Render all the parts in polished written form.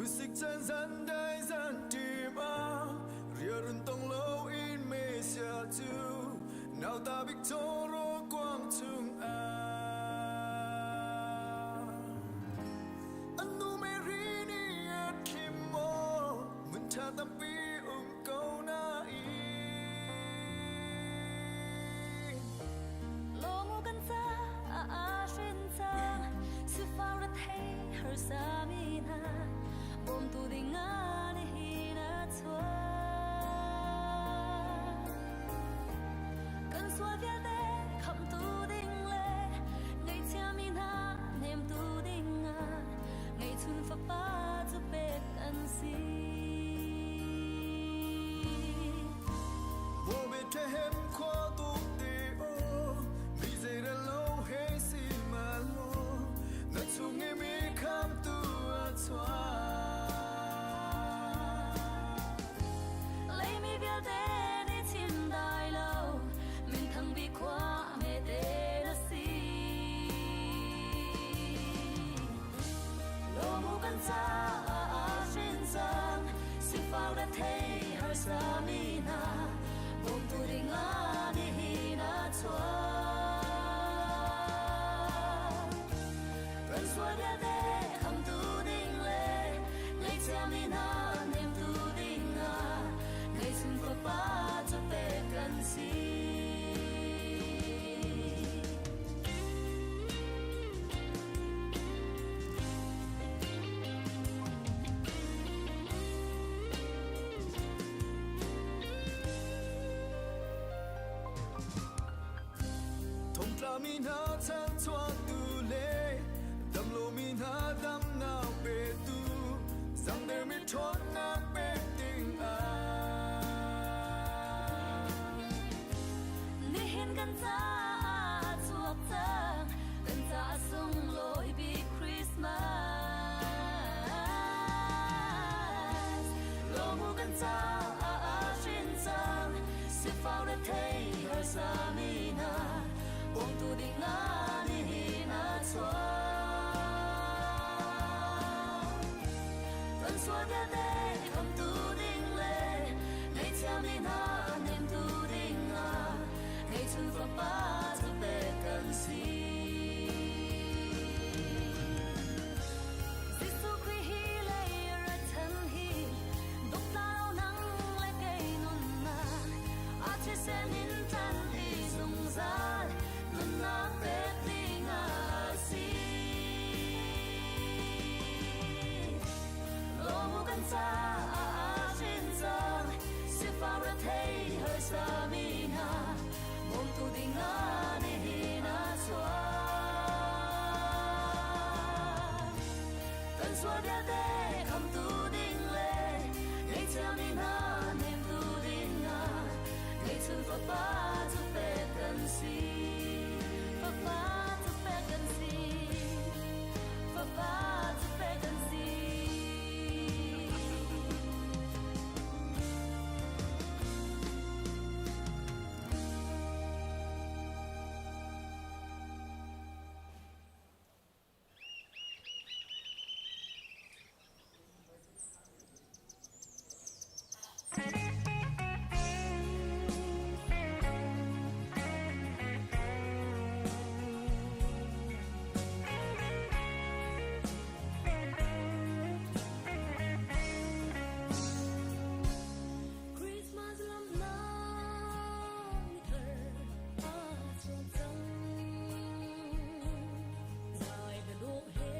Khuasik caan zan dai zan ṭim ah riarun tong loin Messiah cu nauta bik cawraw kuang chungah. An nu Mary nih a thlim maw hmun ṭha tampi um ko nain. Lawmu kan caah aa hrin cang, sifak rethei harsa mi hna bawmtu ding ah nihin a chuak. Kan sual vialte khamhtu ding le ngaihchia mi hna hnemtu ding ah ngeihchun fapa cu pek kan si. Maw Bethlehem khua tuk te aw, mi zeirel lo he si mal maw, na chung i mi khamtu a chuak. Leimi vialte nih chim dai lo, minthang bik khua hmete na si. Lawmu kan caah aa hrin cang, sifak rethei harsa mi hna, bawmtu ding ah nihin a chuak. Kan sual vialte khamtu ding le ngaihchia mi hna hnemtu ding ah ngeihchun fapa cu pek kan si. Thongtlami hna chanchuaktu le damlomi hna damnak petu zangdermi ṭhawnnak pek dingah. Nihin kan caah chuak cang, kan caah sunglawi bik Christmas. Lawmu kan caah hrin cang, sifak rethei harsa mi hna, bawmtu ding ah nihin a chuak. Kan sual vialte khamtu ding le ngaihchia mi hna hnemtu ding ah ngeihchun fapa cu pek kan si. Jesuh Khrih hi lei ra chan hi dukta lo nang le kei nunnak a thisen in tan i zungzal nunnak pek ding ah a si. Lawmu kan caah hrin cang, sifak rethei harsa mi hna, bawmtu ding ah nihin a chuak. Kan sual vialte khamtu ding le ngaihchia mi hna hnemtu ding ah ngeihchun fapa cu pek kan si. Fapa cu pek kan si. Fapa cu pek kan si. Christmas lamnak ni thar aa chuak cang. Zai na dawh he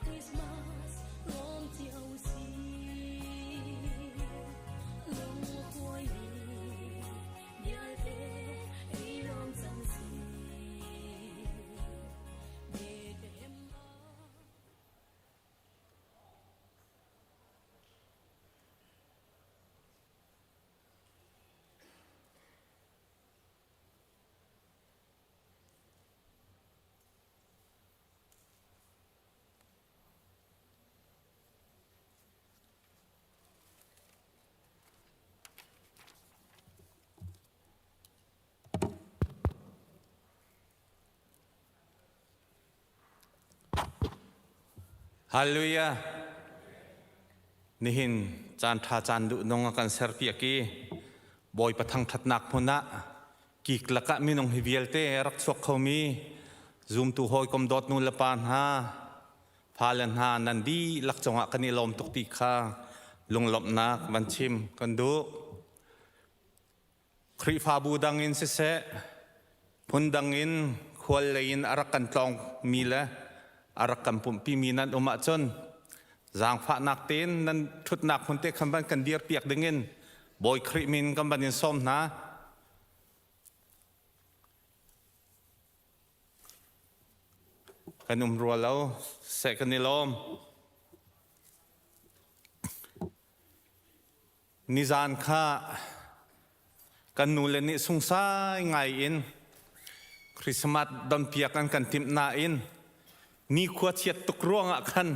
Christmas lawm cio si. Lung kuai mi vialte i lawm cang si. Bethlehem ah Hallelujah. Nihin caan ṭha caan duhnung a kan serpiak i Bawipa thangṭhatnak hmun ah kik lakah minung hi vialte a rak chuak khomi zumtu hawikom dawt nu le pa hna, fale hna nan dihlak cungah kan i lawm tuk ti kha lunglawmhnak van chim kan duh. Khrihfabu dang in siseh, phun dang in khual lei in a rak kan tlawngmi le a rak kan pumhpimi nan um ahcun zaangfahnak tein nan ṭhutnak hmun te khan van kan dirpiak dingin Bawi Khrih min kan van in sawm hna. Kan um rua lo, seh kan i lawm. Nizan kha kan nule nih sungsai ngai in Christmas donpiak an kan timh nain nikhua chiat tuk ruangah khan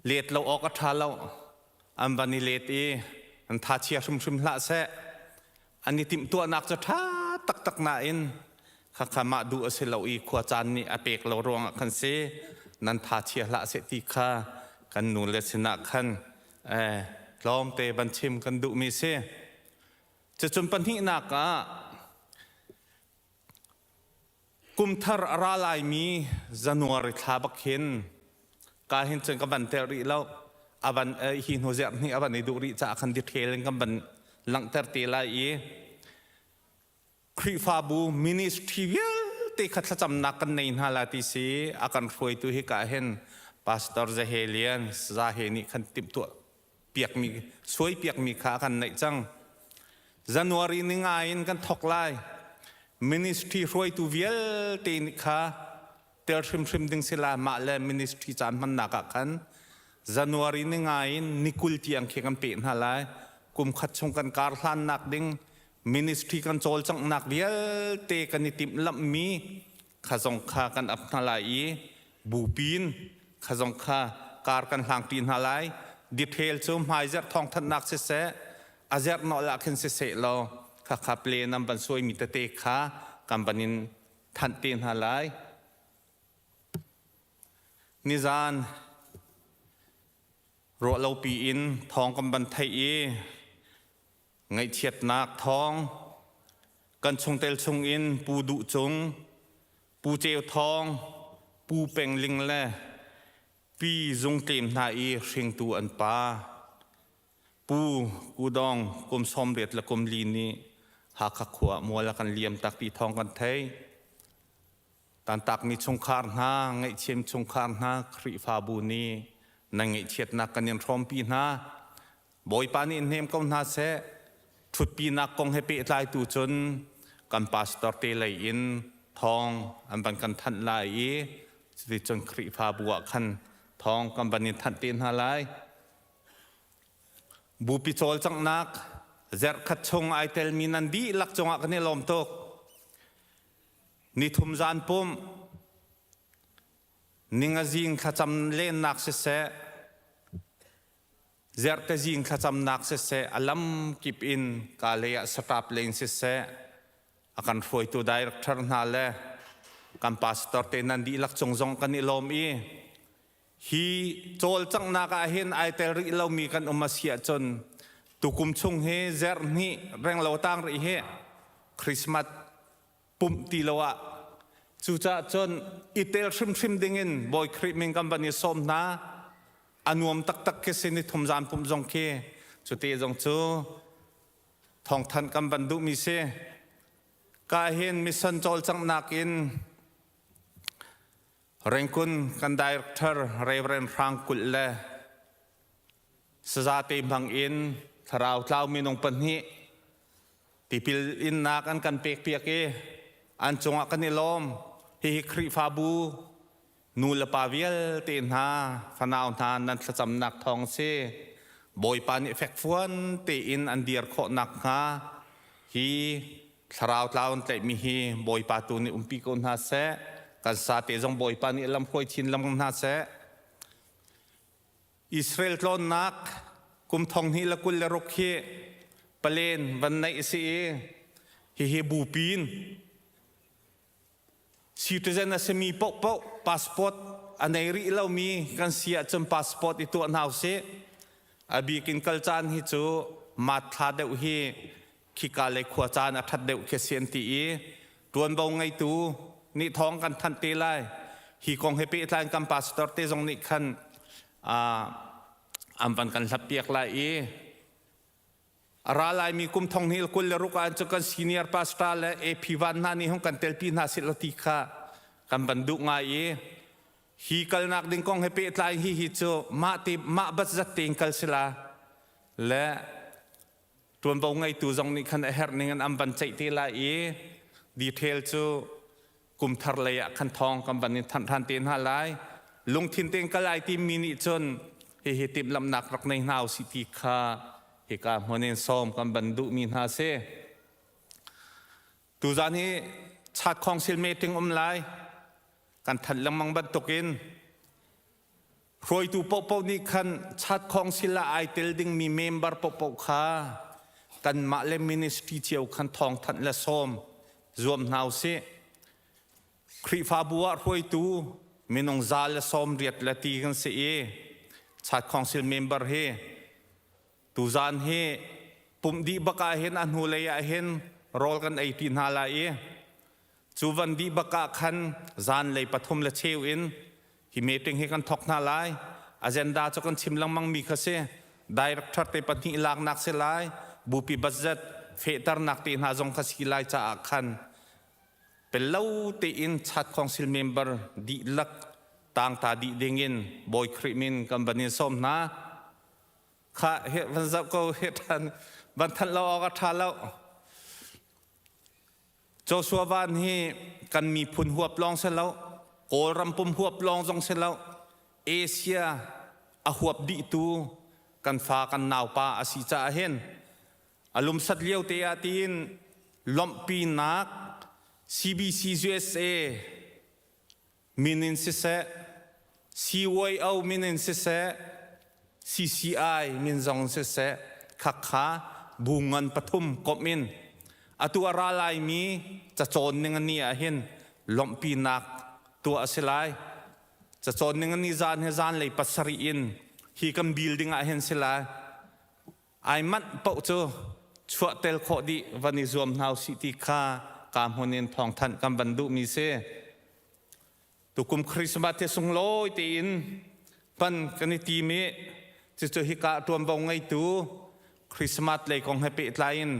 let lo awk a ṭha lo. An van i let i an tha chia hrimhrim hlah seh. An i timhtuahnak cu ṭha taktak nain khakha mah duh a si lo i khua caan nih a pek lo ruangah khan si nan tha chia hlah seh ti kha kan nu le sinah khan tlawmte van chim kan duhmi si. Cucun pahnihnak ah Kum thar a ra laimi January thla bak hin ka hin cun ka van tel rih lo. A van hi hnu zerh hnih a van i duh rih caah khan detail in kan van langhter te lai i Khrihfabu ministry vialte kha thlacamnak kan nei hna la ti si a kan hruaitu hi ka hin Pastor Zahelian Zahe nih khan timhtuah piakmi suai piakmi kha a kan neih cang. January ni nga in kan thok lai. Ministry hruaitu vialte nih kha tel hrimhrim ding sila mah le ministry caan hmannak ah khan January ni nga in ni 20 tiang khi kan pe hna lai. Kum khat chung kan kar hlannak ding ministry kan cawlcanghnak vialte kan i timhlamhmi kha zong kha kan ap hna lai i bupin kha zong kha kar kan hlangpi hna lai. Detail cu hmaizerh thawngthanhnak siseh, a zerh nawl ah khin siseh law khakha plan an van suaimi tete kha kan van in thanh te hna lai. Nizan ruahlopi in thawng kan van theih i Ngaihchiatnak thawng kan chungtel chungin Pu Duh Cung, Pu Ceu Thawng, Pu Peng Ling le Pi Zung Tlem hna i hringtu an pa Pu Kudong kum 84 nih Hakha khua mual a kan liam tak ti thawng kan thei. Tantakmi chungkhar hna, ngaihchiam chungkhar hna, Khrihfabu nih nan ngaihchiatnak kan in hrawmpi hna. Bawipa nih in hnem ko hna seh. Ṭhutpinak kong he pehtlaitu cun kan pastor te lei in thawng an van kan thanh lai i cuticun Khrihfabu ah khan thawng kan van in thanh te hna lai. Bupi cawlcanghnak zerhkhat chung ai telmi nan dihlak cungah kan i lawm tuk. Nithum zan pumh, ningazing thlacam lennak siseh, zerhtezing thlacamnak siseh, a lamkip in ka lei ah satap lei in siseh, a kan hruaitu director hna le kan pastor te nan dihlak cung zong kan i lawm i hi cawlcanghnak ah hin ai tel rih lomi kan um a si ahcun tukum chung hi zerh hnih renglo tang rih hi Christmas pumh ti lo ah cucaah cun i tel hrimhrim dingin Bawi Khrih min kan van i sawm hna. A nuam taktak khi si ni thum zan pumh zong khi cute zong cu thawngthanh kan van duhmi si. Ka hin mission cawlcanghnak in Rengkun kan director Reverend Hrang Kulh le sazate hmang in thlarau tlau minung pahnih tipil innak an kan pekpiak i an cungah kan i lawm. Hihi Khrihfabu nu le pa vialte hna fanau hna nan thlacamnak thawng si. Bawipa nih fekfuan tein an dir khawh nakhnga hi thlarau tlau an tlaihmi hi Bawipa tu nih umpi ko hna seh. Kan sate zong Bawipa nih lamhruai chin lam hna seh. Israel tlawnnak kum 2026 hi palen van neih a si i hihi bupi in citizen a simi paohpaoh passport a nei rih lomi kan si ahcun passport i tuah hna usih. A bikin kal caan hi cu mat thla deuh hi khika lei khua caan a ṭhat deuh khi si an ti i ṭuanvo ngeitu nih thawng kan thanh te lai. Hi kong he pehtlai in kan pastor te zong nih khan an van kan hlap piak lai i A ra laimi kum thong hnih 26 ah cu kan senior pastor le AP van hna nih hung kan telpi hna sih law ti kha kan van duh ngai i hi kalnak ding kong he pehtlai hi hi cu mah te mah bat zat tein kal sila le tuanvo ngeitu zong nih khan a herh ning in an van ceih te lai i detail cu kum thar lei ah khan thawng kan van in thanh than te hna lai. Lungthin tein kal ai timmi nih cun hihi timhlamhnak rak nei hna usih ti kha hika hmun in sawm kan van duhmi hna si. Tuzan hi Chat Council meeting um lai. Kan thanh lengmang bantukin hruaitu paohpaoh nih khan Chat Council ah ai tel dingmi member paohpaoh kha kanmah le ministry cio khan thawngthanh le sawm zuam hna usih. Khrihfabu ah hruaitu minung 190 le ti kan si i Chat Council member hi tuzaan hi pumh dih bak ah hin a hnulei ah hin rawl kan ei ti hna lai i Cu van dih bak ah khan zanlei pathum le cheu in hi meeting hi kan thok hna lai. Agenda cu kan chim lengmang mi kha si. Director te pahnih laknak si lai. Bupi budget fehternak te hna zong kha si lai caah khan pello tein Chat Council member dihlak tangta dih ding in Bawi Khrih min kan van in sawm hna. Kha he van zoh ko he than van thanh lo awk a tha lo. Joshua Van hi kan miphun huap lawng si lo, Kawlram pum huap lawng zong si lo, Asia a huap dihtu kan fa kan naupa a si caah hin a lumsat lio te ah tiin lawmhpinak CBC USA min in siseh, CYO min in siseh, CCI min zong in siseh, khakha bu ngan pathum komh in atu a ra laimi cacawn ning ani ah hin lawmhpinak tuah a si lai. Cacawn ning ani zan hi zan lei pasarih in hi kan building ah hin si lai. Ai manh paoh cu chuah tel khawh dih van i zuam hna usih ti kha ka hmun in thawngthanh kan van duhmi si. Tukum Christmas te sunglawi tein hman kan i tim i cucu hika ṭuanvo ngeitu Christmas lei kong he pehtlai in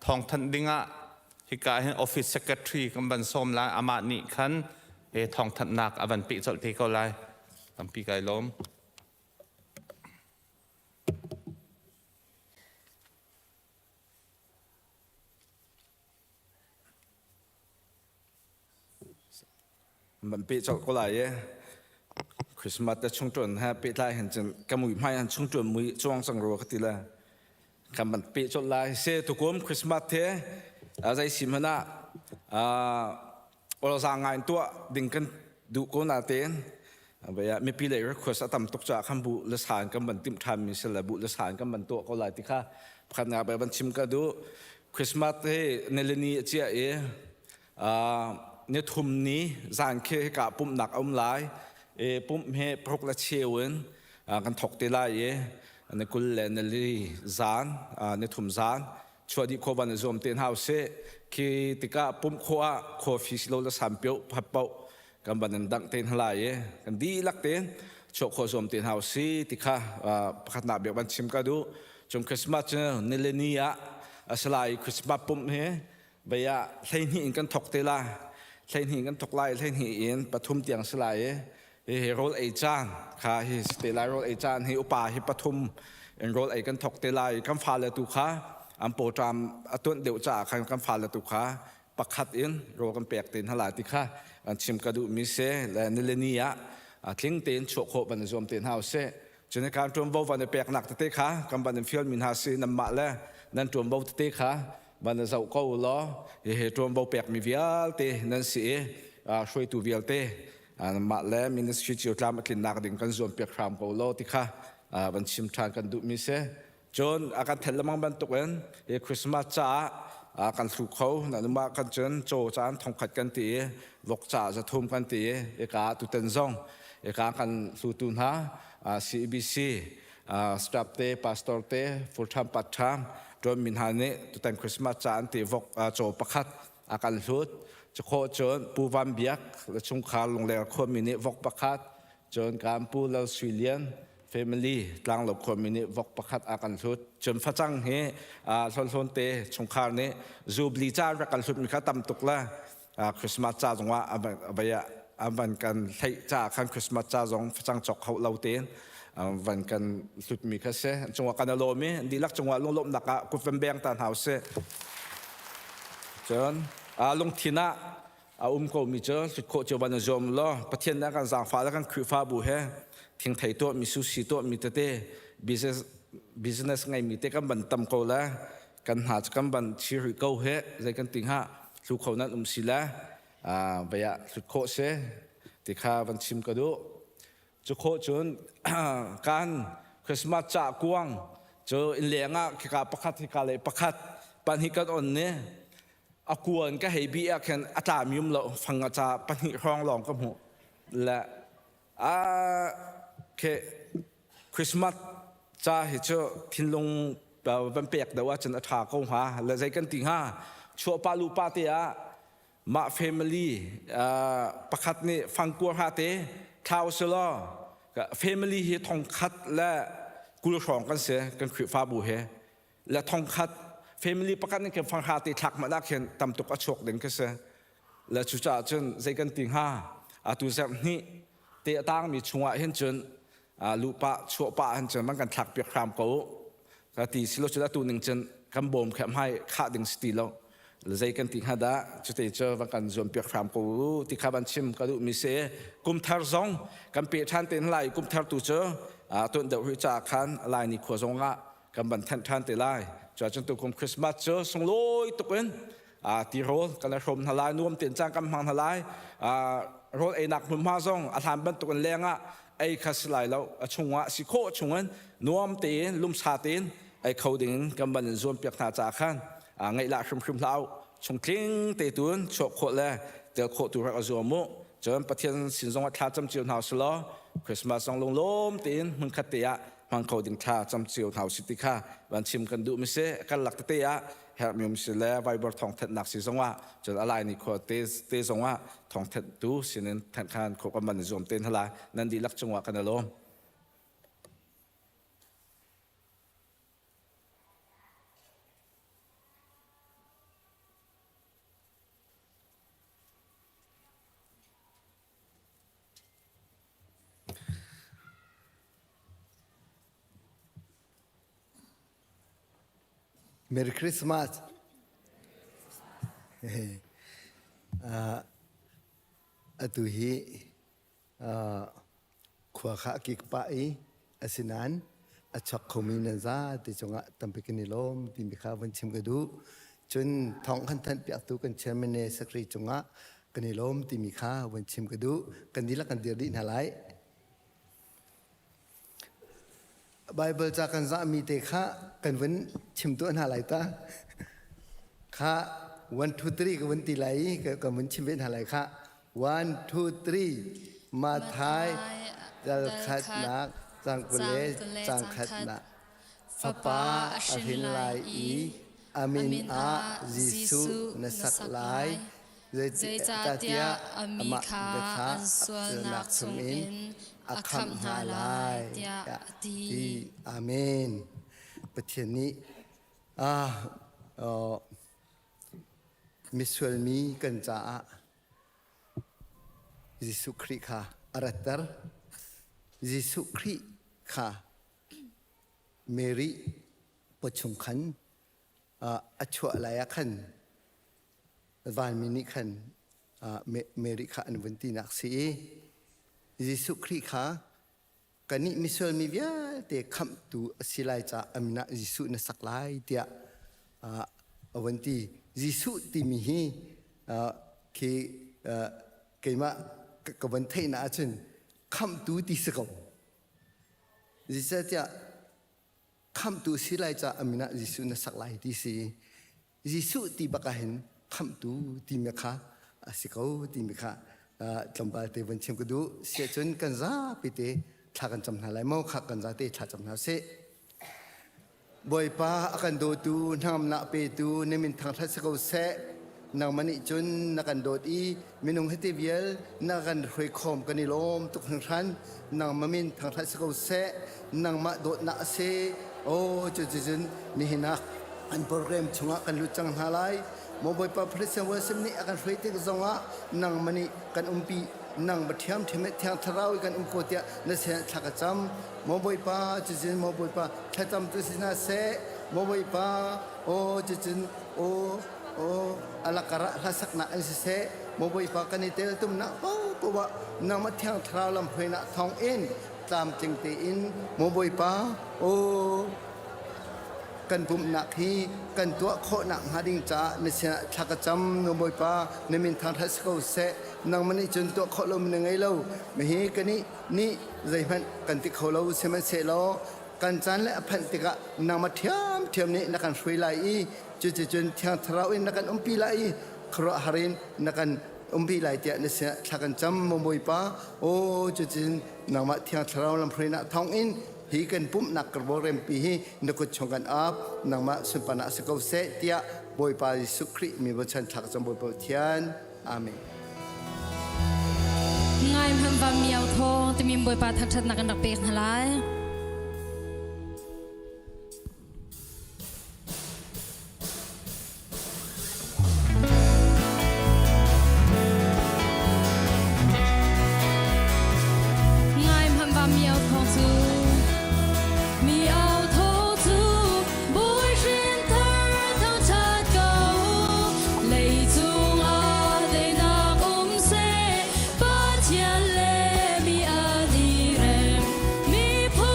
thawngthanh dingah hika hin office secretary kan van sawm lai amah nih khan he thawngthanhnak a van peh colh te ko lai. Tampi kai lawm. Man pe colh ko lai i Christmas te chung ṭuan he pehtlai hin cun ka mui hmai han chung ṭuan mui cuang cang rua ka ti le kan man pe colh lai se tukum Christmas the zei si hmanh ah Awlzang ngai in tuah ding kan duh ko natein mipi lei request a tam tuk caah khan bu le sa in kan van timh ṭhan mi si le bu le sa in kan van tuah ko lai ti kha pakhat nga van chim ka duh. Christmas hi nilini a ciah i ni thum ni zan khi hika pumhnak a um lai. I pumh hi paruk le cheu in kan thok te lai i ni 20 le nili zan ni thum zan chuah dih khawh van i zuam te hna usih. Khi tikah pumh khawh ah coffee silo le sanpioh phat paoh kan van in dangh te hna lai i kan dihlak tein chuah khawh zuam te hna usih ti kha pakhatnak bik van chim ka duh. Cun Christmas cu nilini ah a si lai i Christmas pumh hi vei ah 12 in kan thok te la. 12 in kan thok lai, 12 in pathum tiang si lai i hihi rawl ei caan kha hi si te lai. Rawl ei caan hi upa hi pathum in rawl ei kan thok te lai. Kan fale tu kha an pawṭam a tuanh deuh caah khan kan fale tu kha pakhat in rawl kan pek te hna lai ti kha an chim ka duh mi si le nilini ah tling tein chuah khawh van i zuam te hna usih. Cun kan ṭuanvo van i peknak tete kha kan van in fial mi hna si nanmah le nan ṭuanvo tete kha van i zoh ko law hihi ṭuanvo pekmi vialte nan si i hruaitu vialte mah le ministry cio tlam a tlinnak ding kan zuam piak hram ko law ti kha van chim ṭhan kan duhmi si. Cun a kan then lemang bantukin hi Christmas caah kan hlu kho nanumah kan cun caw caan thongkhat kan ti i vok caah 300 kan ti i ika tutan zong Eka kan hlutu hna CEBC staff te pastor te full time part time tuan min hna nih tutan Christmas ca an ti vok caw pakhat a kan hlut. Cukho cun Pu Van Biak le chungkhar Lungler khuami nih vok pakhat cun kan Pu Lal Sui Lian family tlanglo khuami nih vok pakhat a kan hlut. Cun facang hi hlonhlon te chungkhar nih zubli ca rak kan hlut mi kha tam tuk la Christmas ca zongah a van kan hleih ca khan Christmas ca zong facang cawk kho lo tein van kan hlut mi kha si. Cungah kan alawm i dihlak cungah lunglawmhnak ah kut van beng ta hna usih. Cun lungthin ah a um ko mi cu hlut khawh cio van i zuam law Pathian nih a kan zaangfah le kan Khrihfabu he thingthei tuah mi sushi tuah mi tete business business ngei mi te kan van tam ko le kan hna cu kan van chi rih ko he zei kan ti hnga hlu kho nan um si le vei ah hlut khawh si ti kha van chim ka duh. Cu khawh cun kan Christmas ca kuang cu inn leng ah khika pakhat hika le pakhat pahnih kan on ni a kuan ka hei bi ah khin a tla mi um lo fang a ca pahnih hrawng lawng ka hmuh le a ke Christmas ca hi cu thinlung van pek deuh ahcun a ṭha ko hnga le zei kan ti hnga chuah pa lu pa te ah mah family pakhat nih fangkua hra te thlau si law family hi thongkhat le 20 hrawng kan si kan Khrihfabu he le thongkhat family pakhat nih khin fanghra te thlak hmanh ah khin tam tuk a chuak ding khi si le cucaah cun zei kan ti hnga atu zarh hnih te a tangmi chungah hin cun luhpah chuahpah hin cun man kan thlak piak hram ko ka ti silo cun atu ning cun kan bawm khe hmai khah ding si ti lo zei kan ti hnga dah cute cu van kan zuam piak hram ko u ti kha van chim ka duh mi si kum thar zong kan pe ṭhan te lai kum thar tu cu tuan deuh hui ca khan lai ni khua zong ah kan van thanh ṭhan te lai cu cun tu kum Christmas cu sunglawi tuk in tirawl kan i hrawm hna lai nuam tein caan kan hmang hna lai rawl einak hmunhma zong a hlan bantuk in leng ah ei kha si lai lo a chungah si khawh chungin nuam tein lumsa tein ei kho ding in kan van in zuam piak hna ca khan ngaihlah hrimhrim hlah u chungtling te tun chuah khawh le tel khawh tu rak a zuam u cun Pathian sin zong ah thla cam cio hna usih law Christmas zong lunglawm tein hmunkhat te ah hmang kho ding thla cam cio hna usih ti kha van chim kan duh mi si kan lak tete ah herhmi um si le Viber thawngthanhnak si zongah cun a lai ni khua te te zongah thawngthanhtu sinin thanh khan khawh kan van i zuam te hna lai nan dihlak cungah kan i lawm. Merry Christmas. Atu hi khua kha a kik pah i asinain a chuak khomi nan zate cungah tampi kan i lawm timi kha vun chim ka duh. Cun thawng kan thanhpiaktu kan chairman le secretary cungah kan i lawm timi kha vun chim ka duh. Kan dihlak kan dir dih hna lai. Baibal ca kan zahmi te kha kan vun chim tuah hna lai ta. Kha 1 2 3 ka vun ti lai i ka vun chim ve hna lai kha. 1 2 3 Mathai dal khatnak cang kule cang khatnak Fapa a hrin lai i a min ah Jesuh na sak lai. Zeicahtiah amah kha an sualnak chungin a khamh hna lai tiah a ti. Amen. Pathian nih misual mi kan caah Jesuh Khrih kha a ratter. Jesuh Khrih kha Mary pawchung khan a chuah lai ah khan vanmi nih khan Mary kha an vun tinak si i Jesuh Khrih kha kannih misual mi vialte khamhtu a si lai caah a min ah Jesuh na sak lai tiah a vun ti. Jesuh timi hi khi keimah ka vun theihnak ahcun khamhtu ti si ko. Zeicahtiah khamhtu si lai caah a min ah Jesuh na sak lai ti si. Jesuh ti bak ah hin khamhtu timi kha a si ko timi kha Tlawmpal te vun chim ka duh. Siahcun kan zapi te thla kan cam hna lai maw? Kha kan zate thla cam hna sih. Bawipa a kan dawtu, hnangamnak petu, na min thangṭhat si ko seh. Nangmah nih cun na kan dawt i minung hiti vial na kan hruai khawm kan i lawm tuk hringhran. Nangmah min thangṭhat si ko seh. Nangmah dawtnak a si. Aw, cuticun nihin ah an program chungah kan lut cang hna lai. Maw Bawipa President Wilson nih a kan hruai tik zongah nangmah nih kan umpi nang ba ṭhiamṭhiam le Thiang Thlarau i kan um ko tiah na sin ah thla ka cam. Maw Bawipa, cucun maw Bawipa, thlacam tu si hna seh. Maw Bawipa, aw cucun aw aw alakar ah hlasaknak in siseh. Maw Bawipa kan i teltumnak paohpaoh ah nangmah Thiang Thlarau lamhruainak thawng in tlamtling tein maw Bawipa, aw kan pumhnak hi kan tuah khawhnak hnga ding caah na sinah thla ka cam na Bawipa na min thangṭhat si ko seh nangmah nih cun tuah khawh lomi na ngei lo mihi kanih nih zeihmanh kan ti kho lo sihmanhsehlaw kan caan le a phanh tikah nangmah ṭhiamṭhiam nih na kan hruai lai i cuticun Thiang Thlarau in na kan umpi lai i khuaruahhar in na kan umpi lai tiah na sinah thla kan cam maw Bawipa aw cuticun nangmah Thiang Thlarau lamhruainak thawngin hi kan pumhnak rempi hi na kut chung kan ap nangmah sunparnak si ko seh tiah Bawipa Jesuh Khrih mi bochan thlak cang Bawipa Pathian Amen. Ngai hmanh va miau thawng timi Bawipa thangṭhatnak kan rak pek hna lai. Ngai hmanh va miau thawng cu miau thawng cu Bawi hrin thar thangṭhat ko leicung ah teinak um seh Pathian le mi an i rem miphun.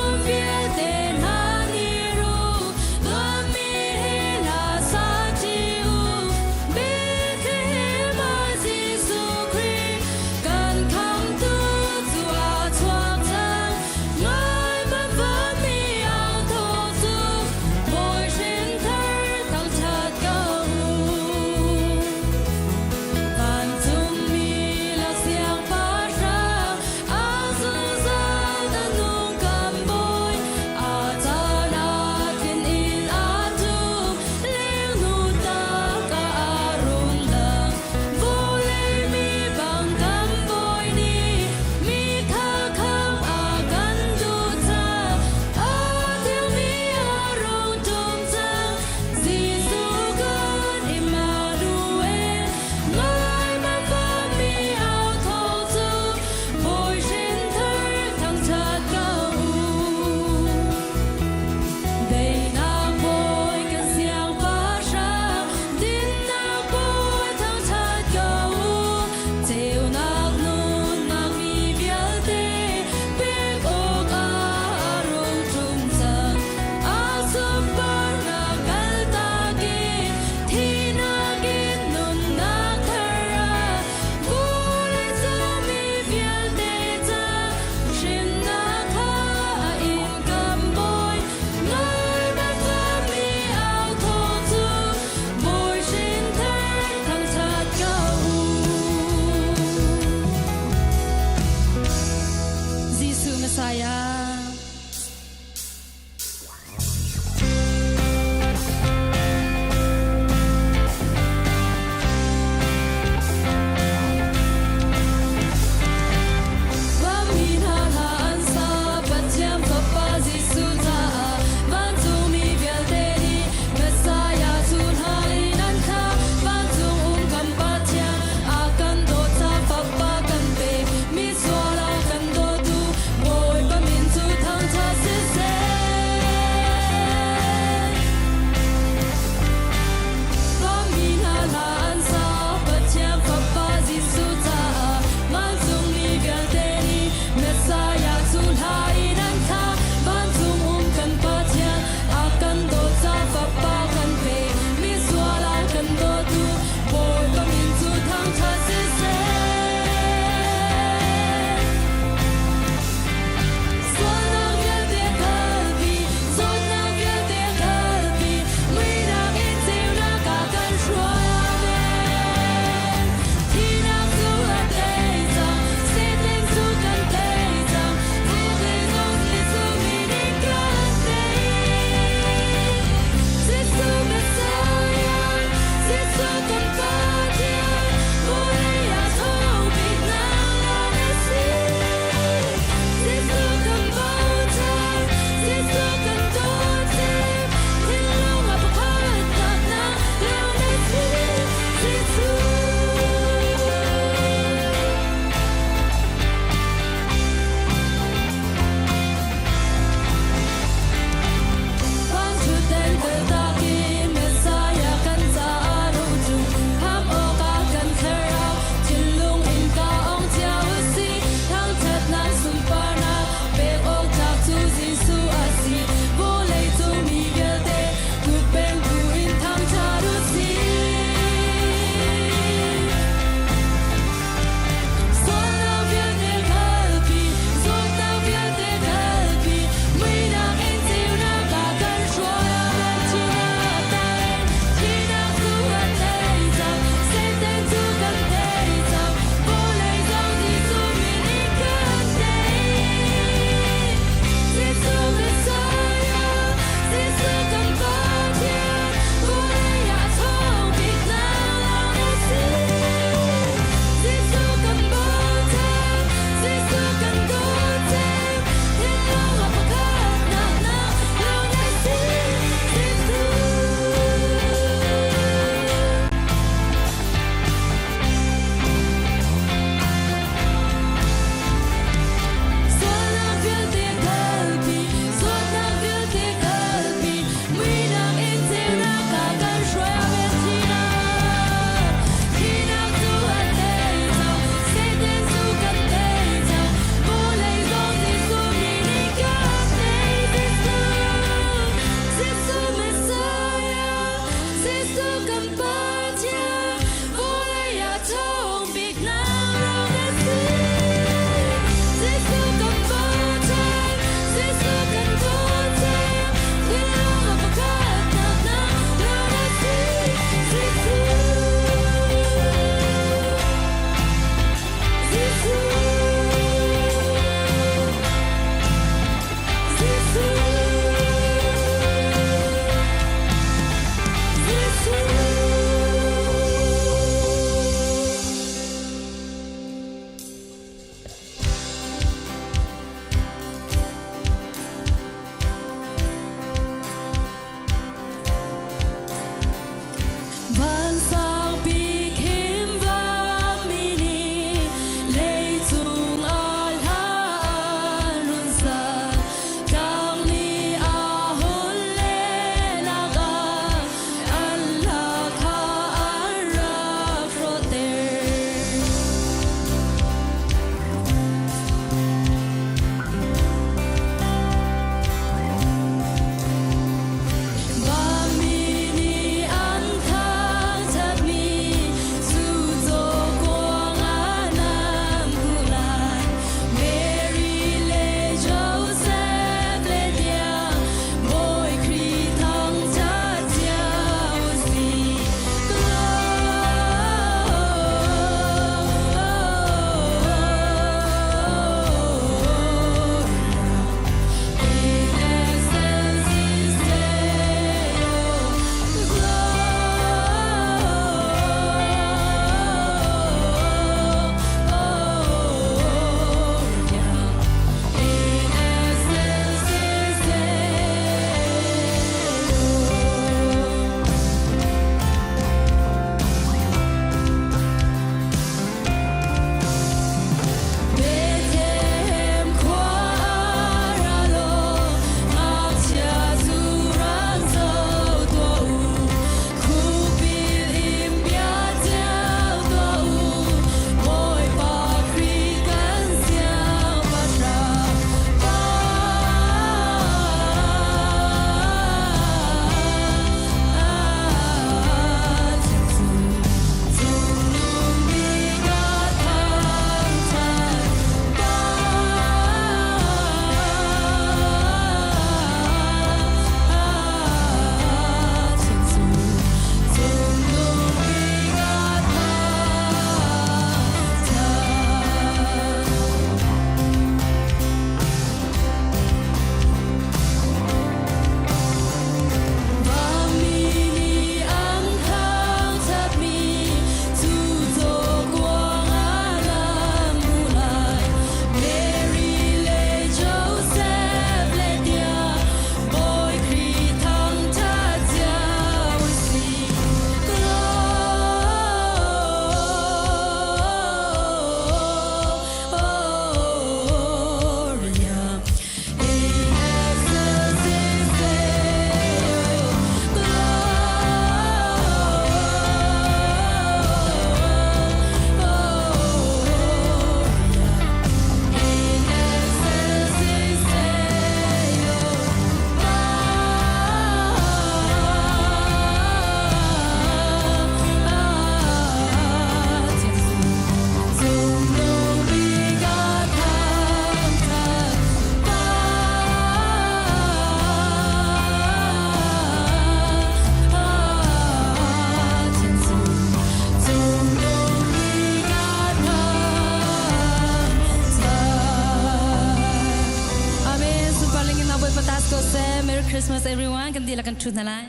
Kan dihlak kan ṭhu hna lai.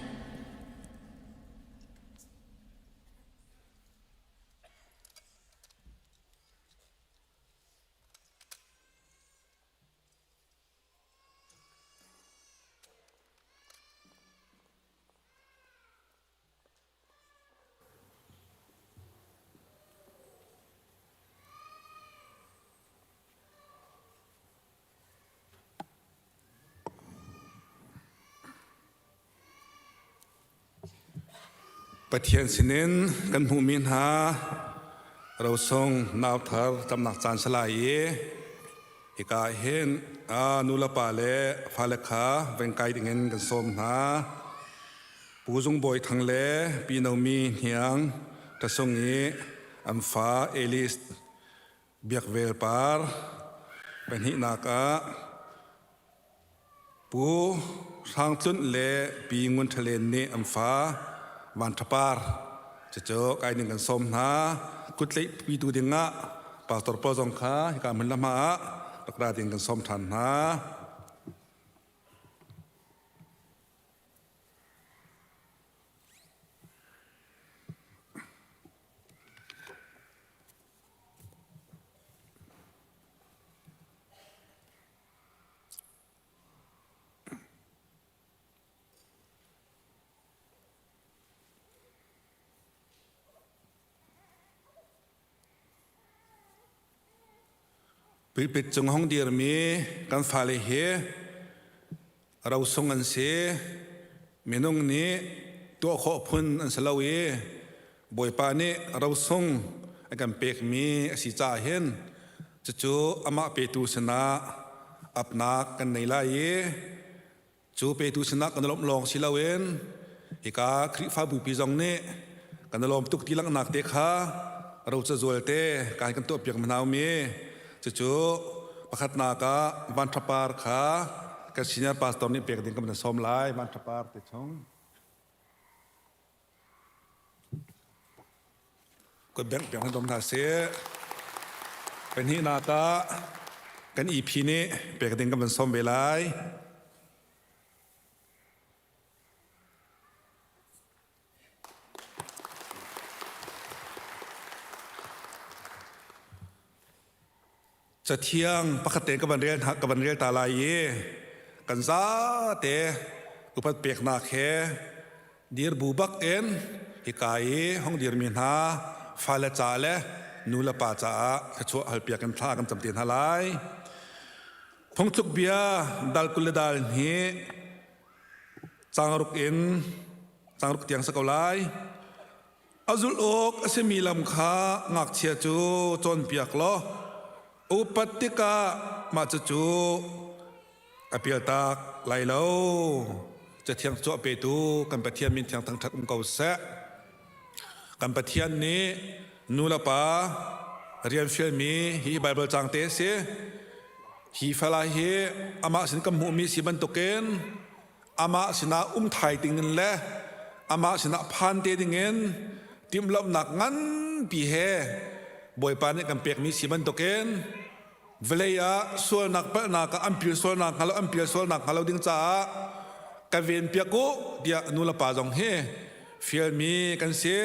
Pathian sinin kan hmuhmi hna rosung nauthar tamnak caan salai i hika hin nu le pa le fale kha vengkai dingin kan sawm hna. Pu Zung Bawi Thang le Pi Nomi Hniang Ṭasung i an fa Elis Biak Vel Par pahnihnak ah Pu Hrang Tlunh le Pi Ngun Ṭha Len nih an fa Van Ṭha Par cucu kai ning kan sawm hna. Kutleih pitu dingah pastor pawl zong kha hika hmun le hma ah rak ra ding kan sawm ṭhan hna. Pulpit cung hong dirmi kan fale hi rosung an si. Minung nih tuah khawh phun an si lo i Bawipa nih rosung a kan pekmi a si caah hin cucu amah petu sinah apnak kan nei lai i Cu petu sinah kan i lawmh lawng si loin hika Khrihfabu pi zong nih kan i lawm tuk ti langhnak te kha roca zual te kai kan tuah piak mi cucu pakhatnak ah Van Tha Par kha kan senior pastor nih pek ding kan sawm lai Van Tha Par te chung Kut bengh piak hna dom hna sih. Pahnihnak ah kan EP nih pek ding kan van sawm ve lai. Cathiang pakhat te ka van rel ka van rel ta lai i kan zate upat peknak he dir bu bak in hika i hong dirmi hna fale ca le nu le pa caah thluachuah halpiak in thla kan cam te hna lai. Phungtluk bia dal 20 le dal hi changruk in changruk tiang sa ko lai. A zulh awk a simi lam kha ngakchia cu cawnpiak law upat tikah mah cucu a pialtak lai lo. Cathiang cuah petu kan Pathian min thiang thangṭhat um ko seh. Kan Pathian nih nu le pa rian fialmi hi Baibal caang te a si. Hi fala hi amah sin kan hmuhmi si bantukin amah sinah um thai dingin le amah sinah phan te dingin timhlamhnak nganpi he Bawipa nih kan pekmi si bantukin vawlei ah sualnak palhnak ah an pil sualnak hnga lo an pial sualnak hnga lo ding caah ka ven piak u tiah nu le pa zong hi fialmi kan si.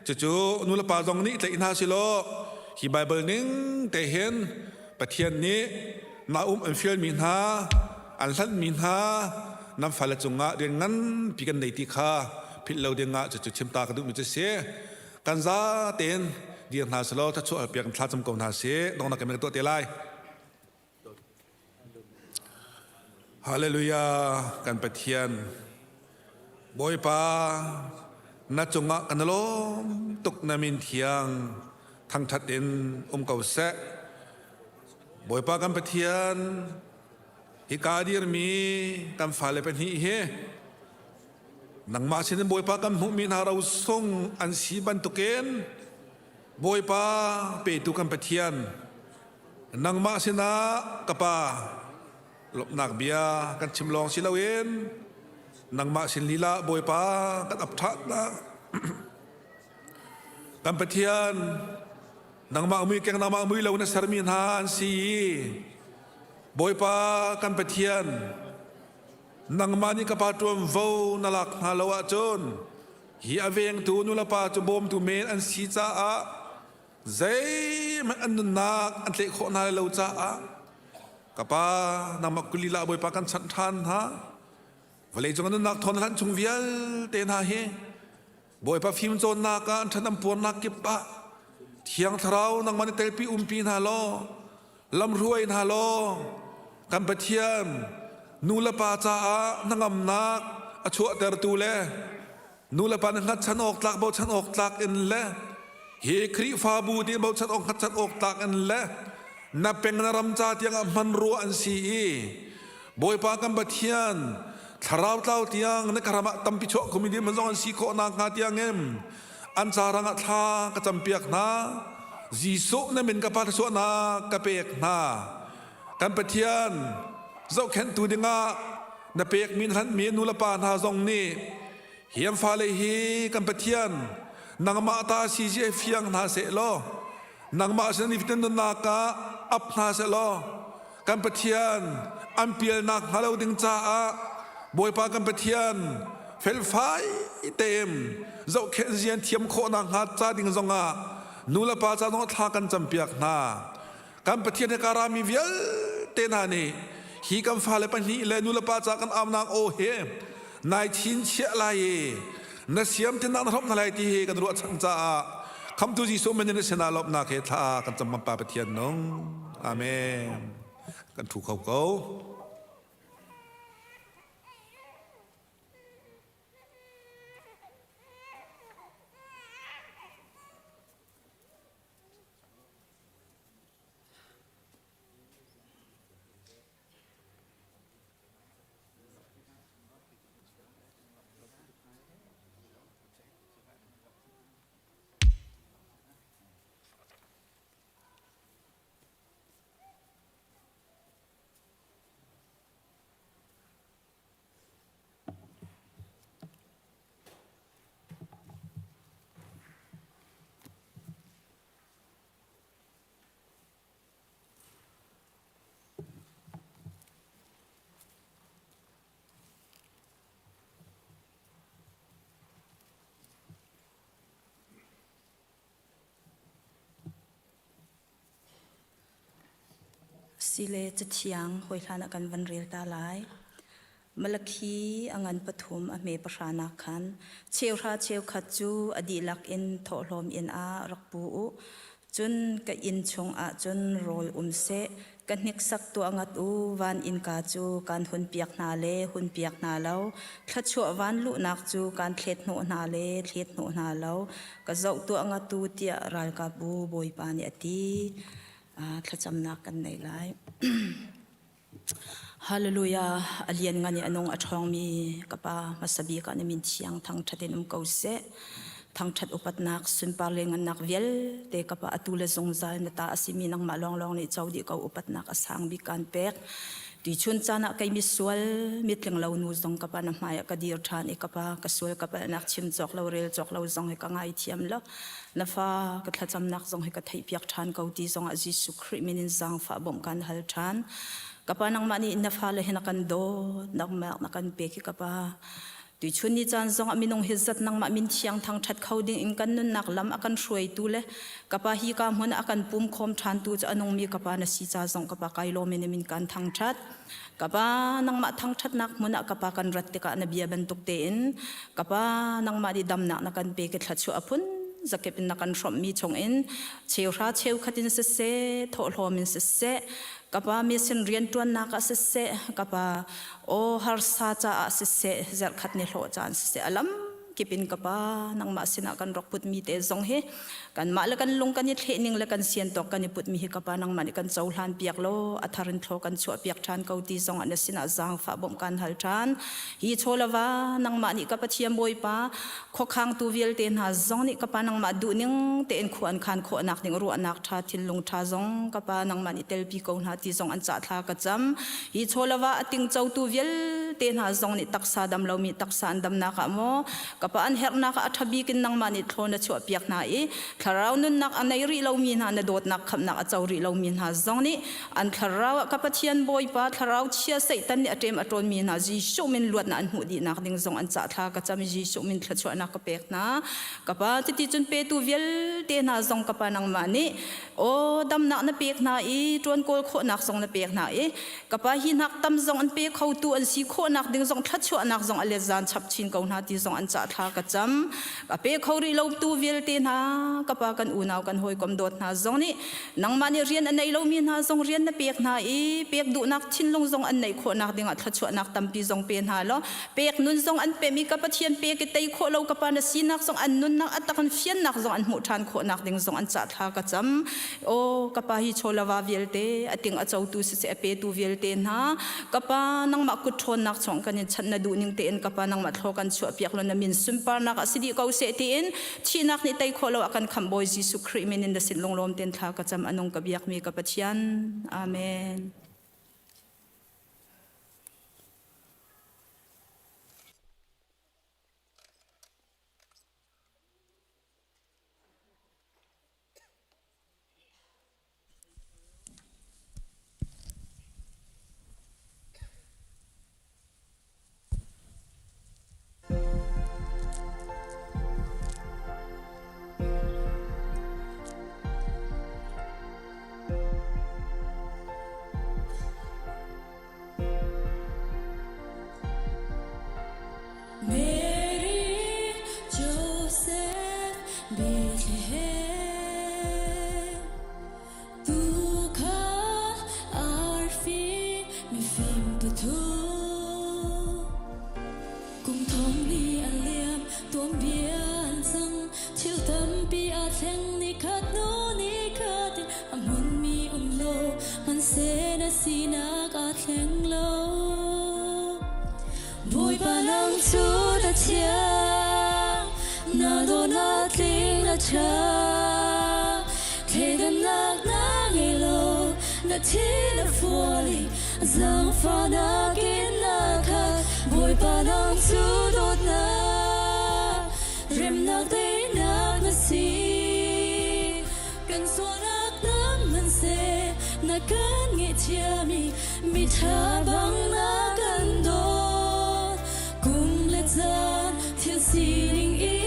Cucu nu le pa zong nih tlaih hna si law hi Baibal ning te hin Pathian nih naum an fialmi hna an hlanhmi hna nan fale cungah rian nganpi kan nei ti kha philh lo dingah cucu chimta ka duhmi cu si. Kan za tein dir hna selaw thlachuah piak in thlacam ko hna si dongnak kan tuah te lai. Hallelujah kan Pathian Bawipa na cungah kan lawm tuk na min thiang thangthat in um ko seh. Bawipa kan Pathian hika dirmi kan fale pahnih hi nangmah sinin Bawipa kan hmuhmi hna rosung an si bantukin Bawipa petu kan Pathian nangmah sinah ka pa lawmhnak bia kan chim lawng si loin nangmah sin lila Bawipa kan ap ṭhatnak kan Pathian nangmah mui keng nangmah mui lo na sermi hna an si i Bawipa kan Pathian. Nangmah nih ka pa ṭuanvo na lak hna lo ahcun hi a vengtu nulepa cu bawmtu men an si caah zeihmanh an nunnak an tleh khawh hna lai lo caah ka pa nangmah kulila Bawipa kan chanh ṭhan hna. Vawleicung a nunnak thawn hlan chung vialte hna hi Bawipa fimcawnnak ah an ṭhan an puarnak kip ah Thiang Thlarau nangmah nih telpi umpi hna law lamhruai hna law kan Pathian nu le pa caah hnangamnak a chuahtertu le nu le pa na hngatchan awk tlak bochan awk tlak in le hi Khrihfabu ti bochan awk hngatchan awk tlak in le na peng na ram ca tiangah hmanrua an si i Bawipa kan Pathian thlarau tlau tiang na ka ram ah tampi chuah khomi ding zong an si khawh nakhnga tiangin an carang ah thla ka campiak hna. Jesuh na min ka pa thluachuahnak ka pek hna. Kan Pathian zohkhenhtu dingah na pekmi na hlanhmi nu le pa hna zong nih hi an fale hi kan Pathian nangmah ta si zia fiang hna seh law nangmah sin nifatin nunnak ah ap hna seh law kan Pathian an pialnak hnga lo ding caah Bawipa kan Pathian felfai tein zohkhenh zian thiam khawhnak hnga ca ding zongah nu le pa ca zongah thla kan campiak hna. Kan Pathian he karami vialte hna nih hi kan fale pahnih le nu le pa ca kan aunak aw he nai chin chiah lai i na siam tinnak na hrawmh hna lai ti hi kan ruahchan caah khamtu Jesuh min in sinah lawmhnak he thla kan cam Pa Pathian nung. Amen. Kan thu kho ko. Sile cathiang hawi hlan ah kan van rel ta lai. Malakhi a ngan pathum a hme pahranak khan cheuhra cheukhat cu a dihlak in thawhlawm inn ah rak pu u. Cun ka inn chungah cun rawl um seh, ka hniksak tuah ngat u, van innka cu kaan hunpiak hna le hunpiak hna lo, thluachuah van luhnak cu kaan thlet hnawh hna le thlet hnawh hna lo, ka zoh tuah ngat u, tiah ralkapbu Bawipa nih a ti. Thlacamnak kan nei lai. Hallelujah! A lianngan i a nung a ṭhawngmi ka Pa, hmasa bik ah na min thiang thangṭhat in um ko seh. Thangṭhat upatnak, sunpar le ngannak vialte ka Pa atu le zungzal na ta a simi nangmah lawnglawng nih co dih ko upatnak a sang bik kaan pek. Tuichun caan ah kei misual, mitling lo nu zong ka Pa na hmai ah ka dir ṭhan i ka Pa ka sual ka palhnak chim cawk lo rel cawk lo zong hi ka ngaithiam lo. Na fa ka thlacamnak zong hi ka theihpiak ṭhan ko ti zongah Jesuh Khrih min in zaangfah bawmh kan hal ṭhan. Ka pa nangmah nih na fale hi na kan dawt, nangmah na kan pek hi ka pa. Tuichun ni caan zongah minung hi zat nangmah min thiang thangṭhat kho ding in kan nunnak lam a kan hruaitu le ka pa hi ka hmun a kan pum khawm ṭhantu cu a nungmi ka pa na si ca zong ka pa kai lawm in min kan thangṭhat. Ka pa nangmah thangṭhatnak hmun ah ka pa kan rat tikah na bia bantuk tein ka pa nangmah nih damnak na kan pek i thluachuah a phun zakip in na kan hrawmhmi chungin cheuhra cheukhat in siseh thawhlawm in siseh ka pa mi sin rianṭuannak ah siseh ka pa aw harsa caah siseh zarhkhat ni hlawh caan siseh a lam kip in ka pa nangmah sinah kan rak putmi te zong hi kanmah le kan lung kan i thleh ning le kan sian tawk kan i putmi hi ka pa nangmah nih kan cohlan piak law a thar in thlaw kan chuah piak ṭhan ko ti zong ah na sinah zaangfah bawmh kan hal ṭhan hi chawlava nangmah nih ka Pathian Bawipa khuakhangtu vialte hna zong nih ka pa nangmah duhning tein khua an khan khawhnak ding ruahnak ṭha thinlung ṭha zong ka pa nangmah nih telpi ko hna ti zong an cah thla ka cam hi chawlava a tingcotu vialte hna zong nih taksa dam lomi taksa an damnak ah maw Ka pa an herhnak ah a ṭha bik in nangmah nih thlaw na chuahpiak hna i thlarau nunnak a nei rih lomi hna na dawtnak khamhnak a co rih lomi hna zong nih an thlarau ah ka Pathian Bawipa thlarau chia Satan nih a ṭem a ṭawnmi hna Jesuh min luatnak an hmuh dihnak ding zong an cah thla ka cam Jesuh min thluachuahnak ka pek hna. Ka pa cuti cun petu vialte hna zong ka pa nangmah nih aw damnak na pek hna i ṭuan kawl khawhnak zong na pek hna i ka pa hi hnak tam zong an pe khotu an si khawhnak ding zong thluachuahnak zong a let zan chap chin ko hna ti zong an cah thla ka cam. A pe kho rih lo tu vialte hna ka pa kan unau kan hawikom dawt hna zong nih nangmah nih rian a nei lomi hna zong rian na pek hna i pek duhnak thinlung zong an neih khawhnak dingah thluachuahnak tampi zong pe hna law pek nun zong an pem i ka Pathian pek i tei khawh lo ka pa na sinak zong an nunnak a tak in fiannak zong an hmuh ṭhan khawhnak ding zong an cah thla ka cam. Aw ka pa hi chawlava vialte a ting a cotu siseh a petu vialte hna ka pa nangmah kut ṭhawnnak chung kan in chanh na duh ning tein ka pa nangmah thlaw kan chuah piak law na min sunparnak a si dih ko seh tiin thihnak nih tei khawh lo a kan khamh Bawi Jesuh Khrih min in na sin lunglawm ten thla ka cam a nung ka biakmi ka Pathian. Amen. Mary, Joseph, Bethlehem, Tuukhal, arfi, mifim pathum. Kum thong ni a liam, tuanbia an cang, thil tampi aa thleng, nikhat hnu nikhat in a hmunmi um lo, hmanhseh na sinak aa thleng lo. Bawipa nang cu na thiang, na dawtnak tling na ṭha. Thleidannak na ngei lo, na thi na fual i zaangfahnak in na khat. Bawipa nang cu dawtnak, remnak teinak na si. Kan sualnak tam hmanhseh na kan ngaihthiam i miṭha bang na kan dawt. Kum le caan thil sining i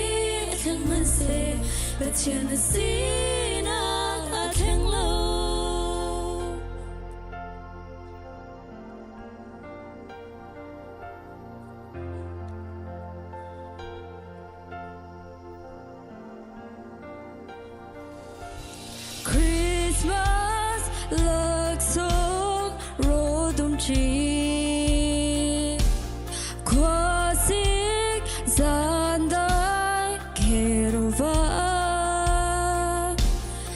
thleng hmanhseh Pathian na sinak aa thleng lo. Christmas laksawng rawdum ṭi khuasik zandai kherova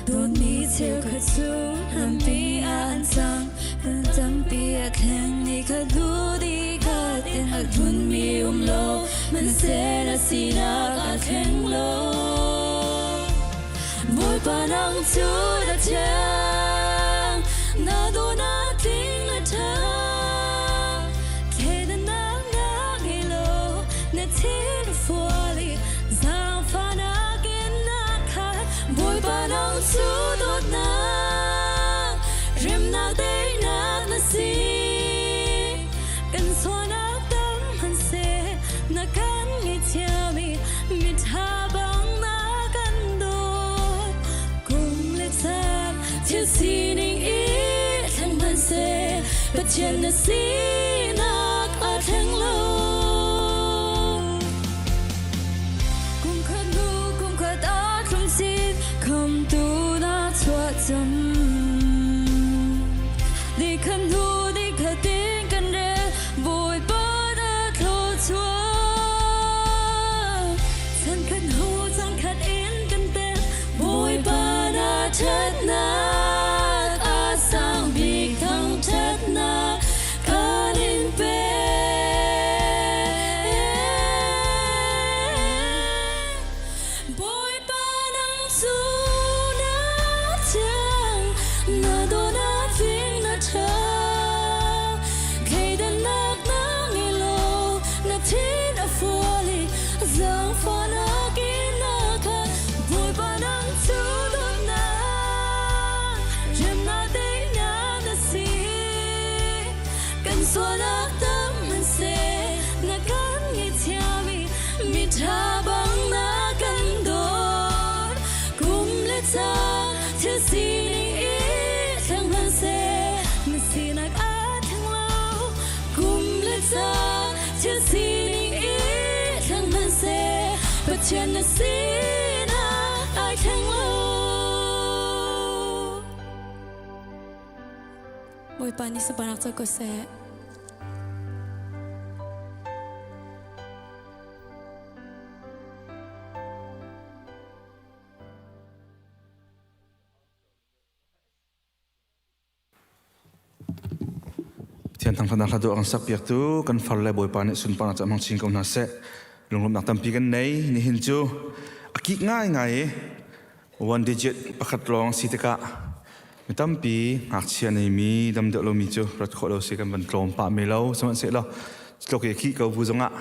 dawtmi cheukhat cu lampi ah an cang kan tampi a thleng ni khat hnu ni khat in a tlunmi um lo hmanhseh na sinak aa thleng lo. Bawipa nang cu na thiang, na dawhnak tling le ṭha. Thleidannak na ngei lo, na thin a fual i zaangfahnak in na khat. Bawipa nang cu dawtnak, remnak teinak na si. Kan sualnak tam hmanhseh na kan ngaihthiam i miṭha bang na kan dawt. Kum le caan thil sining i thleng hmanhseh Pathian na sinak aa thleng lo. Kum khat hnu kum khat aa thlum sin khamtu na chuah cang. Ni khat hnu ni khat in kan rel Bawipa na thluachuah. Chan khat hnu chan khat in kan tel Bawipa na ṭhatnak a sang bik thangṭhatnak kan in. Thil sining i thleng hmanhseh na sinak aa thleng lo. Kum le caan thil sining i thleng hmanhseh Pathian na sinak ai thleng lo. Bawipa nih sabanak co ko seh. Pathian thangthatnak hla dawh kan sak piaktu kan far le Bawipa nih sunparnak ca hmang chin ko hna seh. Lunglawmhnak tampi kan nei. Nihin cu a kik ngaingai i one digit pakhat lawng si tikah mi tampi ngakchia neimi dam deuh lomi cu rat khawh lo si kan van tlawm pah me lo sihmanhsehlaw tlok i khi ko bu zongah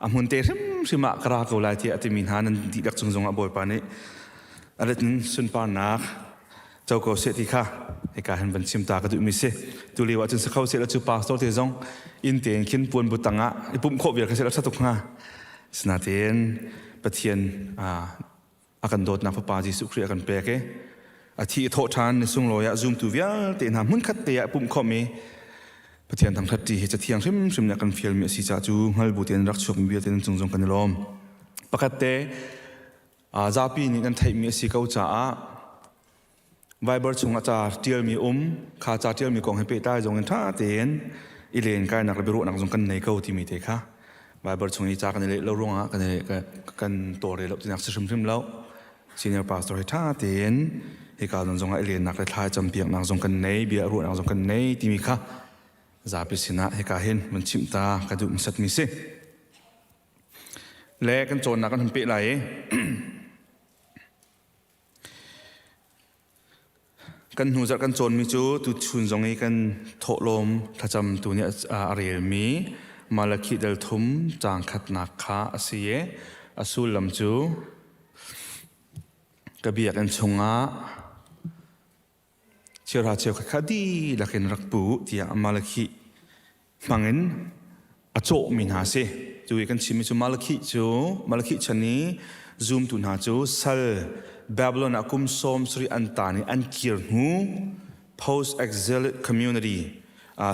a hmun te hrimhrim ah ka ra ko lai tiah a timi hna nan dihlak cung zongah Bawipa nih a rit in sunparnak co ko seh ti kha hika hin van chim ta ka duhmi si tu lio ahcun si kho seh la cu pastor te zong inn tein khin puan bu tangah i pumh khawh vial kha seh la ṭha tuk hnga sinatein Pathian a kan dawtnak Fapa Jesuh Khrih a kan pek i a thi i thawh ṭhan ni sunglawi ah zumtu vialte hna hmunkhat te ah pumh khawm i Pathian thangṭhat ṭi hi cathiang hrimhrim nih a kan fialmi a si caah cu hngal bu tein rak chuakmi vialte nan cung zong kan i lawm. Pakhat te zapi nih nan theihmi a si ko caah Viber chungah ca ṭialmi um kha ca ṭialmi kong he pehtlai zong in ṭha tein i len kainak le biaruahnak zong kan nei ko timi te kha Viber chung i ca kan i leh lo ruangah kan kan tawlrel lo tinak si hrimhrim lo. Senior pastor he ṭha tein hika zong zongah i lennak le thla campiaknak zong kan nei, bia ruahnak zong kan nei timi kha zapi sinah hika hin van chimh ta ka duh hmasatmi si. Le kan cawnnak kan hun peh lai i Kan hnu zarh kan cawnmi cu tuchun zong i kan thawhlawm thlacam tu nih a relmi Malakhi dal thum caang khatnak kha a si i a sullam cu ka biakinn chungah Chiara cheukhat kha dihlak in rak pu tiah Malakhi hmangin a cawhmi hna a si. Cu i kan chimmi cu Malakhi cu Malakhi chan i zumtu hna cu sal Babylon ah kum 70 an taan i an kir hnu post-exilic community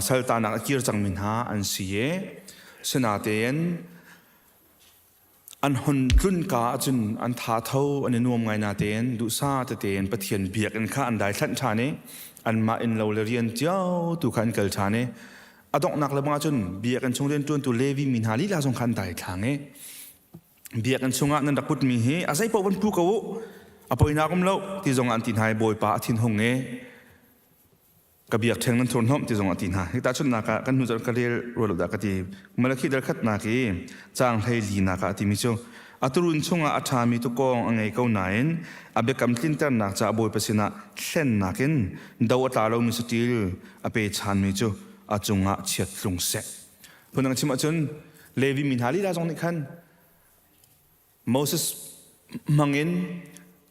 sal tanak a kir cangmi hna an si i sinatein An hun tlunka ahcun an tha tho an i nuam ngai natein duhsah tete in Pathian biakinn kha an daithlanh ṭhan i anmah innlo le rian cio tu kha an kal ṭhan i a donghnak le bang ahcun biakinn chung rianṭuantu Levi mi hna lila zong kha an daithlang i biakinn chungah nan rak putmi hi a zeipaoh van pu ko u a poinak um lo ti zong ah an ti hna i Bawipa a thinhung i ka biakṭheng nan thurhnawmh ti zong a ti hna. Hi tahchunhnak ah kan hnu zarh ka rel rual dah ka ti. Malakhi dal khatnak i caang hlei linak ah a timi cu a turun chungah a ṭhami tukawng a ngei ko nain a biakam tlinternak caah Bawipa sinah hlennak in do a tla lomi saṭil a pe ṭhanmi cu a cungah chiat tlung seh. Phundang chim ahcun Levi mi hna lila zong nih khan Moses hmangin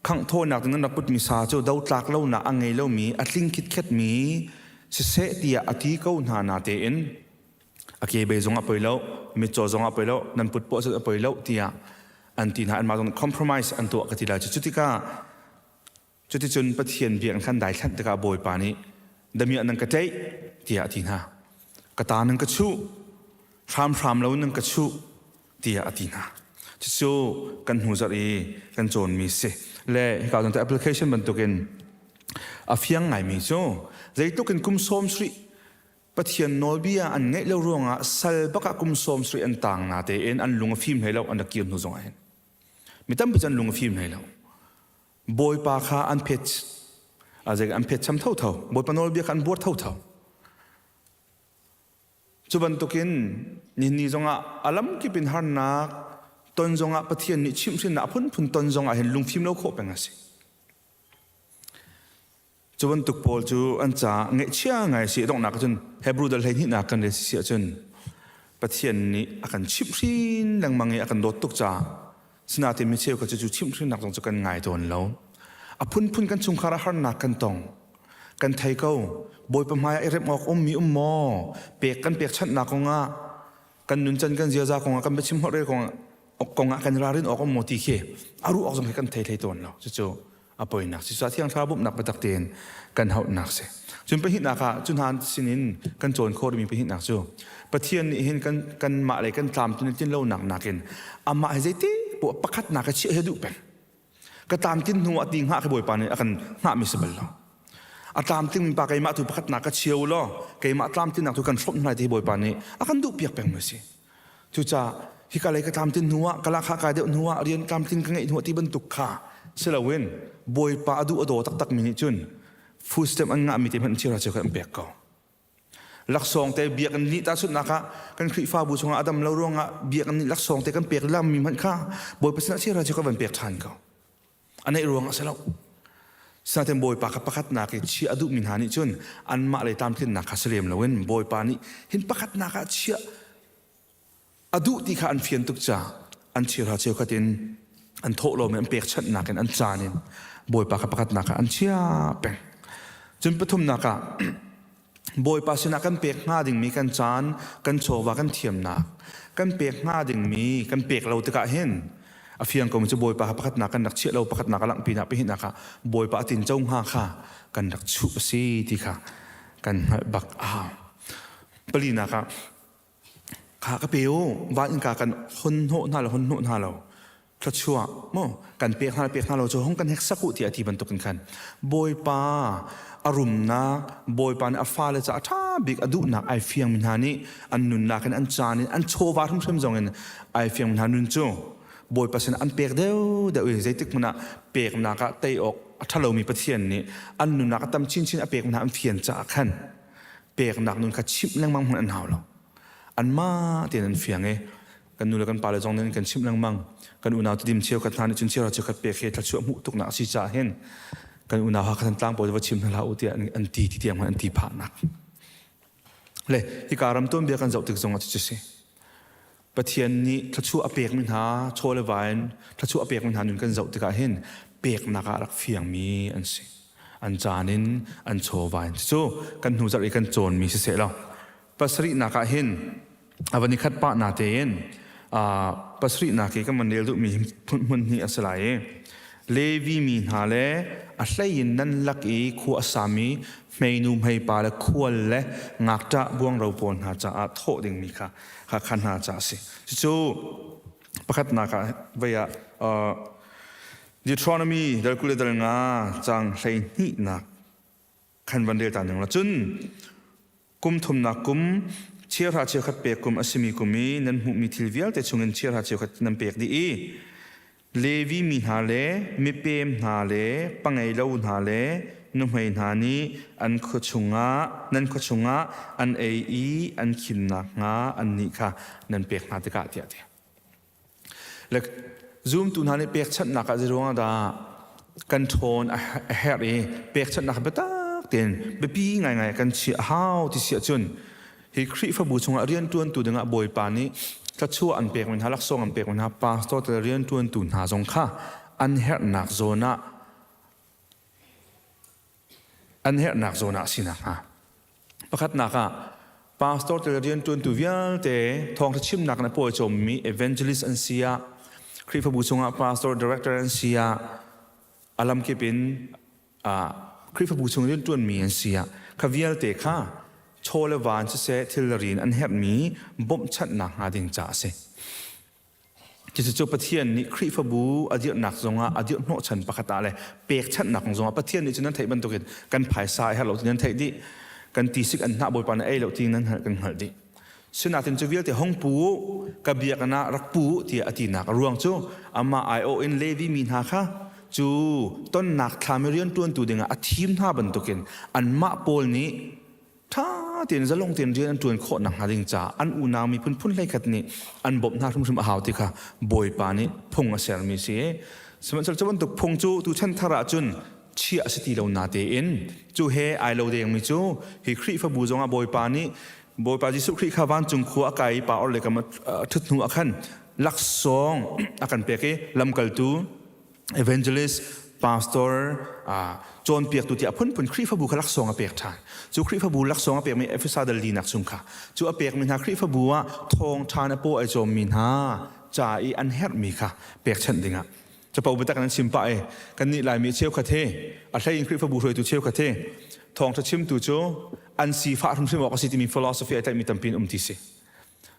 khanghthawinak ding nan rak putmi sa cu dotlak lonak a ngei lomi a tling khitkhetmi siseh tiah a ti ko hna natein a kebei zong a poi lo mitcaw zong a poi lo nan put poah a poi lo tiah an ti hna anmah zong compromise an tuah ka ti lai cu cutikah Cuticun Pathian biakinn khan daithlanh tikah Bawipa nih damiah nan ka tlaih tiah a ti hna. Ka ta nan ka chuh, hramhram lo nan ka chuh tiah a ti hna. Cucu kan hnu zarh i kan cawnmi si. Le hika zong application bantukin a fiang ngaimi cu zeitluk in kum 70 Pathian nawlbia an ngaih lo ruangah sal bakah kum 70 an tang na tein an lung a fim hlei lo an rak kir hnu zong ah hin. Mi tampi cu an lung a fim hlei lo. Bawipa kha an phet an phet cham thotho Bawipa nawlbia kha an buar thotho cu bantukin nihin ni zongah a lamkip in harnak ton zongah Pathian nih chimhhrinnak a phunphun ton zongah hin lungfim lo khawh peng a si Cu bantuk pawl cu an caah ngaihchia ngai a si. Donghnak ahcun Hebrew dal 12nak kan rel si ahcun Pathian nih a kan chimhhrin lengmang i a kan dawt tuk caah sinain mi cheu kha cu cu chimhhrinnak zong cu kan ngai tawn lo. A phunphun kan chungkhar ah harnak kan tong. Kan thei ko. Bawipa hmai ah i remh awk ummi um maw? Pek kan pekchanhnak kongah kan nuncan kan ziaza kongah kan biachim holhrel kongah kongah kan ralrin awk um maw ti khi a ruh awk zong khi kan thei hlei tawn lo. Cucu A poinak si. Cucaah Thiang Thlarau bawmhnak biatak tein kan hauhnak si. Cun pahnihnak ah cu hna sinin kan cawn khawh rihmi pahnihnak cu Pathian nih hin kan kanmah le kan tlamtlin tlin lonak nakin amah hi zeiti poah pakhatnak a chiah hi a duh peng. Ka tlamtlin hnu ah ti hngah khi Bawipa nih a kan hngahmi si bal lo. A tlamtling pa keimah tu pakhatnak ka chia u law keimah tlamtlinnak tu kan hrawmh hna ti hi Bawipa nih a kan duh piak peng mi si. Cucaah hika lei ka tlamtlin hnu ah ka lakha kai deuh hnu ah rian tlamtling ka ngeih hnu ah ti bantuk kha si loin Bawipa a duh a daw taktak mi nih cun footstep an ngahmi te hmanh chira cheu kha an pek ko. Laksawng te biakinn nih tahchunhnak ah kan Khrihfabu chungah a dam lo ruangah biakinn nih laksawng te kan pek lammi hmanh kha Bawipa sinah chira cheu kha van pek ṭhan ko. A neih ruang a si lo. Sinain Bawipa kha pakhatnak i chiah a duhmi hna nih cun anmah lei tlamtlinnak kha si lem loin Bawipa nih hin pakhatnak ah chiah a duh ti kha an fian tuk caah an cheuhra cheukhat in an thawhlawm in an pekchanhnak in an caan in Bawipa kha pakhatnak ah an chia peng. Cun pathumnak ah Bawipa sinah kan pek hnga dingmi kan caan, kan chawva, kan thiamnak, kan pek hnga dingmi kan pek lo tikah hin a fiang ko mi cu Bawipa kha pakhatnak kan rak chiah lo, pakhatnak a langhpi nak pahnihnak ah Bawipa a tinco hnga kha kan rak chuh a si ti kha kan hngalh bak a hau. Palinak ah kha ka pe u, van innka kan hon hnawh hna lo, hon hnawh hna lo. Thluachuah mu kan pek hna pek hna lo cu hong kan heksak u tiah ti bantukin khan Bawipa a rumnak Bawipa nih a fale ca a ṭha bik a duhnak ai fiangmi hna nih an nunnak in an caan in an chawva hrimhrim zong in ai fiangmi hna nun cu Bawipa sin an pek deuh deuh i zeitik hmanh ah peknak ah tei awk a ṭhalomi Pathian nih an nunnak a tam chinchin a pek hna an fian caah khan peknak nun kha chimh lengmang hmanh an hau lo anmah tein an fiang i kan nu le kan pale zong nih kan chimh lengmang kan unau tedim cheukhat hna nih cun cheuhra cheukhat pek he thluachuah hmuh tuknak a si caah hin kan unau ha khan tlang pawl va chim hna hlah u tiah an ti ti tiang an ti phahnak le hika ram tuanbia kan zoh tik zong ah cu si Pathian nih thluachuah a pekmi hna chaw le vain thluachuah a pekmi hna nun kan zoh tikah hin peknak ah rak fiangmi an si an caan in an chawva in cu kan hnu zarh i kan cawnmi siseh lo pasarihnak ah hin a van i khat pah na tein pasarihnak i kan van rel duhmi hmun hnih a si lai i Levi mi hna le a hlei in nan lak i khua a sami hmeinu hmeipa le khual le ngakṭah buangro pawl hna caah thawh dingmi kha kha kha hna caah a si. Cucu pakhatnak ah vei ah Deuteronomy dal 20 le dal nga cang 12nak khan van rel ta ning la cun kum thumnak kum chiahra chiakhat pek kum a simi kum i nan hmuhmi thil vialte chungin chiahra chiakhat nan pek dih i Levi mi hna le mipem hna le pangei lo hna le nuhmei hna nih an khua chungah nan khua chungah an ei i an khim nakhnga annih kha nan pek hna tikah tiah a ti. Le zumtu hna nih pekchanhnak ah zeiruang ah dah kan ṭhawn a herh i pekchanhnak biatak tein biapi ngaingai kan chiah a hau ti si ahcun hi Khrihfabu chungah rianṭuantu dingah Bawipa nih thluachuah an pekmi hna laksawng an pekmi hna pastor te rianṭuantu hna zong kha an herhnak zawn ah an herhnak zawn ah si nakhnga Pakhatnak ah pastor te rianṭuantu vialte thawngṭha chimnak in a pawicawmmi evangelist an si ah Khrihfabu chungah pastor director an si ah a lamkip in Khrihfabu chung rianṭuanmi an si ah kha vialte kha chaw le van siseh thilri in an herhmi bawmhchanhnak hnga ding caah a si. Cucu Pathian nih Khrihfabu a dirhnak zongah a dirh hnawhchan pakhat ah le pekchanhnak kong zongah Pathian nih cun nan theih bantukin kan phaisa a herh lo ti nan theih dih kan tisik an hnah Bawipa nih ei lo ti nan hngalh kan hngalh dih. Sinain cu vialte hong pu u ka biakinn ah rak pu u tiah a tinak a ruang cu amah aiawh in Levi mi hna kha cu tonnak thlam i rianṭuantu dingah a thim hna bantukin anmah pawl nih ṭha tein zalong tein rian an ṭuan khawh nakhnga ding caah an unau miphun phun hleikhat nih an bawmh hna hrimhrim a hau ti kha Bawipa nih phung a sermi a si. Sihmanhsehlaw cu bantuk phung cu tuchan thar ah cun chiah a si ti lo natein cu he ai lo dengmi cu hi Khrihfabu zongah Bawipa nih Bawipa Jesuh Khrih kha vancung khua a kai i pa or le kam a ṭhut hnu ah khan laksawng a kan pek i lamkaltu evangelist pastor cawnpiaktu tiah phunphun Khrihfabu kha laksawng a pek ṭhan. Cu Khrihfabu laksawng a pekmi Efesa dal linak chung kha cu a pekmi hna Khrihfabu ah thawngṭha a paw ai cawmmi hna ca i an herhmi kha pekchanh dingah. Capo biatak nan chim pah i kannih Laimi cheukhat he a hlei in Khrihfabu hruaitu cheukhat he thawngṭha chimtu cu an sifah hrimhrim awk a si timi philosophy ai tlaihmi tampi an um ti si.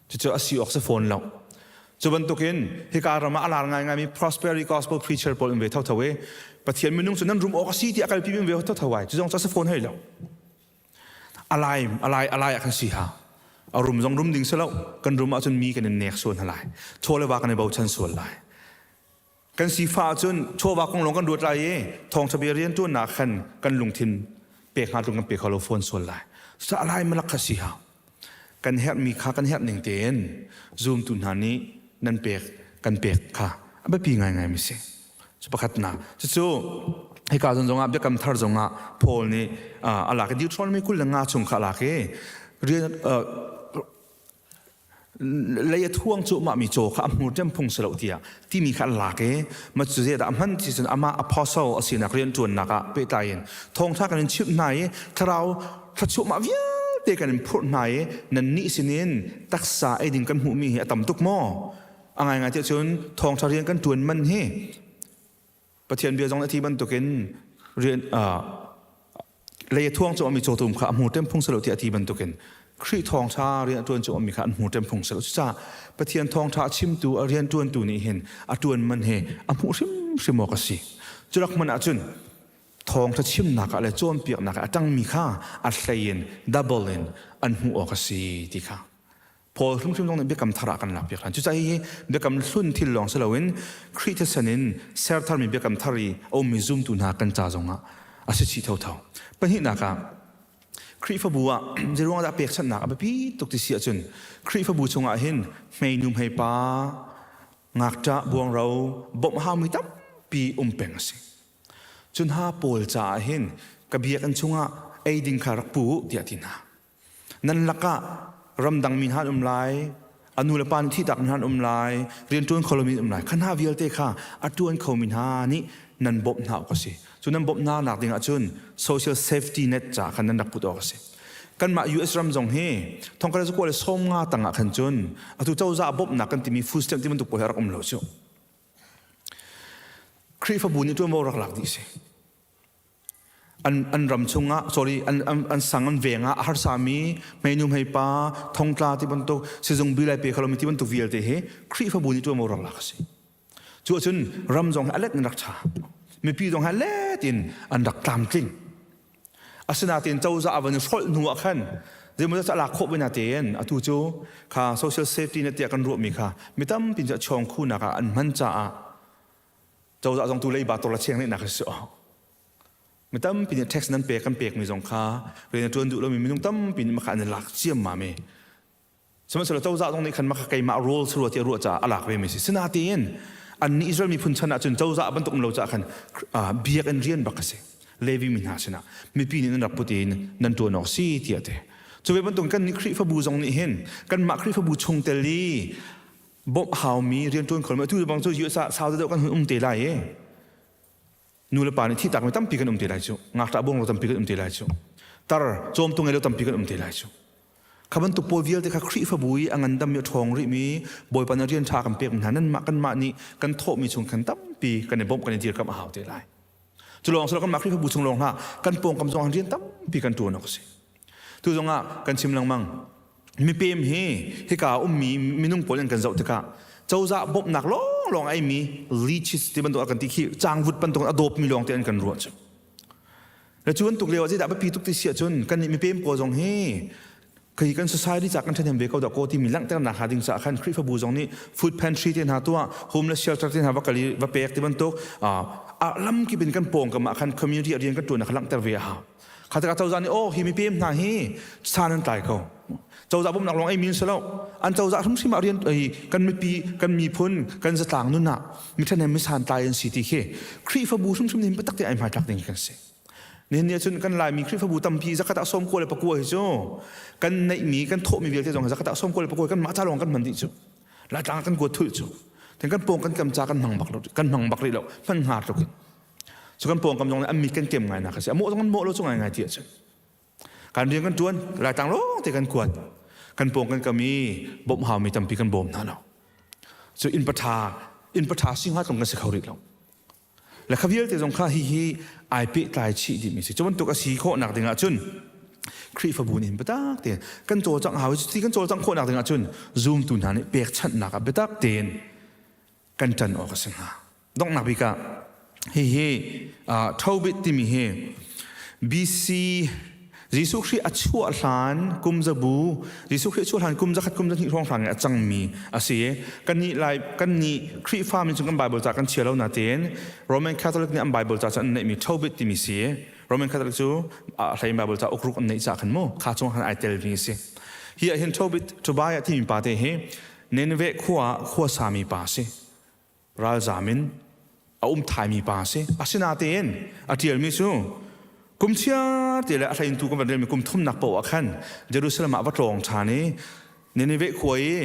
Cucu a si awk si fawn lo. Cu bantukin hika ram ah a lar ngaingaimi prosperity gospel preacher pawl um ve thotho i Pathian minung cu nan rum awk a si ti a kalpi mi um ve thotho ai. Cu zong cu a si fawn hoi lo. Alai alai alai ah kan si ha. A rum zong rum ding si lo. Kan rum ahcun mi kan in nek sual hna lai. Chaw le va kan i bochan sual lai. Kan sifah ahcun chawva kong lawng kan ruat lai i thawngṭha bia rianṭuannak khan kan lungthin pek hnga tluk kan pe kho lo fawn sual lai. Cucaah lai malak kha si hau. Kan herhmi kha kan herh ning tein zumtu hna nih nan pek kan pek kha a biapi ngaingai mi si. Cu pakhatnak. Cucu hika zon zongah biakam thar zongah Paul nih a lak i Deuteronomy 25 chung kha a lak i rian lei a thuang cu mah mi caw kha a hmur ṭem phung si lo tiah timi kha an lak i ma cu zeidah a hman ti cun amah apostle a sinak rianṭuannak ah pehtlai in thawngṭha kan in chimh hna i thlarau thluachuah mah vialte kan in phurh hna i nannih sinin taksa ei ding kan hmuhmi hi a tam tuk maw a ngaingai tiah cun thawngṭha rian kan ṭuan man hi Pathian bia zong a ti bantukin rian lei a thuang cu mi cawtum kha a hmu ṭem phung si lo tiah a ti bantukin Khrih thawngṭha rian a ṭuan cu mi kha an hmu ṭem phung si lo. Cucaah Pathian thawngṭha a chimtu a rian ṭuantu nih hin a ṭuan man he a hmuh hrimhrim awk a si. Cu rak hmanh ahcun thawngṭha chimnak ah le cawnpiaknak ah a ṭangmi kha a hlei in double in an hmuh awk a si ti kha Paul hrimhrim zong nih biakam thar ah kan lakpiak hlan. Cucaah hihi biakam hlun thil lawng si loin Khrih thisen in ser tharmi biakam thar i a ummi zumtu hna kan ca zongah a si chih thotho. Pahnihnak ah Khrihfabu ah zeiruang dah pekchanhnak a biapi tuk ti si ahcun Khrihfabu chungah hin hmeinu hmeipa ngakṭah buangro bawmh haumi tampi um peng a si. Cun ha pawl caah hin ka biakinn chungah ei ding kha rak pu u tiah ti hna. Nan lakah ramdang mi hna an um lai, a nu le pa nih thihtak mi hna an um lai, rianṭuan kho lomi an um lai. Kha hna vialte kha a ṭuan khomi hna nih nan bawmh hna awk a si. Cu nan bawmh hna nak ding ahcun social safety net ca khan nan rak put awk a si. Kanmah US ram zong hi thongkhat le zakua le 50 tangah khan cun atu cozah bawmhnak kan timi food stamp ti bantuk pawl hi a rak um lo cu. Khrihfabu nih ṭuanvo rak lak dih si. An ram chungah sorry an sang an veng ah a harsami hmeinu hmeipa thongtla ti bantuk sizung bil ai pe kho lomi ti bantuk vialte hi Khrihfabu nih ṭuanvo rak lak a si. Cu ahcun ram zong hi a let in rak ṭha. Mipi zong hi a let in an rak tlamtling. Asinain cozah a van i hrolh hnu ah khan zeimaw zat a lak khawh ve na tein atu cu kha social safety net tiah kan ruahmi kha mi tampi cu a chawng khunak ah an hman caah cozah zong tu leiba tor la cheng nak si mi tampi nih tax nan pek kan pekmi zong kha rian a ṭuan duh lomi minung tampi nih maka an i lak ciammam i sihmanhsehlaw cozah zong nih khan maka keimah role sarua ti a ruah caah a lak ve mi si sinatein annih Israel miphun chan ahcun cozah bantuk um lo caah khan biakinn rian bak a si Levi mi hna sinah mipi nih nan rak put in nan ṭuan awk si tiah ti cu ve bantuk kan nih Khrihfabu zong nih hin kanmah Khrihfabu chungtel i bawmh haumi rianṭuan kho atu bang cu US ah sau deuh kan hun um te lai i nu le pa nih thihtak mi tampi kan um te lai cu ngakṭah buang lo tampi kan um te lai cu tar cawmtu ngei lo tampi kan um te lai cu kha bantuk pawl vialte kha Khrihfabu i a ngandam mi a ṭhawng rih mi Bawipa na rian ṭha kan pek mi hna nanmah kanmah nih kan thawhmi chung khan tampi kan i bawmh kan i dirkamh a hau te lai cu lawng silo kanmah Khrihfabu chung lawng hlah kan pawngkam zong rian tampi kan ṭuan awk a si tu zong ah kan chim lengmang mipem hi hika ummi minung pawl in kan zoh tikah cozah bawmhnak lawnglawng ai mi leeches ti bantuk kan ti khi changvut bantuk a dawpmi lawng te an kan ruah cu le cu bantuk lio ah zeidah biapi tuk ti si ahcun kan nih mipem pawl zong hi khi kan society ca kan ṭhahnem ve ko dah ko timi langhternak hnga ding caah khan Khrihfabu zong nih food pantry te hna tuah homeless shelter te hna va kal i va pek ti bantuk a lamkip in kan pawngkam ah khan community rian kan ṭuan kha langhter ve a hau kha tikah cozah nih oh hi mipem hna hi san an tlai ko cozah bawmhnak lawng ei mi si lo an cozah hrimhrim ah rian kan mipi kan miphun kan zatlang nun ah mi ṭhahnem mi santlai an si ti khi Khrihfabu hrimhrim nih biatak te ai hmaitlak ding kan si Nihin ni ahcun kan Laimi Khrihfabu tampi zakhat ah 99 hi cu kan neihmi kan thawhmi vialte zong zakhat ah 99 kan mah ca lawng kan hman dih cu. Laitlang kan kuat thulh cu. Then kan pawng kan kam ca kan hmang bak lo kan hmang bak rih lo hman hnga tluk in. Cu kan pawng kam zong an mi kan kem ngai nak a si. A mawh zong an mawh lo cu ngai ngai ti ahcun. Kan rian kan tuan Laitlang lawng te kan kuat. Kan pawng kan kam i bawmh haumi tampi kan bawm hna lo. Cu inn patha inn patha singha tlung kan si kho rih lo. Le kha vialte zong kha hi hi ai pehtlai chih dihmi si. Cu bantuk a si khawhnak ding ahcun Khrihfabu nih biatak tein kan cawlcangh hau i cuti kan cawlcangh khawhnak ding ahcun zumtu hna nih pekchanhnak ah biatak tein kan ṭan awk a si hnga. Donghnak bik ah hihi Tobit timi hi BC Jesuh Khrih a chuah hlan kum zabu Jesuh Khrih a chuah hlan kum zakhat kum zahnih hrawnghrang i a cangmi a si i kannih lai kannih Khrihfa mi cu kan Bible ca kan chia lo natein Roman Catholic nih an Bible ca cu an neihmi Tobit timi si Roman Catholic cu a hlei Bible ca ukruk an neih ca khan mu kha chung khan ai telmi a si. Hi ah hin Tobit Tobiah timi pa te hi Nineveh khua ah khua sami pa a si. Ralzam in a um thaimi pa a si. Asinain a ṭialmi cu kum chiar te le a hleintu kan van relmi kum thumnak paoh ah khan Jerusalem ah va tlawng ṭhan i Nineveh khua i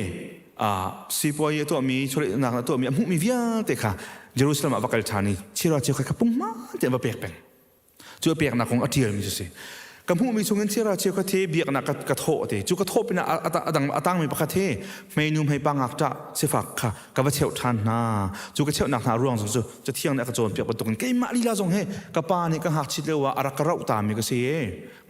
sipuai a tuahmi chawlehnak a tuahmi a hmuhmi vialte kha Jerusalem ah va kal ṭhan i chira cheu kha punghman te va pek peng. Cu a peknak kong a ṭialmi cu si. Ka hmuhmi chungin chira cheu kha the biaknak ka thawh te. Cu ka thawh pinah a dang a tangmi pakhat he hmeinu hmeipa ngakṭah sifak kha ka va cheuh ṭhan hna. Cu ka cheuhnak hna ruang zong cu Cathiang nih a ka cawnpiak bantukin keimah lila zong he ka pa nih ka ngakchit lio ah a rak ka roh tami ka si i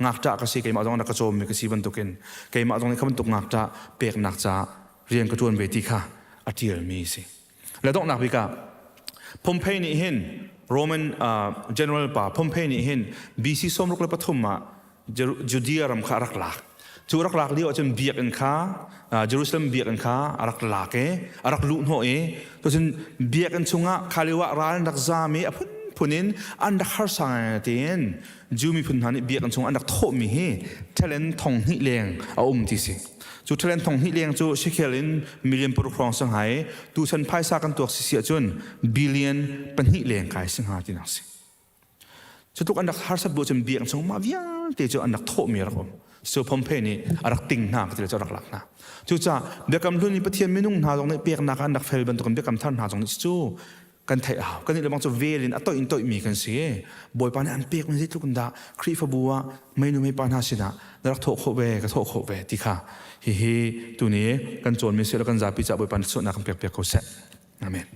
ngakṭah ka si keimah zong a rak ka cawmmi ka si bantukin keimah zong nih kha bantuk ngakṭah peknak caah rian ka ṭuan ve ti kha a ṭialmi a si. Le donghnak bik ah Pompey nih hin Roman general pa Pompey nih hin BC 63 ah Judea ram kha a rak lak. Cu rak lak lio ahcun biakinn kha Jerusalem biakinn kha a rak lak i a rak luh hnawh i tucun biakinn chungah kha lio ah ral an rak zaam i a phunphun in an rak harsa ngai tiin Jew miphun hna nih biakinn chung an rak thawhmi hi talent thong hnih leng a um ti si. Cu talent thong hnih leng cu shekel in million paruk hrawng si hnga i tuchan phaisa kan tuak si si ahcun billion pahnih leng kai si hnga tinak si. Cu tluk an rak harsat bu cun biakinn chung mah vialte cu an rak thawhmi a rak um. So Pompey nih a rak ting hna ka ti cu a rak lak hna. Cucaah biakam hlun i Pathian minung hna zong nih peknak ah an rak fel bantukin biakam thar hna zong nih cu kan theih a hau kan nih lebang cu vel in a toih in toihmi kan si bawipa nih an pek mi zeitluk in dah khrihfabu ah meinu meipa hna sinah na rak thawh khawh ve ka thawh khawh ve ti kha hihi tuni kan cawnmi si kan zapi ca bawipa nih suahnak kan pek piak ko seh amen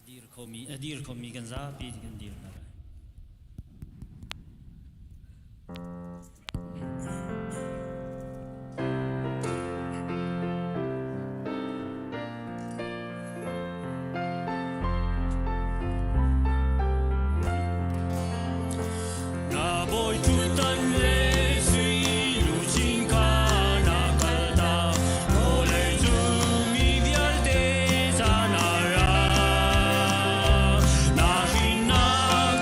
Dir khomi a dir khomi kan zapi kan dir hna lai. Na bawi ṭhutdan le sui luchin kha na kaltak, vawleicung mi vialte ca na ra. Na hrinnak.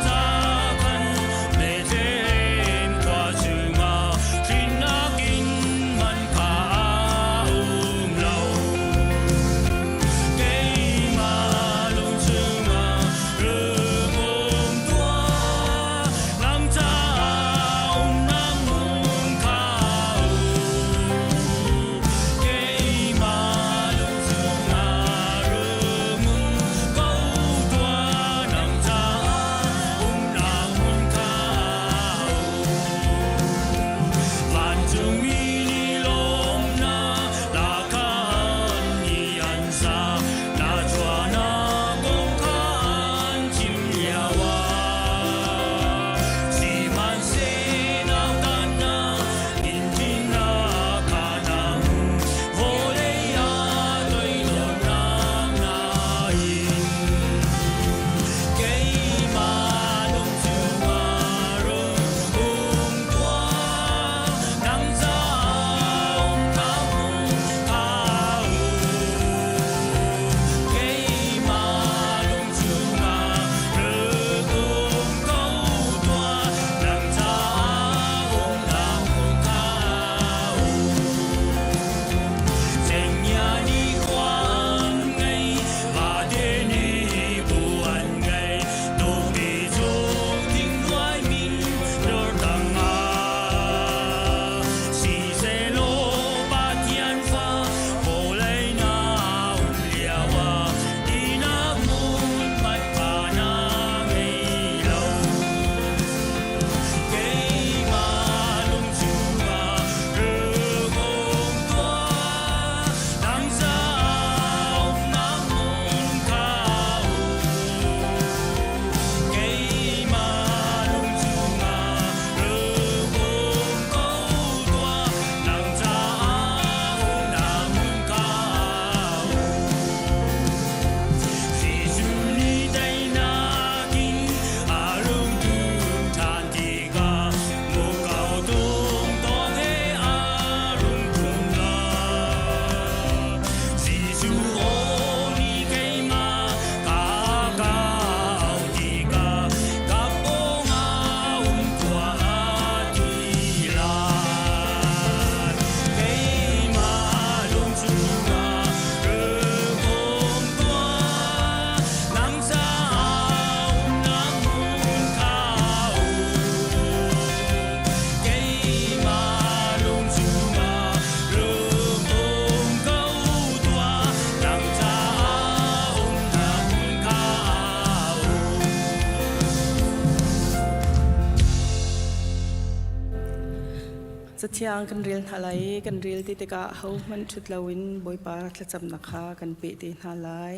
Cathiang kan rel hna lai i kan rel ti tikah hohmanh ṭhut loin Bawipa thlacamnak kha kan peh te hna lai.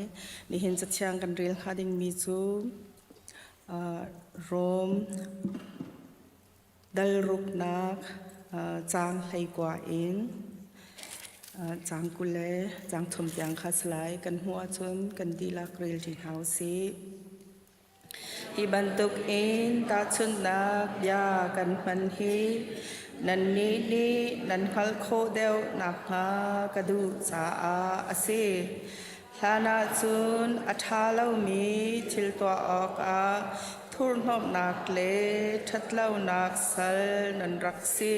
Nihin cathiang kan rel hnga dingmi cu Rom dal ruknak caang 19 in caang 20 le caang thum tiang kha si lai. Kan hmuh ahcun kan dihlak rel ṭi hna u sih. Hi bantukin tahchunhnak bia kan hman hi nannih nih nan hngalh khawh deuh nakhnga ka duh caah a si. Hlanah cun a ṭha lomi thil tuah awkah thurhnawmhnak le ṭhatlonak sal nan rak si.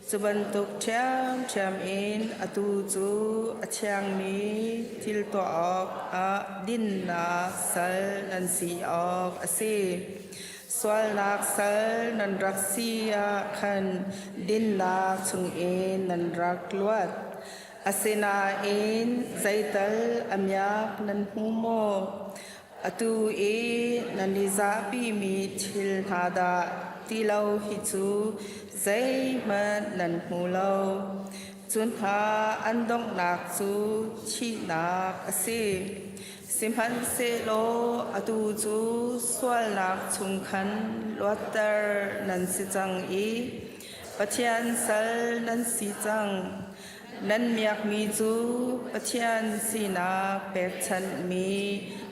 Cu bantuk ṭhiamṭhiam in atu cu a thiangmi thil tuah awkah dinnak sal nan si awk a si. Sualnak sal nan rak si ah khan dinnak chungin nan rak luat. Asinain zeital a miak nan hmu maw? Atu i nan i zahpimi thil hna dah ti lo hi cu zeihmanh nan hmu lo. Cu hna an donghnak cu thihnak a si. Sihmanhsehlaw atu cu sualnak chung khan luatter nan si cang i Pathian sal nan si cang. Nan miakmi cu Pathian sinak pekchanhmi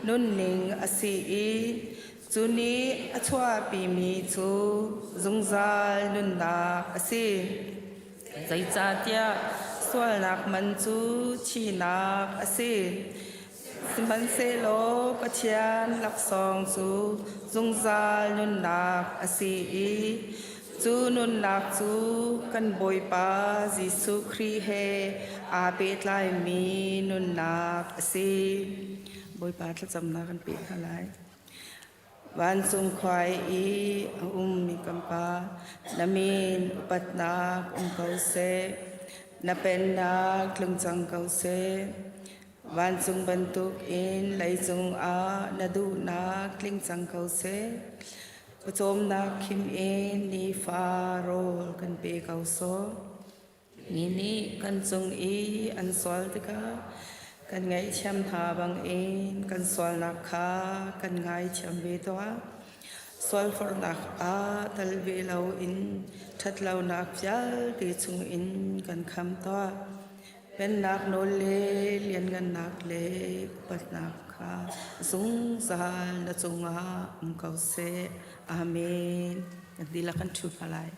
nunning a si i cu nih a chuahpimi cu zungzal nunnak a si. Zeicahtiah sualnak man cu thihnak a si. Sihmanhsehlaw Pathian laksawng cu zungzal nunnak a si i cu nunnak cu kan Bawipa Jesuh Khrih he aa pehtlaimi nunnak a si. Bawipa thlacamnak kan peh hna lai. Vancung khua i a ummi kan Pa, na min upatnak um ko seh. Na pennak tlung cang ko seh. Vancung bantukin leicung ah na duhnak tling cang ko seh. Pawcawmnak khim in nifa rawl kan pe ko sawh. Mi nih kan cung i an sual tikah kan ngaihthiam hna bangin kan sualnak kha kan ngaithiam ve tuah. Sualforhnak ah tal ve loin ṭhatlonak vialte chungin kan kham tuah. Pennak nawl le lianngannak le upatnak kha zungzal na cungah um ko seh. Amen. Kan dihlak kan ṭhu hna lai.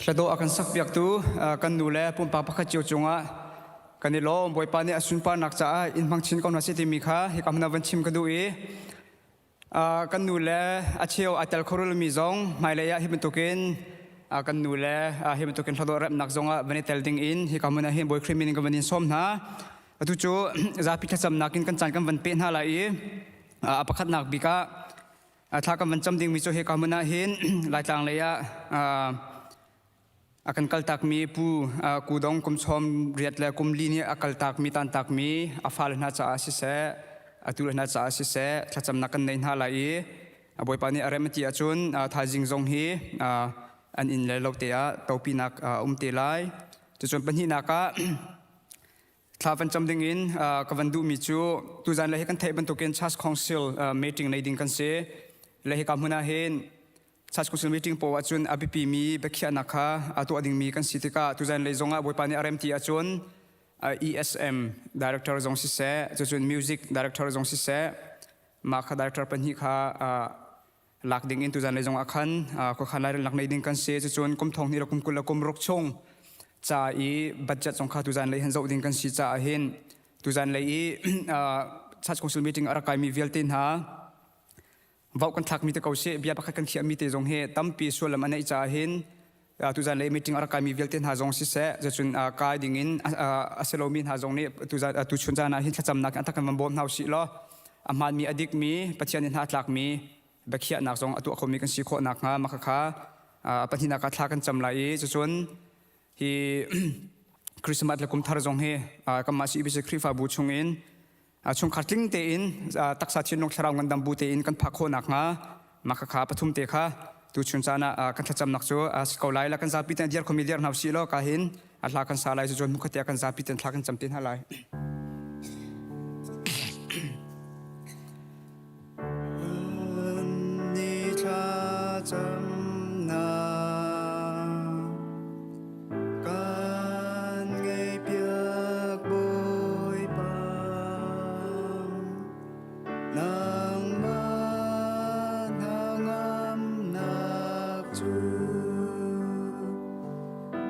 Hladawh a kan sakpiaktu kan nu le pumpak pakhat cio cungah kan i lawm. Bawipa nih a sunparnak caah in hmang chin ko hna seh timi kha hika hmun ah van chim ka duh i kan nu le a cheu a tel kho mi zong hmailei ah hi bantukin kan nu le hi bantukin hladawh remnak zongah van i tel ding in hika hmun ah hin Bawi Khrih min in ka van in sawm hna. Atu cu zapi thlacamnak in kan caan kan van peh hna lai i a pakhatnak bik ah thla kan van cam dingmi cu hika hmun ah hin Laitlang lei ah a kan kaltakmi Pu Kudong kum chom riat le kum li nih a kaltakmi tantakmi a fale hna caah siseh atu le hna caah siseh thlacamnak kan nei hna lai i Bawipa nih a rem a ti ahcun thaizing zong hi an inn le lo te ah topinak a um te lai. Cucun pahnihnak ah Thla van cam ding in ka van duhmi cu tuzan le hi kan theih bantukin Church Council meeting nei ding kan si. Le hika hmun ah hin Church Council meeting paoh ahcun a biapi mi biakhiahnak kha a tuah dingmi kan si tikah tuzan lei zongah Bawipa nih a rem ti ahcun ESM director zong siseh, cucun music director zong siseh, mah kha director pahnih kha lak ding in tuzan lei zong ah khan khuakhan lairelnak nei ding kan si. Cucun kum thong hnih le kum 20 le kum ruk chung ca i budget zong kha tuzan lei hin zoh ding kan si caah hin tuzan lei i church council meeting a rak kaimi vialte hna vote kan thlakmi te ko si. Bia pakhat kan khiahmi te zong hi tampi sullam a neih caah hin tuzan lei meeting a rak kaimi vialte hna zong siseh, cucun kai ding in a si lomi hna zong nih tuchun caan ah hin thlacamnak in a tak kan van bawm hna usih law a hmaanmi, a dikmi, Pathian in hna a tlakmi biakhiahnak zong a tuah khomi kan si khawh nakhnga mah khakha pahnihnak ah thla kan cam lai i cucun hi Christmas le kum thar zong hi kanmah CBC Khrihfabu chungin chungkhar tling tein taksa thinlung thlarau ngandam bu tein kan phak khawh nakhnga mah khakha pathum te kha tuchun caan ah kan thlacamnak cu a si ko lai la. Kan zapi ten diar khomi diar hna usih law ka hin a hla kan sa lai. Cu cun hmukkhat kan zapi ten thla kan cam te hna lai. Ni thlacamnak kan ngaihpiak Bawipa, nangmah hnangamnak cu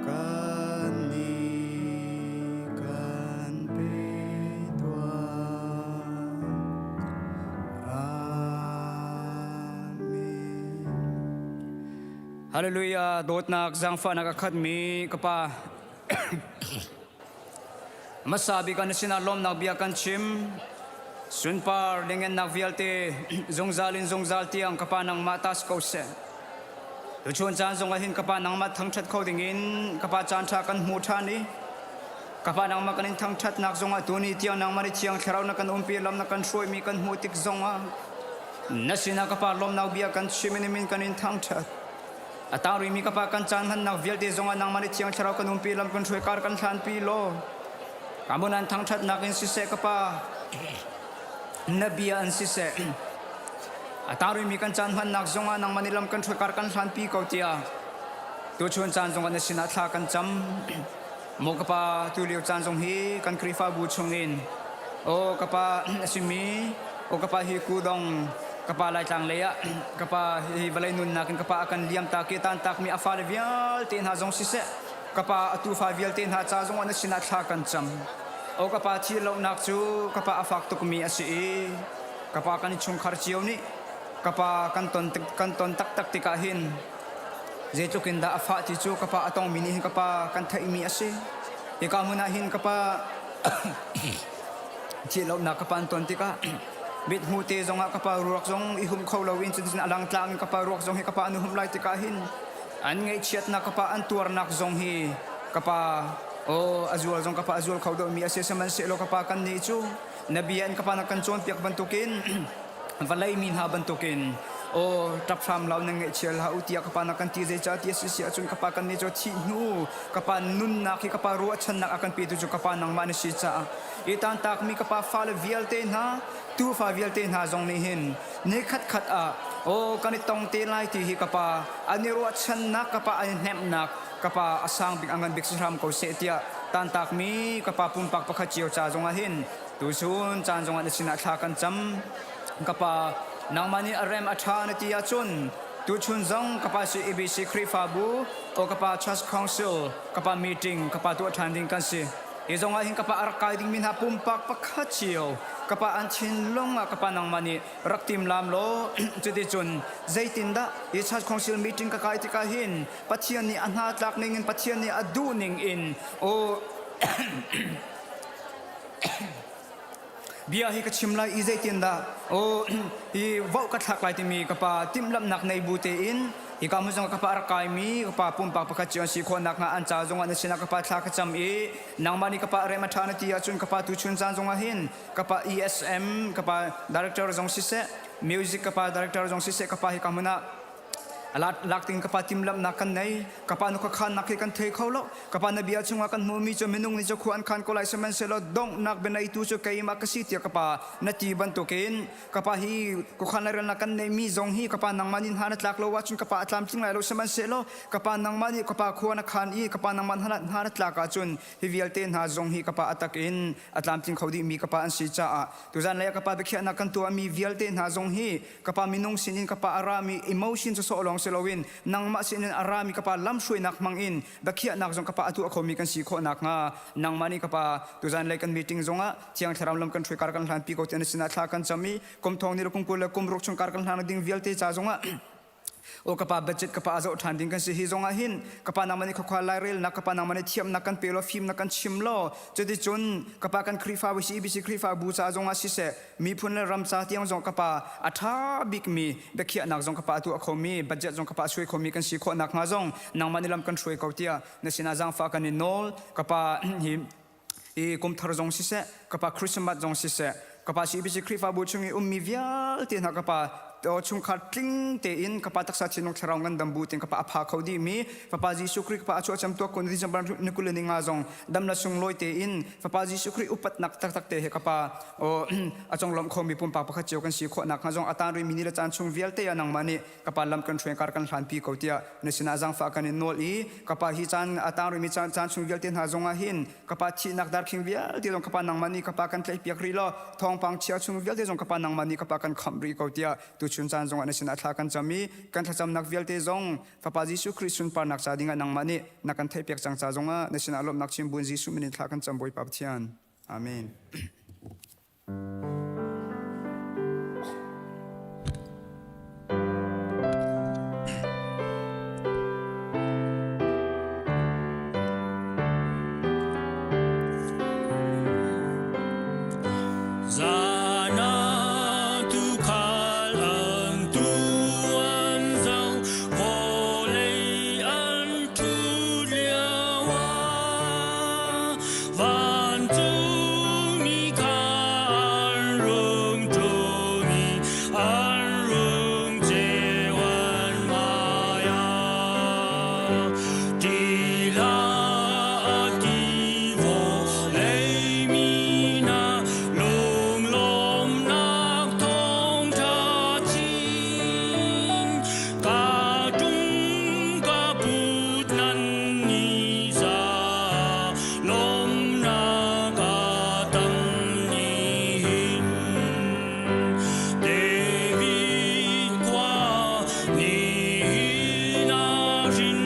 kan nih kan pe tuah. Amen. Hallelujah. Dawtnak zaangfahnak a khatmi ka pa, hmasa bik ah na sinah lawmnak bia kan chim. Sunpar lengennak vialte zungzal in zungzal tiang ka pa nangmah ta si ko seh. Tuchun caan zong ah hin ka pa nangmah thangṭhat kho dingin ka pa caan ṭha kan hmu ṭhan i ka pa nangmah kan in thangṭhatnak zongah tuni tiang nangmah nih thiang thlarau na kan umpi, lam na kan hruaimi kan hmuh tik zongah na sinah ka pa lawmnak bia kan chim in min kan in thangṭhat. A tang rihmi ka pa kan caan hmannak vialte zongah nangmah nih thiang thlarau kan umpi, lam kan hruai, kar kan hlanpi law ka an thangṭhatnak in siseh, ka pa na bia an siseh, a tang rihmi kan caan hmannak zongah nangmah nih lam kan hruai, kar kan hlanpi ko tiah tuchun caan zongah na sinah thla kan cam. Maw ka pa, tu lio caan zong hi kan Khrihfabu chungin aw ka pa a simi aw ka pa hi kudong ka pa Laitlang lei ah ka pa hi vawlei nunnak in ka pa a kan liam tak i tan takmi a fale vialte hna zong siseh, ka pa a tufa vialte hna ca zong ah na sinah thla kan cam. Aw ka pa, thih lohnak cu ka pa a fak tukmi a si i ka pa kan chungkhar cio nih ka pa kan ton taktak tikah hin zeitluk in dah a fah ti cu ka pa a tongmi nih hin ka pa kan theihmi a si. Hika hmun ah hin ka pa thih lohnak ka pa an ton tikah mit hmu te zongah ka pa ruak zong i hum kho loin cuticun a lang tlang in ka pa ruak zong hi ka pa an hum lai tikah hin an ngaihchiatnak, ka pa an tuarnak zong hi ka pa oh a zual zong ka pa a zual kho deuhmi a si. Sihmanhsehlaw ka pa kan nih cu na bia in ka pa na kan cawnpiak bantukin vawlei mi hna bantukin aw ṭap hram lo na ngaihchia hlah u tiah ka pa na kan ti. Zeicah ti a si si ahcun ka pa kan nih cu thih hnu ka pa nunnak hi ka pa ruahchannak a kan petu cu ka pa nangmah na si caah i tantakmi ka pa fale vialte hna, tufa vialte hna zong nih hin ni khatkhat ah aw kan i tong te lai ti hi ka pa an i ruahchannak, ka pa an i hnemhnak ka pa a sang bik, a ngan bik si hram ko seh tiah tantakmi ka pa pumpak pakhat cio ca zongah hin tuchun caan zongah na sinah thla kan cam. Ka pa, nangmah nih a rem a ṭha na ti ahcun. Tuchun zong kapa si EBC Khrihfabu o kapa Church Council kapa meeting kapa tuah ṭhan ding kan si. Hi zong ah hin kapa a rak kai dingmi hna pumpak pakhat cio kapa an thinlung ah kapa nangmah nih rak timlam law cuticun zeitindah hi Church Council meeting ka kai tikah hin Pathian nih a hna tlak ning in Pathian nih a duh ning in o bia hi ka chim lai i zeitindah o hi voh ka thlak lai timi ka pa timhlamhnak nei bu tein hika hmun zong ka pa a rak kaimi ka pa pumpak pakhat cio an si khawh nakhnga an ca zongah na sinah ka pa thla ka cam i nangmah nih ka pa rem a ṭha na ti ahcun ka pa tuchun caan zongah hin ka pa ESM ka pa director zong siseh music ka pa director zong siseh ka pa hika hmun ah lak ding ka pa timhlamhnak kan nei ka pa na khuakhannak hi kan thei kho lo ka pa na bia chungah kan hmuhmi cu minung nih cu khua an khan ko lai sihmanhsehlaw donghnak bianeitu cu keimah ka si tiah ka pa na ti bantukin ka pa hi khuakhan lairelnak kan neihmi zong hi ka pa nangmah nih hna na tlak lo ahcun ka pa a tlamtling lai lo sihmanhsehlaw ka pa nangmah nih ka pa khua na khan i ka pa nangmah hna na tlak ahcun hi vialte hna zong hi ka pa a tak in a tlamtling kho dihmi ka pa an si caah tuzan lei ah ka pa biakhiahnak kan tuahmi vialte hna zong hi ka pa minung sinin ka pa a rami emotion cu sawh lawng si loin nangmah sinin a rami ka pa lamhruainak hmang in biakhiahnak zong ka pa a tuah khomi kan si khawh nakhnga nangmah nih ka pa tuzan lei kan meeting zongah thiang thlarau lam kan hruai kar kan hlan pi ko ti na sinah thla kan cam i kum thong ni le kum 20 le kum ruk chung kar kan hlan ding vialte ca zongah o kapa budget kapa a zoh ṭhan ding kan si hi zongah hin kapa nangmah nih khuakhua lairelnak kapa nangmah nih thiamnak kan pe law fimnak kan chim law cuticun kapa kan Khrihfabu CBC Khrihfabu ca zongah siseh miphun le ram ca tiang zong kapa a ṭha bikmi biakhiahnak zong kapa a tuah khomi budget zong kapa a suai khomi kan si khawh nakhnga zong nangmah nih lam kan hruai ko tiah na sinah zaangfah kan in nawl. Kapa hi i kum thar zong siseh kapa Christmas zong siseh kapa CBC Khrihfabu chung i ummi vialte hna kapa chungkhar tling tein kapa taksa thinlung thlarau ngandam bu tein kapa a pha kho dihmi Fapa Jesuh Khrih kapa a chuah cam tuak kun December ni 20 ni nga zong dam la sunglawi tein Fapa Jesuh Khrih upatnak taktak te he kapa a conglawmh khomi pumpak pakhat cio kan si khawh nakhnga zong a tan rihmi ni le caan chung vialte ah nangmah nih kapa lam kan hruai kar kan hlanpi ko tiah na sinah zaangfah kan in nawl i kapa hi caan a tang rihmi caan caan chung vialte hna zongah hin kapa thihnak darkhing vialte zong kapa nangmah nih kapa kan tlaihpiak rih law thawngpang chia chung vialte zong kapa nangmah nih kapa kan khamh rih ko tiah tuchun caan zongah na sinah thla kan cam i kan thlacamnak vialte zong Fapa Jesuh Khrih sunparnak ca dingah nangmah nih na kan theihpiak cang ca zongah na sinah lawmhnak chim buin Jesuh min in thla kan cam Bawipa Pathian. Amen. Zana tukhal an tuan zau vawlei an thu lio ah vancungmi kha an rung ṭum i an rung ceu an hmai ah. Tila a ti vawlei mi hna lunglawmnak thawngṭha chin. Ka tung ka put nan ni za lawmnak a tam nihin. David khua nihin ah hrin.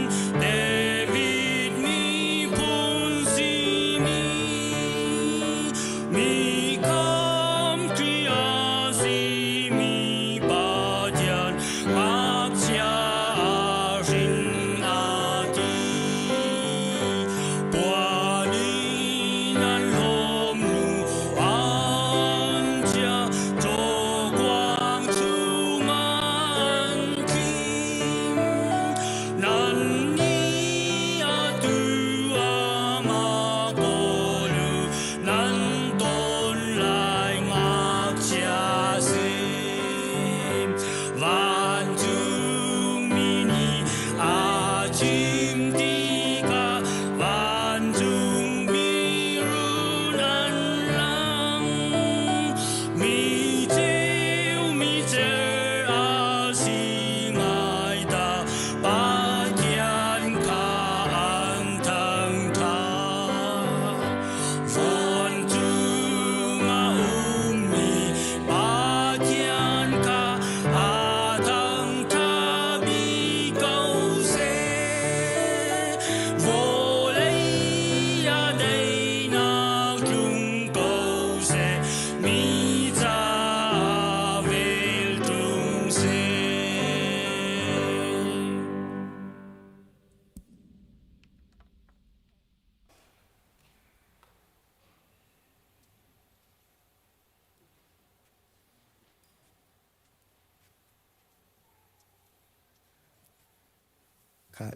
Kha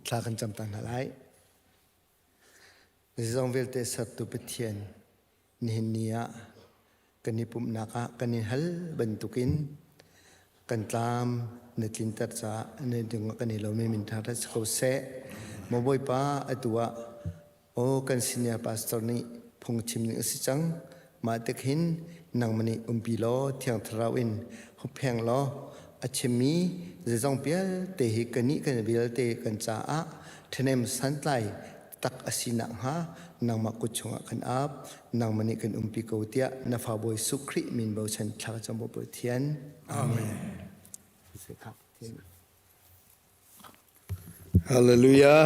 thla kan cam ta hna lai. Zeizong vialte sertu Pathian nihin ni ah kan i pumhnak ah kan in hal bantukin kan tlam na tlinter caah na ding kan i lawm i min ṭha si ko seh. Maw Bawipa atu ah aw kan senior pastor nih phungchim ning a si cang. Mah tik hin nangmah nih umpi law Thiang Thlarau in huppheng law a chimmi zeizong vialte hi kannih kan vialte kan caah ṭhahnem santlai tak a si nakhnga nangmah kut chungah kan ap nangmah nih kan umpi ko tiah na fa Bawi Jesuh Khrih min bochan thla cam Pathian. Amen. Hallelujah.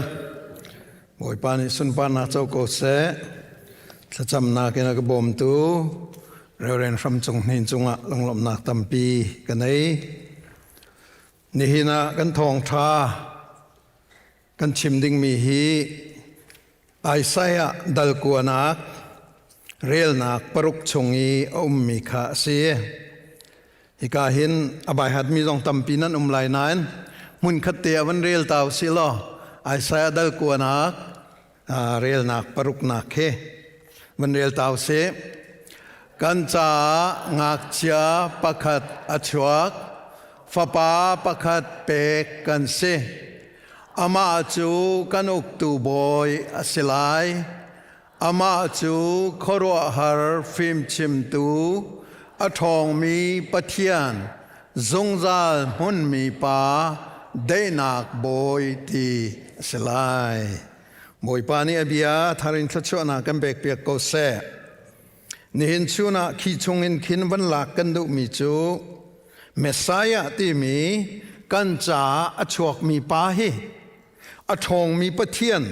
Bawipa nih sunparnak co ko seh. Thlacamnak in a ka bawmtu Reverend Hram Cung Hnin cungah lunglawmhnak tampi ka nei. Nihin ah kan thawngṭha kan chim dingmi hi Isaiah dal kuanak relnak paruk chung i a ummi kha a si. Hika hin a baihatmi zong tampi nan um lai nain hmunkhat te ah van rel ta usih law Isaiah dal kuanak relnak paruknak khi van rel ta usih. Kan caah ngakchia pakhat a chuak, fapa pakhat pek kan si. Amah cu kan uktu bawi a si lai. Amah cu khuaruahhar fimchimtu, a ṭhawngmi Pathian, zungzal hmunmi Pa, daihnak bawi ti a si lai. Bawipa nih a bia thar in thluachuahnak kan pekpiak ko seh. Nihin chun ah khi chungin khin van lak kan duhmi cu Messiah timi kan caah a chuakmi pa hi a ṭhawngmi Pathian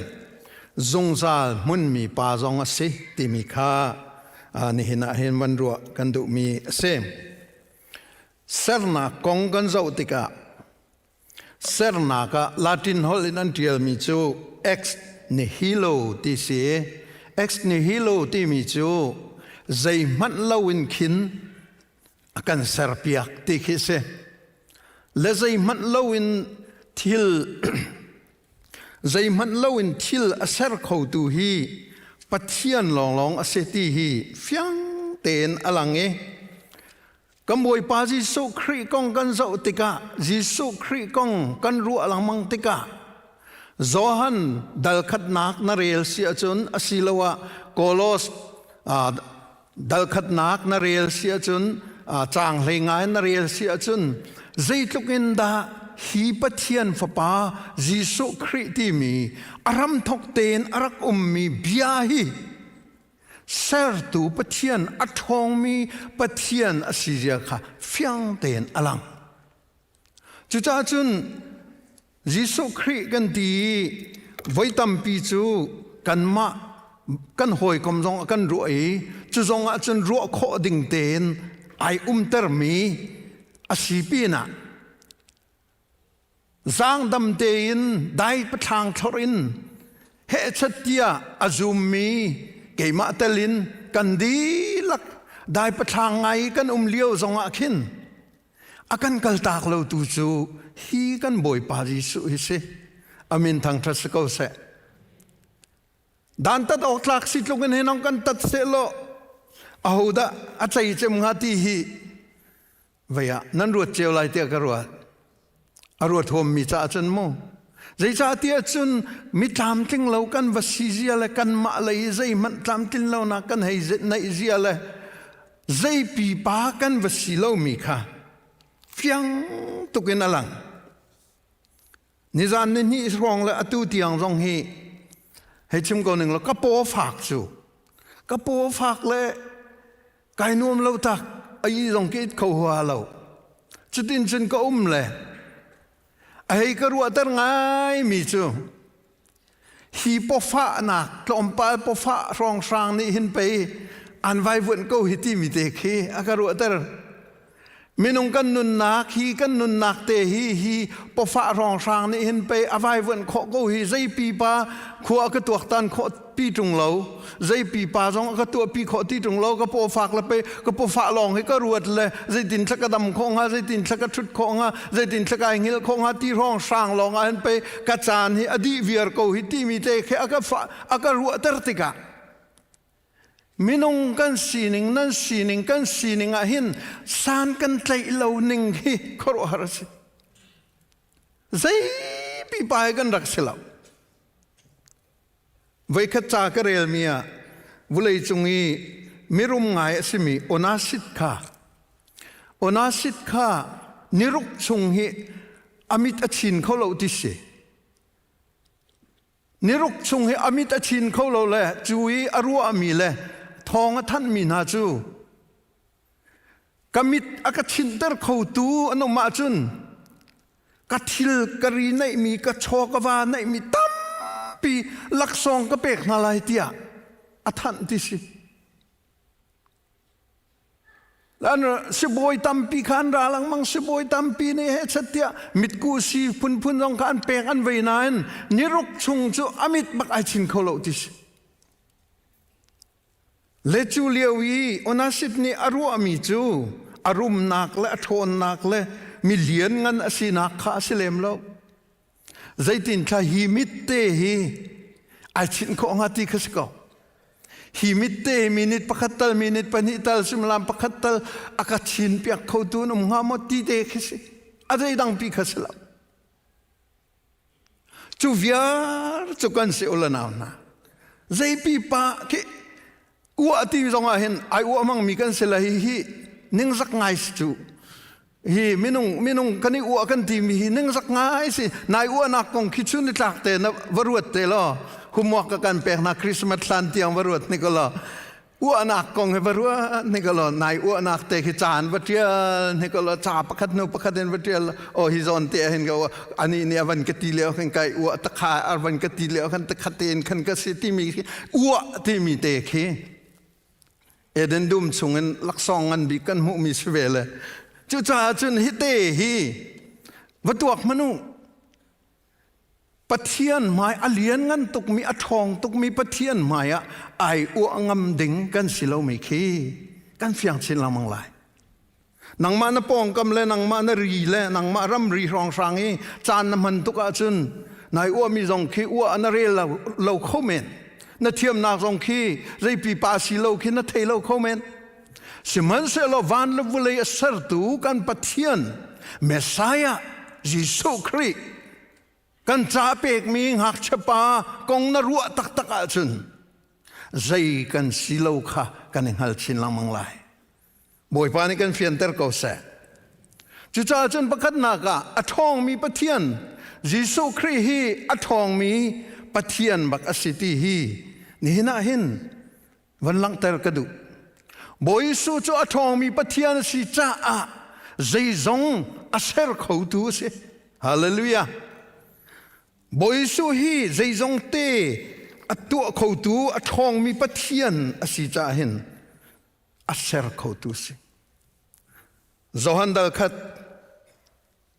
zungzal hmunmi pa zong a si timi kha nihin ah hin van ruah kan duhmi a si. Sernak kong kan zoh tikah Sernak ah Latin holh in an ṭialmi cu ex nihilo ti si. Ex nihilo timi cu zeihmanh loin khin a kan serpiak ti khi si. Le zeihmanh loin thil zeihmanh loin thil a ser khotu hi Pathian lawnglawng a si ti hi fiang tein a lang i Kan Bawipa Jesuh Khrih kong kan zoh tikah Jesuh Khrih kong kan ruah lengmang tikah Johan dal khatnak na rel si ahcun asiloah Kolos dal khatnak na rel si ahcun caang hlei ngai na rel si ahcun zeitluk in dah hi Pathian Fapa Jesuh Khrih timi a ramthok tein a rak ummi bia hi Sertu Pathian a ṭhawngmi Pathian a si zia kha fiang tein a lang. Cucaah cun Jesuh Khrih kan ti i voi tampi cu kanmah kan hawikom zong a kan ruah i cu zong ah cun ruah khawh ding tein ai umtermi a si pinah Zaangdam tein dai pathlang thlorh in hehchat tiah a zummi keimah tel in kan dihlak dai pathlang ngai kan um lio zongah khin a kan kaltak lo tu cu hi kan Bawipa Jesuh hi si. Amin thangṭhat si ko seh. Dantat awk tlak si tluk in hin kan tat seh law ahodah a cei cem hnga ti hi vei ah nan ruat cio lai tiah ka ruat. A ruat huammi caah cun mu. Zeicah tiah cun mi tlamtling lo kan va si zia le kanmah lei i zeihmanh tlamtlin lonak kan hei neih zia le zei pipa kan va si lomi kha fiang tuk in a lang. Nizan ni hnih hrawng le atu tiang zong hi hei chim ko ning law ka paw fak cu ka paw fak le kai nuam lo tak ai zong ka it kho hua lo cutin cun ka um le a hei ka ruahter ngai mi cu hi pawfahnak tlawmpal pawfah hrawnghrang nih hin pei an vaivuanh ko hi timi te khi a ka ruahter. Minung kan nunnak hi kan nunnak te hi hi pawfah hrawnghrang nih hin pei a vaivuanh khawh ko hi zei pipa khua ka tuaktan khawh pi ṭung lo zei pipa zong a ka tuahpi khawh ti ṭung lo ka pawfak le pei ka pawfah lawng hi ka ruat le zeitin thla ka dam khawh hnga zeitin thla ka ṭhut khawh hnga zeitin thla kai hngilh khawh hnga ti hrawnghrang lawng ah hin pei ka caan hi a dih viar ko hi timi te khi a ka fah a ka ruahter tikah Minung kan sining nan sining kan sining ah hin san kan tlaih lo ning hi khuaruahhar a si. Zei pipa hi kan rak si lo. Voikhat ca ka relmi ah vulei cung i mirum ngai a simi Onasit kha Onasit kha niruk chung hi a mit a chin kho lo ti si. Niruk chung hi a mit a chin kho lo le cu i a ruahmi le thawng a thanhmi hna cu ka mit a ka chinter khotu an um ahcun ka thil ka ri neihmi ka chaw ka va neihmi tampi laksawng ka pek hna lai tiah a thanh ti si. An sibawi tampi kha an ra lengmang sibawi tampi nih he chet tiah mitku si phunphun zong kha an pek an vei nain niruk chung cu a mit bak ai chin kho lo ti si. Le cu lio i Onasit nih a ruahmi cu a rumnak le a ṭhawnnak le mi lianngan a sinak kha a si lem lo. Zeitin thla hi mit te hi ai chinh khawh hnga ti kha si ko. Hi mit te minute pakhat tal minute pahnih tal suimilam pakhat tal a ka chin piak kho tu an um hnga maw ti te khi si. A zeidang pi kha si lo. Cu viar cu kan si ula nau hna. Zei pipa khi uah ti zong ah hin ai uah mangmi kan si la hi hi ningzak ngai si cu hi minung minung kan i uah kan timi hi ningzak ngai si nai uahnak kong khi chu ni tlak te na va ruat te law homework ka kan pek na Christmas hlan tiang va ruat ni ko law uahnak kong hi va ruat ni ko law nai uahnak te khi caan va tial ni ko law ca pakhat hnu pakhat in va tial oh hi zawn te hin ka ani nih a van ka ti lio khan kai uah takha a van ka ti lio khan takhat tein khan ka si timi khi uah timi te khi Eden dum chungin laksawng ngan bik kan hmuhmi si ve le cucaah cun hi te hi va tuak hmanu Pathian hmai a lian ngan tukmi a ṭhawng tukmi Pathian hmai ah ai uah ngam ding kan si lomi khi kan fiang chin lengmang lai. Nangmah na pawngkam le nangmah na ri le nangmah ramri hrawnghrang i caan na hman tuk ahcun nai uahmi zong khi uah na rel lo, lo kho men. Na thiamnak zong khi zeipi pa si lo khi na thei lo kho men. Sihmanhsehlaw van le vulei a sertu kan Pathian Messiah Jesuh Khrih kan ca pekmi ngakchia pa kong na ruah taktak ahcun zei kan si lo kha kan i hngal chin lengmang lai. Bawipa nih kan fianter ko seh. Cucaah cun pakhatnak ah a ṭhawngmi Pathian Jesuh Khrih hi a ṭhawngmi Pathian bak a si ti hi nihin ah hin van langhter ka duh. Bawi Jesuh cu a ṭhawngmi Pathian a si caah zeizong a ser khotu a si. Hallelujah. Bawi Jesuh hi zeizong te a tuah khotu a ṭhawngmi Pathian a si caah hin a ser khotu a si. Johan dal khat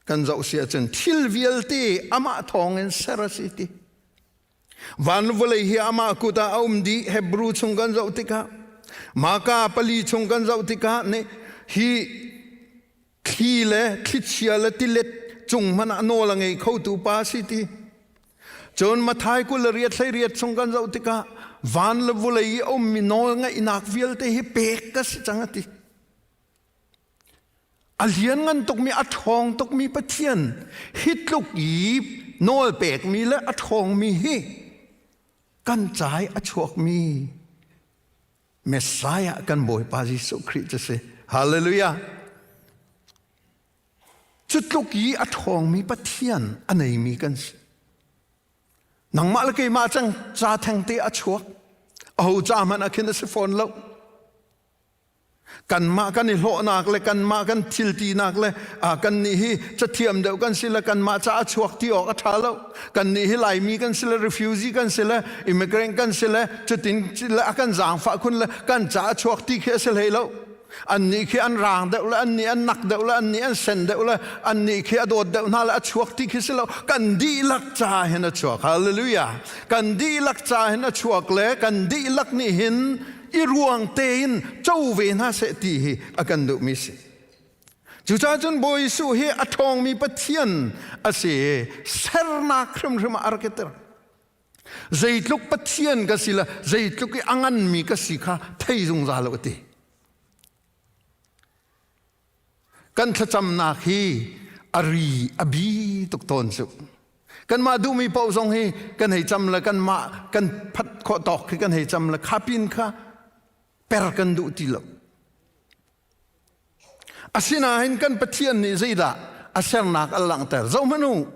kan zoh si ahcun thil vialte amah thawngin ser a si ti. Van vawlei hi amah kut ah a um dih Hebrew chung kan zoh tikah Maka pali chung kan zoh tikah nih hi thli le thlichia le tilet cung hmanh ah nawl a ngei khotu pa si ti. Cun Mathai 20 riat hlei riat chung kan zoh tikah van le vawlei i a ummi nawl ngeihnak vialte hi pek ka si cang a ti. A lianngan tukmi, a ṭhawng tukmi Pathian hi tluk i nawl pekmi le a ṭhawngmi hi kan ca i a chuakmi Messiah kan Bawipa Jesuh Khrih cu si. Hallelujah! Cu tluk i a ṭhawngmi Pathian a neimi kan si. Nangmah le keimah cang ca thengte a chuak. Aho ca hmanh ah khin a si fawn lo. Kanmah kan i hlawhnak le kanmah kan thiltinak le kannih hi cathiam deuh kan si le kanmah ca a chuak ti awk a ṭha lo. Kannih hi Laimi kan si le refugee kan si le immigrant kan si le cutin le a kan zaangfah khun le kan ca a chuak ti khi a si hlei lo. Annih khi an raang deuh le annih an nak deuh le annih an sen deuh le annih khi a dawt deuh hna le a chuak ti khi si lo. Kan dihlak ca hin a chuak. Hallelujah. Kan dihlak ca hin a chuak le kan dihlak nih hin i ruang tein co ve hna seh ti hi a kan duhmi si. Cucaah cun Bawi Jesuh hi a ṭhawngmi Pathian a si i sernak hrimhrim ah a rak i tel. Zeitluk Pathian ka si le zeitluk i a nganmi ka si kha thei zungzal u a ti. Kan thlacamnak hi a ri a bi tuk tawn cu. Kanmah duhmi paoh zong hi kan hei cam le kanmah kan phat khawh tawk khi kan hei cam le kha pin kha per kan duh ti lo. Asinain kan Pathian nih zeidah a sernak a langhter. Zohhmanh u.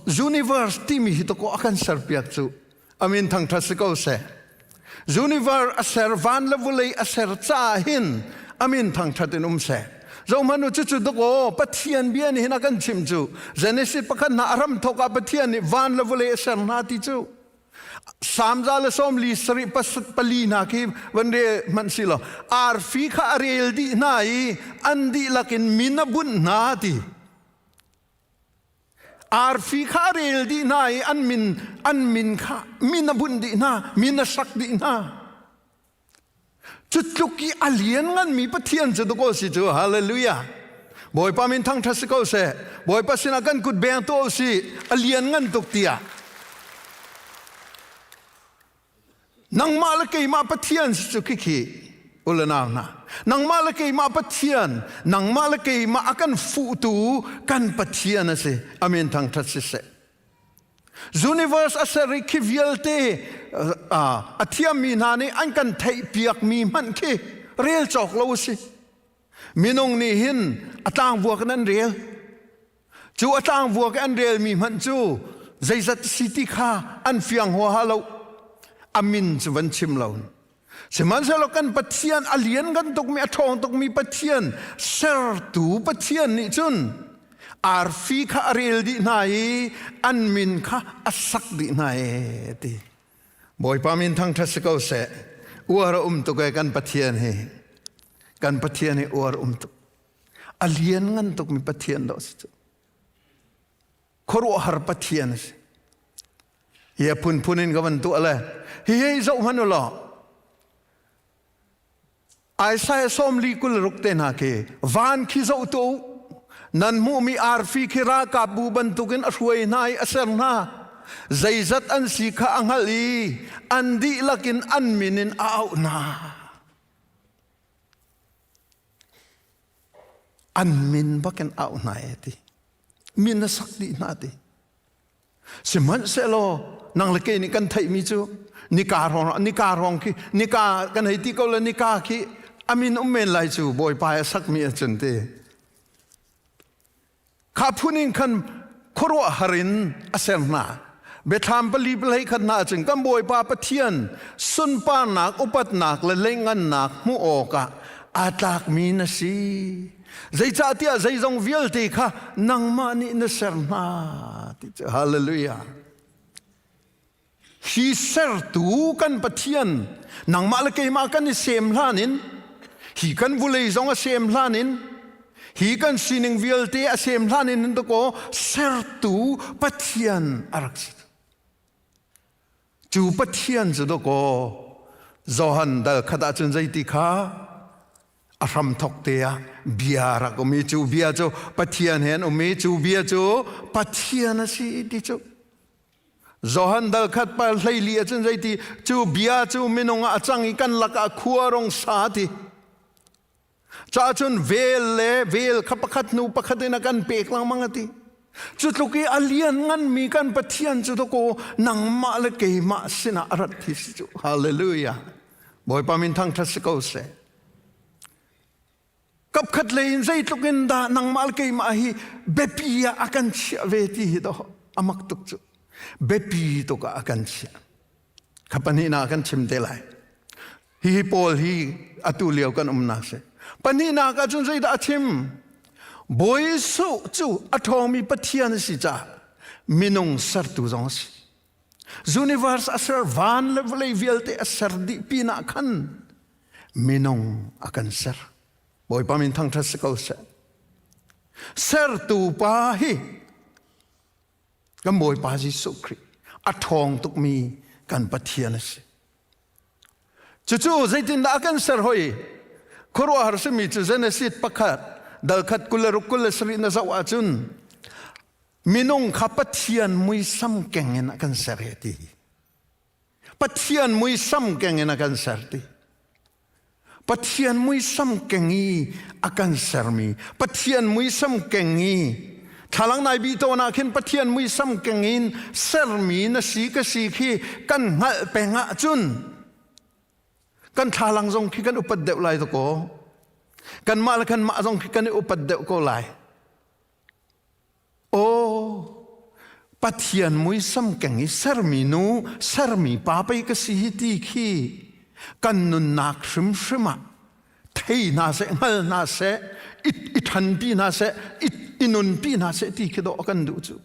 Universe timi hi takaw a kan serpiak cu. Amin thangthat si ko seh. Universe a ser van le vulei a ser caah hin amin thangthat in um seh. Zohhmanh u cucu dakaw Pathian bia nih hin a kan chimh cu. Genesis pakhat hna a ram thawk ah Pathian nih van le vulei a ser hna ti cu. Samza le sawm li sarih pali hna khi van rel hmanh si law arfi kha a rel dih hna i an dihlak in min a bunh hna ti. Arfi kha a rel dih hna i an min an min kha min a bunh dih hna min a sak dih hna. Cu tluk i a liannganmi Pathian cu dakaw si cu hallelujah. Bawipa min thangṭhat si ko seh. Bawipa sinah kan kut beng tuah u sih. A lianngan tuk tiah. Nangmah le keimah Pathian si cu khikhi u le nau hna. Nangmah le keimah Pathian, nangmah le keimah a kan fuhtu kan Pathian a si. Amen thangṭhat si seh. Universe a ser i khi vialte a thiammi hna nih an kan theihpiakmi hmanh khi rel cawk lo a si. Minung nih hin a tlangvuak in an rel. Cu a tlangvuak i an relmi hmanh cu zeizat si ti kha an fiang huaha lo. A min cu van chim lo. Sihmanhsehlaw kan Pathian a lian kan tukmi a ṭhawng tukmi Pathian sertu Pathian nih cun arfi kha a rel dih hna i an min kha a sak dih hna e ti. Bawipa min thangṭhat si ko seh. Uar a um tuk e kan Pathian hi. Kan Pathian hi uar um tuk. A lian ngan tukmi Pathian dawh si cu. Khuaruahhar Pathian a si. Hi a phunphun in ka van tuah le hi hei zoh hmanh u law Isaiah sawmli 26 te hna khi van khi zoh tuah u nan hmuhmi arfi khi ralkapbu bantukin a hruai hna i a ser hna zeizat an si kha a hngalh i an dihlak in an min in a auh hna an min bakin auh hna e ti min a sak dih hna ti Sihmanhsehlaw nang le kei nih kan theihmi cu nika hrawng nika hrawng khi nika kan hei ti ko le nika khi amin um men lai cu Bawipa a sakmi ahcun ti kha phun in khan khuaruahhar in a ser hna biathlam pali palei khat hna ahcun kan Bawipa Pathian sunparnak upatnak le leingannak hmuh awkah aa tlakmi na si Zeicahtiah zeizong vialte kha nangmah nih na ser hna ti cu hallelujah. Hi sertu kan Pathian nangmah le keimah kan i sem hlan in hi kan vulei zong a sem hlan in hi kan sining vialte a sem hlan in dakaw sertu Pathian a rak si. Cu Pathian cu dakaw Johan dal khat ahcun zeiti kha a hramthok te ah bia rak um i cu bia cu Pathian he an um i cu bia cu Pathian a si ti cu Johan dal khat pa 14 ahcun zeiti cu bia cu minung ah a cang i kan lakah khua rong sa ti ca cun vel le vel kha pakhat hnu pakhat in a kan pek lengmang a ti cu tluk i a lian nganmi kan Pathian cu dakaw nangmah le keimah sinah a rat hi si cu hallelujah Bawipa min thangṭhat si ko seh. Kapkhat lei in zeitluk in dah nangmah le keimah hi biapi ah a kan chiah ve ti hi dawh a mak tuk cu. Biapi tuk ah a kan chiah. Kha pahnihnak kan chim te lai. Hihi Paul hi atu lio kan umnak si. Pahnihnak ah cun zeidah a chim? Bawi Jesuh cu a ṭhawngmi Pathian a si caah minung sertu zong a si. Universe a ser van le vawlei vialte a ser dih pinah khan. Minung a kan ser. Bawipa min thangṭhat si ko seh. Sertu pa hi kan Bawipa Jesuh Khrih a ṭhawng tukmi kan Pathian a si. Cucu zeitindah a kan ser hoi? Khuaruahhar simi cu Genesis pakhat dal khat 26 27 na zoh ahcun minung kha Pathian muisam keng in a kan ser he ti. Pathian muisam keng in a kan ser ti. Pathian muisam keng i a kan sermi Pathian muisam keng i thlalang nai bi tawn ah khin Pathian muisam keng in sermi na si ka si khi kan hngalh peng ahcun kan thlalang zong khi kan upat deuh lai dakaw kanmah le kanmah zong khi kan i upat deuh ko lai. Aw, Pathian muisam keng i sermi nu, sermi pa pei ka si hi ti khi kan nunnak hrimhrim ah thei hna seh, hngal hna seh, i, i ṭhanpi hna seh, i, i nunpi hna seh ti khi dawh kan duh cu.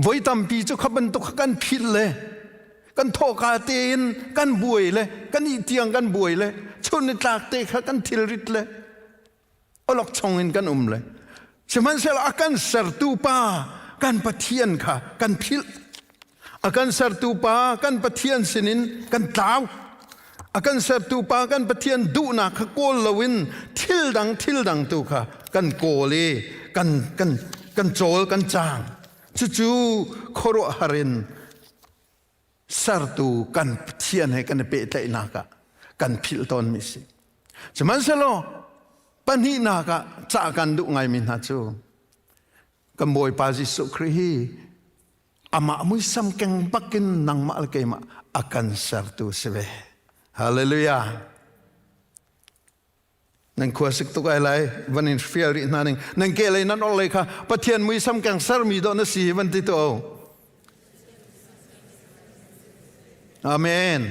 Voi tampi cu kha bantuk kha kan philh le kan thawhka tein kan buai le kan ih tiang kan buai le chun nitlak te kha kan thilrit le awlokchong in kan um le sihmanhsehlaw a kan sertu pa kan Pathian kha kan philh a kan sertu pa kan Pathian sinin kan tlau a kan sertu pa kan Pathian duhnak kha kawl loin thil dang thil dang tu kha kan kawl i kan kan kan cawl kan cang cucu khuaruahhar in sertu kan Pathian he kan i pehtlaihnak ah kan philh tawnmi si sihmanhsehlaw pahnihnak ah cah kan duh ngaimi hna cu kan Bawipa Jesuh Khrih hi amah muisam keng bakin nangmah le keimah a kan sertu si ve. Hallelujah. Nan khua sik tuk ai lai van in fial rih hna ning nan ke lei nan or lei kha Pathian muisam keng sermi dawh na si van ti to. Amen.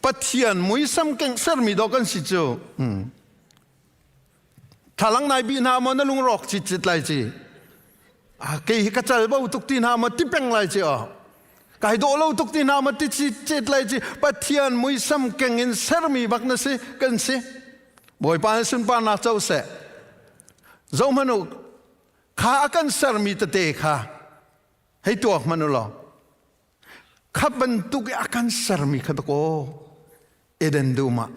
Pathian muisam keng sermi dawh kan si cu. Hmm. Thalang nai bi hna maw na lungrawk cit cit lai ci. Ah, kei hi ka cal bo tuk ti hna maw ti peng lai ci oh. Kai dawh lo tuk ti hna maw ti cit cit lai ci. Pathian muisam keng in sermi bak na si kan si. Bawipa nih sunparnak co seh. Zoh hmanh u, kha a kan sermi tete kha hei tuak hmanh u law kha bantuk i a kan sermi kha dakaw Eden dum ah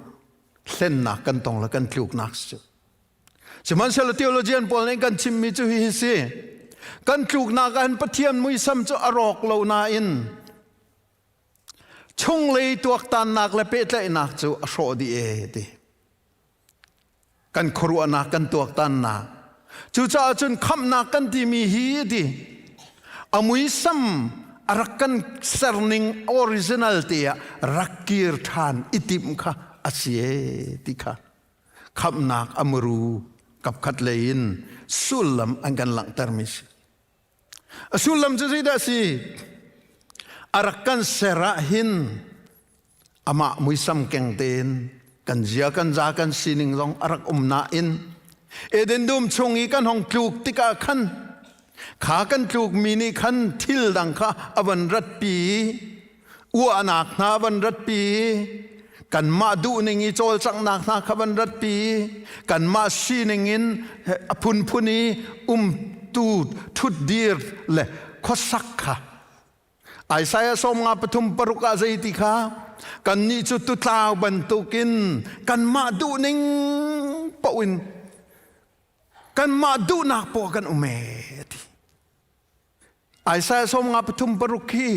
hlennak kan tong le kan tluknak si. Sihmanhsehlaw theologian pawl nih kan chimmi cu hihi si. Kan tluknak ah hin Pathian muisam cu a rawk lo nain chunglei tuaktannak le pehtlaihnak cu a hrawh dih ee ti. Kan khuaruahnak kan tuaktannak. Cucaah cun khamhnak kan timi hi ti a muisam a rak kan serning original te ah rak kir ṭhan i timh kha a si ee ti kha khamhnak a muru kapkhat lei in sullam an kan langhtermi si. A sullam cu zeidah a si? A rak kan ser ah hin amah muisam keng tein kan zia kan za kan sining zong a rak um nain Eden dum chung i kan hong tluk tikah khan kha kan tlukmi nih khan thil dang kha a van ratpi i uahnak hna van ratpi i kanmah duhning i cawlcanghnak hna kha van ratpi i kanmah sining in a phunphun i umtu ṭhutdir le khuasak kha Isaiah 53 ah zei ti kha kannih cu tutlau bantukin kanmah duhning paoh in kanmah duhnak poah kan um ee ti. Isaiah 53 hi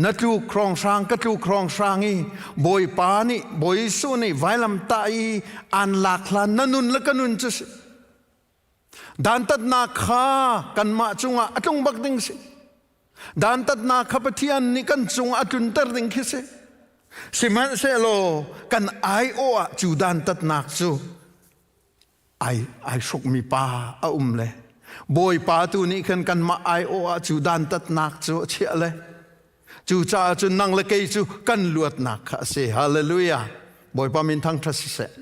na tluk hrawnghrang ka tluk hrawnghrang i Bawipa nih Bawi Jesuh nih vailamtah i aan lak hlan na nun le ka nun cu si. Dantatnak kha kanmah cungah a tlung bak ding si. Dantatnak kha Pathian nih kan cungah a tlunter ding khi si. Sihmanhsehlaw kan aiawh ah cu dantatnak cu ai ai hrukmi pa a um le Bawipa tu nih khan kanmah aiawh ah cu dantatnak cu a chiah le cucaah cun nang le kei cu kan luatnak kha a si. Hallelujah. Bawipa min thangṭhat siseh.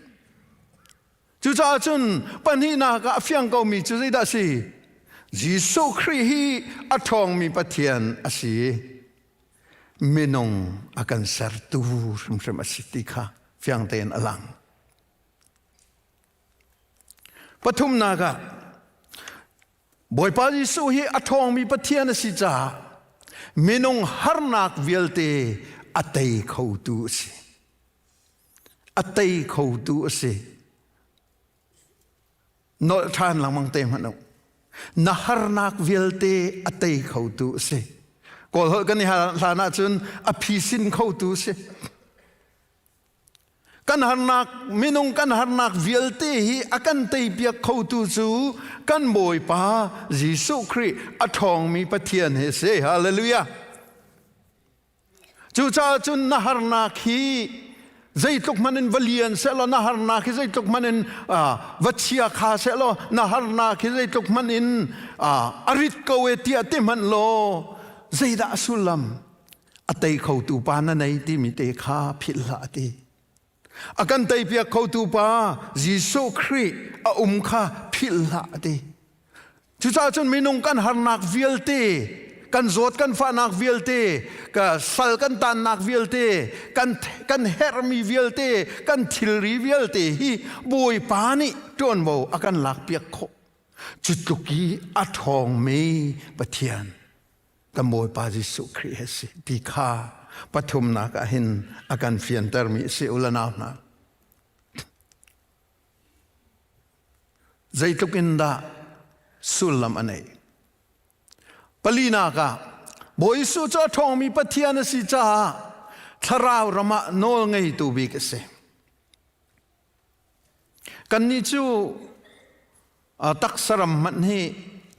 Cucaah cun pahnihnak ah a fiang komi cu zeidah a si? Jesuh Khrih hi a ṭhawngmi Pathian a si. Minung a kan sertu hrimhrim a si ti kha. Fiang tein a lang. Pathumnak ah Bawipa Jesuh hi a ṭhawngmi Pathian a si caah minung harnak vialte a tei khotu a si. A tei khotu a si. Nolh ṭhan lengmang te hmanh u. Na harnak vialte a tei khotu a si. Kawl holh kan i hlan ahcun a phisin khotu a si. Kan harnak minung kan harnak vialte hi a kan teipiak khotu cu kan Bawipa Jesuh Khrih a ṭhawngmi Pathian hi a si. Hallelujah. Cucaah cun na harnak hi zeitluk hmanh in va lian sehlaw na harnak hi zeitluk hmanh in va chia kha sehlaw na harnak hi zeitluk hmanh in a rit ko e tiah ti hmanh law zeidah a sullam A tei khotu pa na nei timi te kha philh hlah a ti. A kan teipiak khotu pa Jesuh Khrih a um kha philh hlah a ti. Cucaah cun minung kan harnak vialte, kan zawt kan fahnak vialte, ka sal kan tannak vialte, kan kan herhmi vialte, kan thilri vialte hi Bawipa nih ṭuanvo a kan lakpiak khawh. Cu tluk i a ṭhawngmi Pathian kan Bawipa Jesuh Khrih a si ti kha pathumnak ah hin a kan fiantermi a si u le nau hna. Zeitluk in dah sullam a neih? Palinak ah Bawi Jesuh cu a ṭhawngmi Pathian a si caah thlarau ram ah nawl ngeitu bik a si. Kannih cu taksaram hmanh hi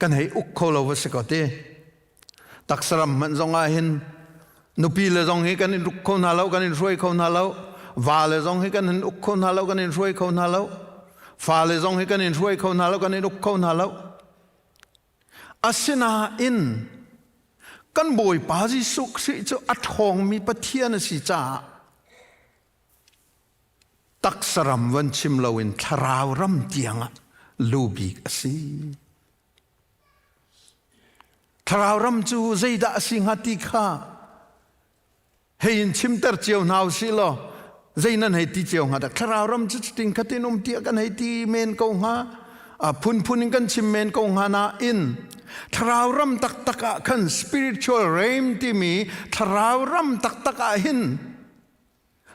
kan hei uk kho lo va si ko ti. Taksaram hmanh zong ah hin nupi le zong hi kan in uk kho hna lo, kan in hruai kho hna lo. Va le zong hi kan in uk kho hna lo, kan in hruai kho hna lo. Fa le zong hi kan in hruai kho hna lo, kan in uk kho hna lo. Asinain kan Bawipa Jesuh Khrih cu a ṭhawngmi Pathian a si caah Taksa ram van chim loin thlarau ram tiangah lu bik a si. Thlarau ram cu zeidah a si hnga ti kha hei in chimter cio hna usih law zei nan hei ti cio hnga dah thlarau ram cu cutin khatin um tiah kan hei ti men ko hnga a phunphun in kan chim men ko hnga nain thlarau ram taktak ah khan spiritual realm timi thlarau ram taktak ah hin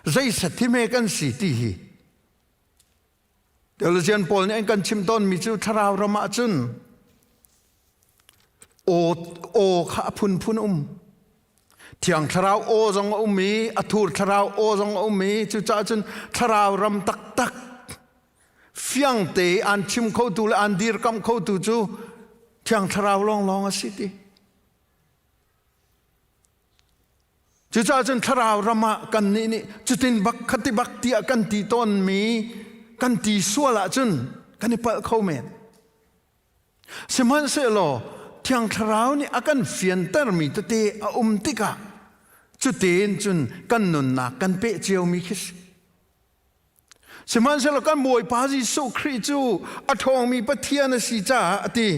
Zei sathime kan si ti hi theologian pawl nih an kan chim tawnmi cu thlarau ram ah cun aw aw kha a phunphun um thiang thlarau aw zong a um i a thur thlarau aw zong a um i cucaah cun thlarau ram taktak fiangte an chim khotu le an dirkamh khotu cu thiang thlarau lawnglawng a si ti Cucaah cun thlarau ram ah kannih nih cutin bak khati bak tiah kan ti tawnmi kan ti sual ahcun kan i palh kho men. Sihmanhsehlaw Thiang Thlarau nih a kan fiantermi tete a um tikah cutin cun kan nunnak kan peh ciomi khi si. Sihmanhsehlaw kan Bawipa Jesuh Khrih cu a ṭhawngmi Pathian a si caah a ti.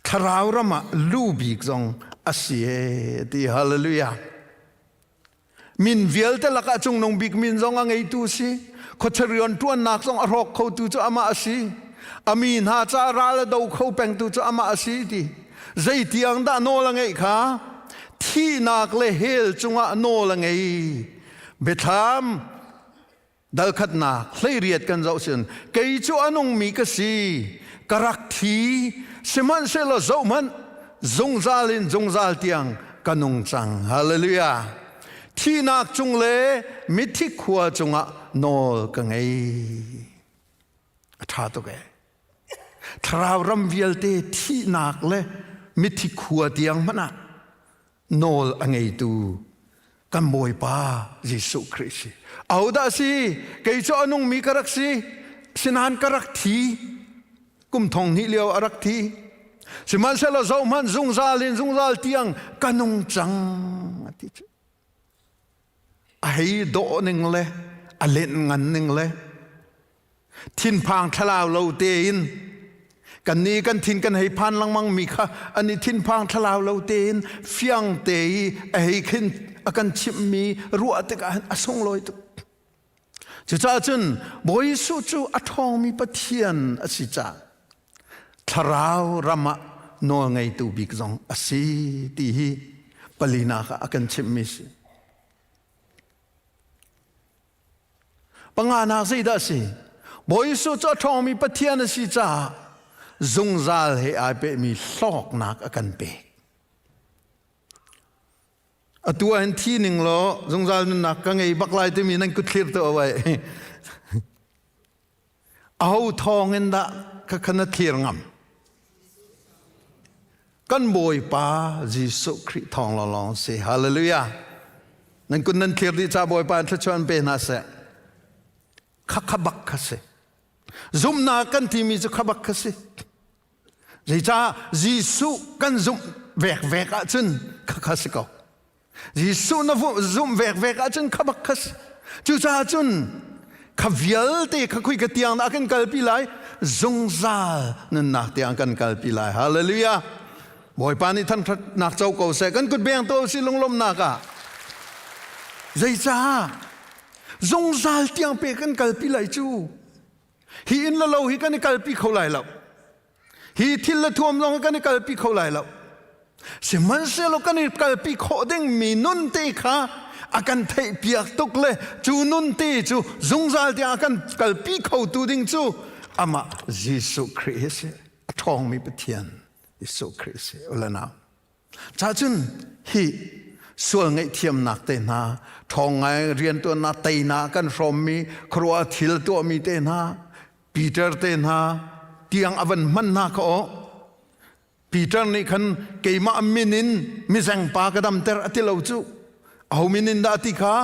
Thlarau ram ah lu bik zong a si e ti hallelujah. Min vialte lakah cungnung bik min zong a ngeitu si. Khuacharion ṭuannak zong a hrawk khotu cu amah a si. A mi hna ca ral a do kho pengtu cu amah a si ti. Zeitiang dah nawl a ngeih kha? Thihnak le hell cungah nawl a ngei. Biathlam dalkhatnak 18 kan zoh sin kei cu a nungmi ka si ka rak thi sihmanhsehlaw zohhmanh zungzal in zungzal tiang ka nung cang hallelujah thihnak cung le mithi khua cungah nawl ka ngei a ṭha tuk ee thlarau ram vialte thihnak le mithi khua tiang hmanh ah nawl a ngeitu kan Bawipa Jesuh Khrih si. Ahodah si? Kei cu a nungmi ka rak si. Sinain ka rak thi. Kum thong hnih lio a rak thi. Sihmanhsehlaw zohhmanh zungzal in zungzal tiang ka nung cang a ti cu. A hei dawh ning le a lenh ngan ning le thinphang thlalau lo tein kannih kan thin kan hei phan lengmang mi kha an i thinphang thlalau lo tein fiang te i a hei khin a kan chimhmi ruah tikah a sunglawi tuk. Cucaah cun Bawi Jesuh cu a ṭhawngmi Pathian a si caah thlarau ram ah nawlngeitu bik zong a si ti hi palinak ah a kan chimhmi si. Panganak zeidah a si? Bawi Jesuh cu a ṭhawngmi Pathian a si caah zungzal he ai pehmi hlawknak a kan pek. Atu ah hin thi ning law zungzal nunnak ka ngei bak lai timi nan kut thlir tuah wai. Aho thawng in dah ka kha na thlir ngam? Kan Bawipa Jesuh Khrih thawng lawnglawng si. Hallelujah. Nan kun nan thlir dih ca Bawipa in thluachuah an pe hna seh. Kha kha bak kha si. Zumhnak kan timi cu kha bak kha si. Zeicah Jesuh kan zumh vekvek ahcun khakha si ko. Jesuh na zumh vekvek ahcun kha bak kha si. Cucaah cun kha vialte kha khui ka tiang dah kan kalpi lai zungzal nunnak tiang kan kalpi lai. Hallelujah. Bawipa nih thangṭhatnak co ko seh. Kan kut beng to si lunglawmhnak ah. Zeicah zungzal tiang pe kan kalpi lai cu. Hi inn le lo hi kan i kalpi kho lai lo. Hi thil le thuam zong hi kan i kalpi kho lai lo. Sihmanhsehlaw kan i kalpi khawh dingmi nun te kha a kan theihpiak tuk le cu nun te cu zungzal tiang a kan kalpi khotu ding cu amah Jesuh Khrih hi si. A ṭhawngmi Pathian Jesuh Khrih si. Ule nau. Cahcun hi sual ngaihthiamnak te hna, ṭhawng ngai rianṭuannak teinak kan hrawmmi, khuaruah thil tuahmi te hna, Peter te hna tiang a van hman hna kha aw. Peter nih khan keimah min in mizengpa ka damter a ti lo cu. Aho min in dah a ti kha?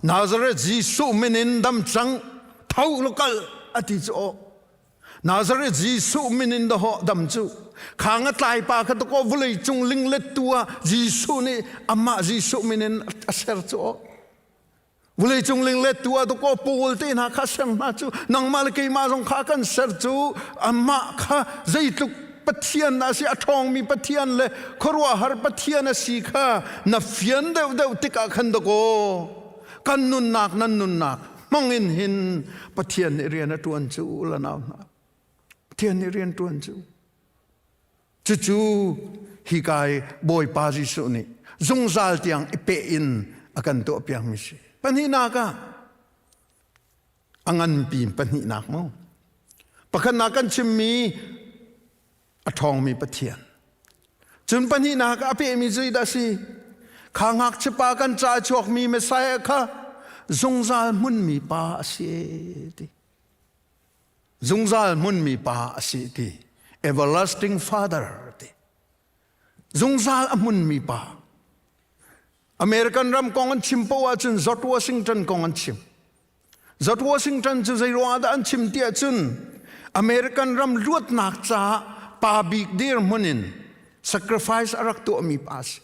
Nazareth Jesuh min in dam cang, tho law kal a ti cu aw. Nazareth Jesuh min in dahawh dam cu khang a tlai pa kha takaw vulei cung linglet tu ah Jesuh nih amah Jesuh min in a ser cu aw vulei cung linglet tu ah takaw Paul te hna kha ser hna cu nangmah le keimah zong kha kan ser cu amah kha zeitluk Pathian a si a ṭhawngmi Pathian le khuaruahhar Pathian a si kha na fian deuhdeuh tikah khan dakaw kan nunnak nan nunnak hmang in hin Pathian nih rian a ṭuan cu la nau hna Pathian nih rian ṭuan cu cucu hi kai Bawipa Jesuh nih zungzal tiang i peh in a kan tuah piakmi si pahnihnak ah a nganpi pahnihnak mu pakhatnak kan chimmi a ṭhawngmi Pathian. Cun pahnihnak a pehmi zeidah a si? Kha ngakchiapa kan ca chuakmi Messiah kha zungzal hmunmi pa a si ti. Zungzal hmunmi pa a si ti. Everlasting Father ti. Zungzal a hmunmi pa. American ram kong an chim poah ahcun George Washington kong an chim. George Washington cu zei ruangah dah an chim ti ahcun American ram luatnak caah pa bik dirhmun in sacrifice a rak tuahmi pa a si.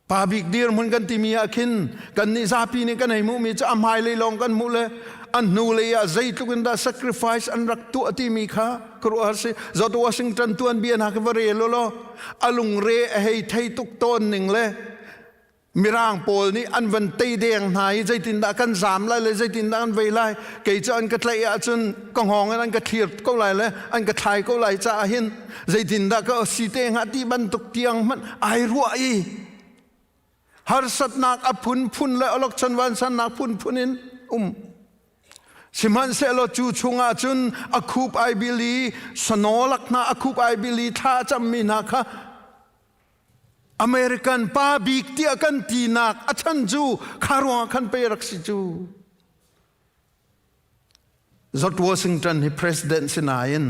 Pa bik dirhmun kan timi ah khin kannih zapi nih kan hei hmuhmi cu a hmailei lawng kan hmuh le a hnulei ah zeitluk in dah sacrifice an rak tuah timi kha khuaruahhar si. George Washington tuanbia hna khi va rel u law a lungre a hei thei tuk tawn ning le Mirang pawl nih an van tei deng hna i zeitindah kan zaam lai le zeitindah an vei lai kei cu an ka tlaih ahcun ka hngawng in an ka thlir ko lai le an ka thlai ko lai caah hin zeitindah ka si te hnga ti bantuk tiang hmanh ai ruah i harsatnak a phunphun le awlokchon vansannak phunphun in um Sihmanhsehlaw cu chungah cun a khup ai bil i sanawlak hna a khup ai bil i thla a cammi hna kha American pa bik tiah kan tinak a chan cu kha ruangah khan pei rak si cu. George Washington hi president si nain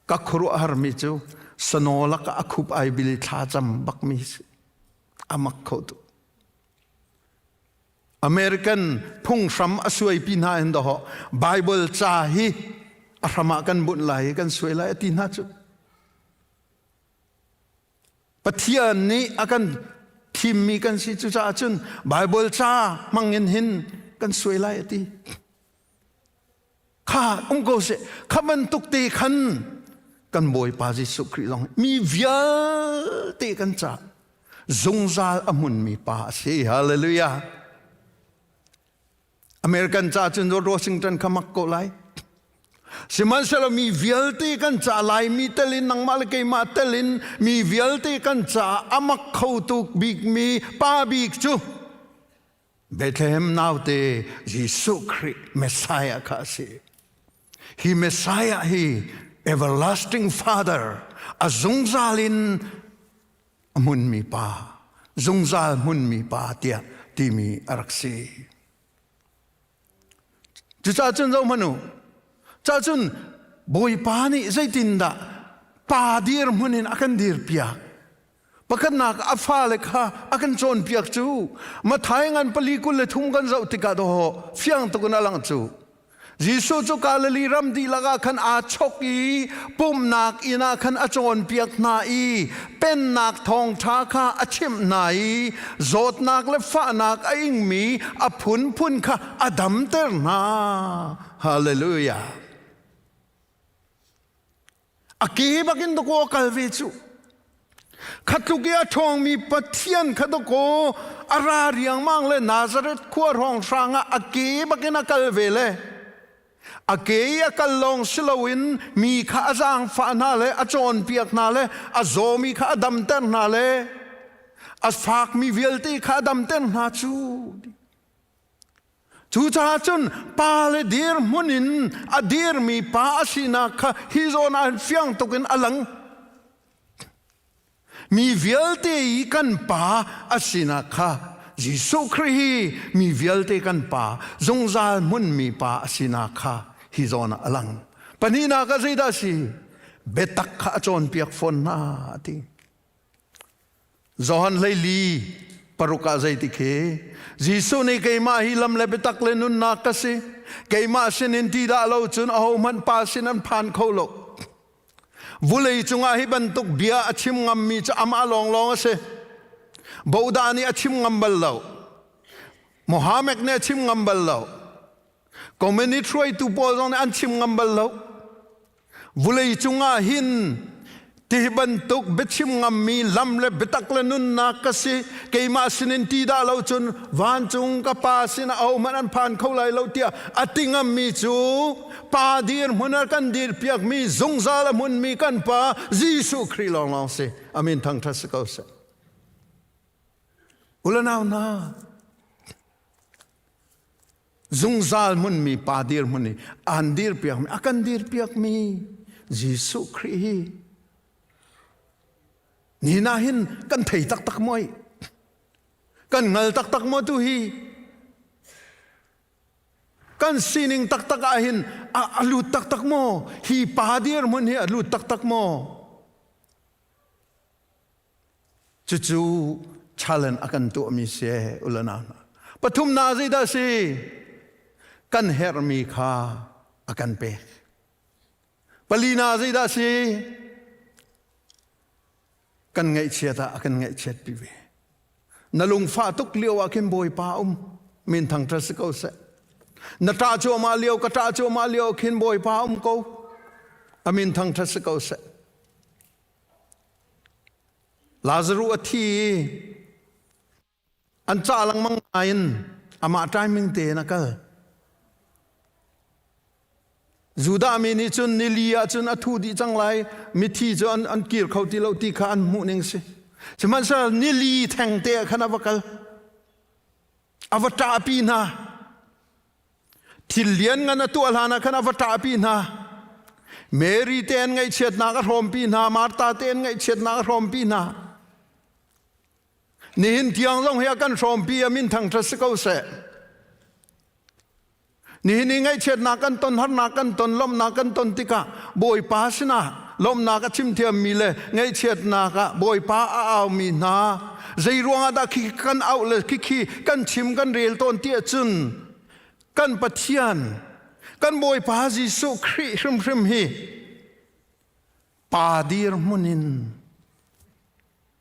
ka khuaruahharmi cu sano lakah a khup ai bil thla cam bakmi si. A mak kho tu. American phunghram a suaipi hna in dawh Bible ca hi a hram ah kan bunh lai i kan suai lai a ti hna cu. Pathian nih a kan thimmi kan si cucaah cun Bible ca hmang in hin kan suai lai a ti. Kha um ko seh kha bantuk te khan kan Bawipa Jesuh Khrih zong mi vialte kan ca zungzal a hmunmi pa a si. Hallelujah. American ca cun George Washington kha mak ko lai. Sihmanhsehlaw mi vialte kan ca Laimi tel in nangmah le keimah tel in mi vialte kan ca a mak kho tuk bikmi pa bik cu Bethlehem naute Jesuh Khrih Messiah kha a si. Hi Messiah hi everlasting father a zungzal in a hmunmi pa, zungzal hmunmi pa tiah timi a rak si. Cucaah cun zohhmanh u, cahcun Bawipa nih zeitindah pa dirhmun in a kan dirpiak. Pakhatnak a fale kha a kan cawnpiak cu Matthai ngan pali 23 kan zoh tikah dawh fiang tuk in a lang cu. Jesuh cu Galilee ram dihlak ah khan aa chok i pumhnak inn ah khan a cawnpiak hna i pennak thawngṭha kha a chimh hna i zawtnak le fahnak a ingmi a phunphun kha a damter hna. Hallelujah. A ke bakin dakaw a kal ve cu. Khatluk i a ṭhawngmi Pathian kha dakaw a ra riangmang le Nazareth khua hrawnghrang ah a ke bakin a kal ve le a ke i a kal lawng si loin mi kha a zaangfah hna le a cawnpiak hna le a zawmi kha a damter hna le a fakmi vialte kha a damter hna cu. Cucaah cun pa le dirhmun in a dirmi pa a sinak kha hi zawn ah fiang tuk in a lang. Mi vialte i kan pa a sinak kha Jesuh Khrih hi mi vialte kan pa, zungzal hmunmi pa a sinak kha hi zawn ah a lang. Pahnihnak ah zeidah a si? Biatak kha a cawnpiak fawn hna a ti. Johan 14 ah zeiti khi Jesuh nih keimah hi lam le biatak le nunnak ka si keimah sinin ti dah lo cun ahohmanh pa sin an phan kho lo vulei cungah hi bantuk bia a chim ngammi cu amah lawnglawng a si Bodah nih a chim ngam bal lo Mohammed nih a chim ngam bal lo Communist hruaitu pawl zong nih an chim ngam bal lo Vulei cungah hin ti bantuk biachim ngammi lam le biatak le nunnak ka si keimah sinin ti dah lo cun vancung ka pa sin ah ahohmanh an phan kho lai lo tiah a ti ngammi cu pa dirhmun ah kan dirpiakmi zungzal a hmunmi kan pa Jesuh Khrih lawnglawng si amin thangṭhat si ko seh ulanau hna Zungzal hmunmi pa dirhmun i aan dirpiakmi a kan dirpiakmi Jesuh Khrih hi ni na hin kan thei taktak maw kan hngal taktak maw tu hi kan sining taktak ah hin a lut taktak maw hi pa dirhmun hi a lut taktak maw Cucu challenge a kan tuahmi si ulana hna. Pathumnak zeidah si? Kan herhmi kha a kan pek. Palina zeidah si? Kan ngaihchiat ah a kan ngaihchiat pi ve. Na lungfah tuk lio ah khin Bawipa um. Min thangṭhat si ko seh. Na ṭah cuahmah lio ka ṭah cuahmah lio khin Bawipa um ko. A min thangṭhat si ko seh. Lazaruh a thi i an cah lengmang nain amah timing tein a kal. Judah mi nih cun nili ah cun a thu dih cang lai, mithi cu an, an kir kho ti lo ti kha an hmuh ning si. Sihmanhsehlaw nili theng te ah khan a va kal. A va ṭahpi hna. Thil lianngan a tuah hlan ah khan a va ṭahpi hna. Mary te an ngaihchiatnak a hrawmpi hna, Martha te an ngaihchiatnak a hrawmpi hna. Nihin tiang zong hi a kan hrawmpi a min thangṭhat si ko seh. Nihin i ngaihchiatnak kan ton, harnak kan ton, lawmhnak kan ton tikah Bawipa sinah lawmhnak a chimthiammi le ngaihchiatnak ah Bawipa a aumi hna zei ruangah dah khi kan auh le khikhi kan chim kan rel tawn ti ahcun kan Pathian kan Bawipa Jesuh Khrih hrimhrim hi pa dirhmun in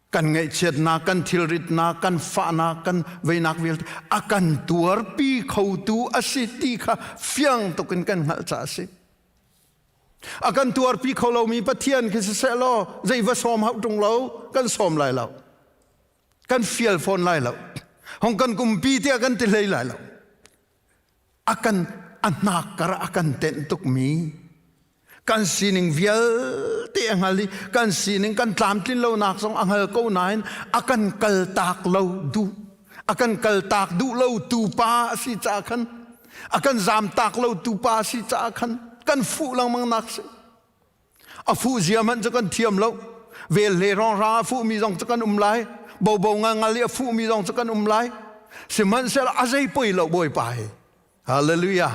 kan ngaihchiatnak kan thilritnak kan fahnak kan veinak vialte a kan tuarpi khotu a si ti kha fiang tuk in kan hngalh caah a si A kan tuarpi kho lomi Pathian khi siseh law zei va sawm hauh ṭung lo kan sawm lai lo. Kan fial fawn lai lo. Hong kan kumpi tiah kan ti hlei lai lo. A kan a hnak kar a kan tenh tukmi kan sining vialte a hngal i kan sining kan tlamtlin lonak zong a hngal ko nain a kan kaltak lo duh a kan kaltak duh lo tu pa a si caah khan a kan zamtak lo tu pa a si caah khan kan fuh lengmang nak si a fuh zia hmanh cu kan thiam lo vel hle rong a fuh mi zong cu kan um lai bobo ngal ngal i a fuh mi zong cu kan um lai sihmanhsehlaw a zei poi lo bawipa hi Hallelujah.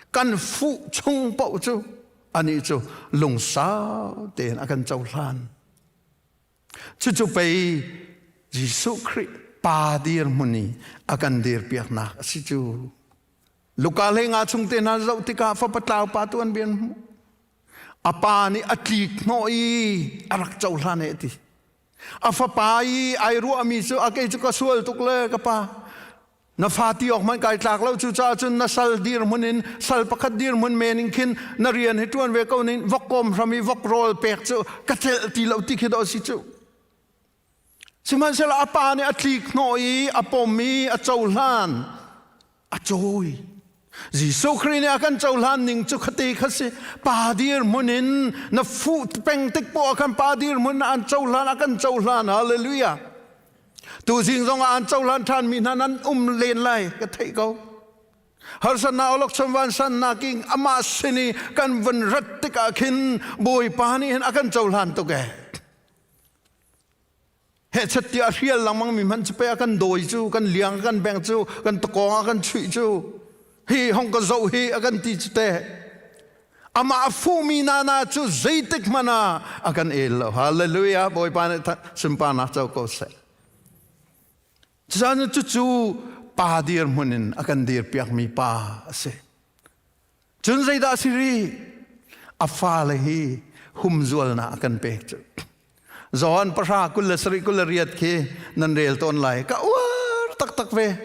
Kan fuh chung paoh cu anih cu lungsau tein a kan cohlan. Cucu pei Jesuh Khrih pa dirhmun i a kan dirpiaknak a si cu. Luka hlei nga chung te hna zoh tikah fapa tlau pa tu an bian hmuh. A pa nih a tlik hnawh i a rak cohlan e ti. A fapa i ai ruahmi cu a kei cu ka sual tuk le ka pa Na fa ti awk hmanh kai tlak lo cucaah cun na sal dirhmun in sal pakhat dirhmun men in khin na rian hi ṭuan ve ko ning vok kawm hram i vok rawl pek cu ka celh ti lo ti khi dawh si cu. Sihmanhsehlaw a pa nih a tlik hnawh i a pom i a cohlan a cawi. Jesuh Khrih nih a kan cohlan ning cu khate kha si pa dirhmun in na fuh peng tik poah khan pa dirhmun an cohlan a kan cohlan hallelujah Tuzing zong ah an cohlan ṭhanmi hna nan um len lai ka theih ko. Harsatnak awlokchon vansannak in amah sin i kan vun rat tikah khin Bawipa nih hin a kan cohlan tuk ee. Hehchet tiah a hrial lengmang mi hmanh cu pe a kan dawi cu, kan liang a kan beng cu, kan takawng a kan chuih cu, hi hong ka zoh hi a kan ti cu teh. Amah a fuhmi nana cu zeitik hmanh ah a kan el lo. Hallelujah. Bawipa nih sunparnak co ko seh. Cucaah cucu pa dirhmun in a kan dirpiakmi pa a si. Cun zeidah a si rih? A fale hi humzualnak a kan pek cu. Johan pahra 27 28 khi nan rel tawn lai. Ka uar taktak ve.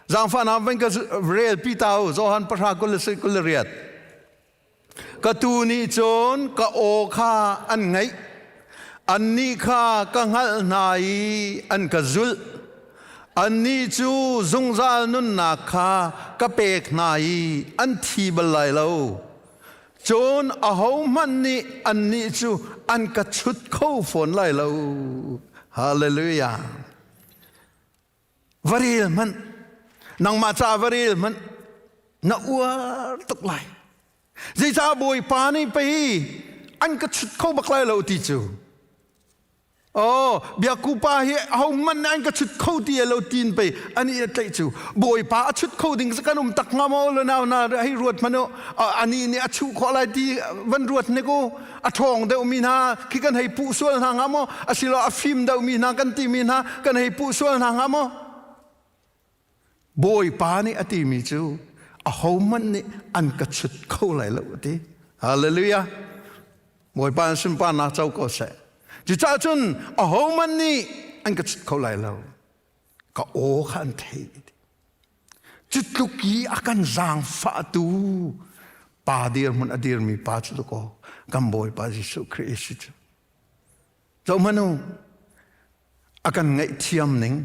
Zaangfahnak van ka rel pi ta u. Johan pahra 27 28. Ka tu nih cun ka aw kha an ngaih. Annih kha ka hngalh hna i an ka zulh. Annih cu zungzal nunnak kha ka pek hna i an thi bal lai lo. Cun ahohmanh nih annih cu an ka chut kho fawn lai lo. Hallelujah. Va rel hmanh. Nangmah ca va rel hmanh. Na uar tuk lai. Zeicah Bawipa nih pei an ka chut kho bak lai lo ti cu. Oh, biakku pa hi ahohmanh nih an ka chut kho ti lo tiin pei an i tlaih cu. Bawipa a chut kho ding kan um tak hnga maw lo nau na hei ruat hmanh u. Ani nih a chuh khawh lai ti van ruat hnik u. A ṭhawng deuhmi hna khi kan hei puh sual hna hnga maw? Asilo a fim deuhmi hna kan timi hna kan hei puh sual hna hnga maw? Bawipa nih a timi cu ahohmanh nih an ka chut kho lai lo a ti. Hallelujah. Bawipa in sunparnak co ko seh. Cucaah cun ahohmanh nih an ka chut kho lai lo. Ka aw kha an theih. Cu tluk i a kan zaangfahtu pa dirhmun a dirmi pa cu kaw kan Bawipa Jesuh Khrih si cu. Zohhmanh u, a kan ngaihthiam ning.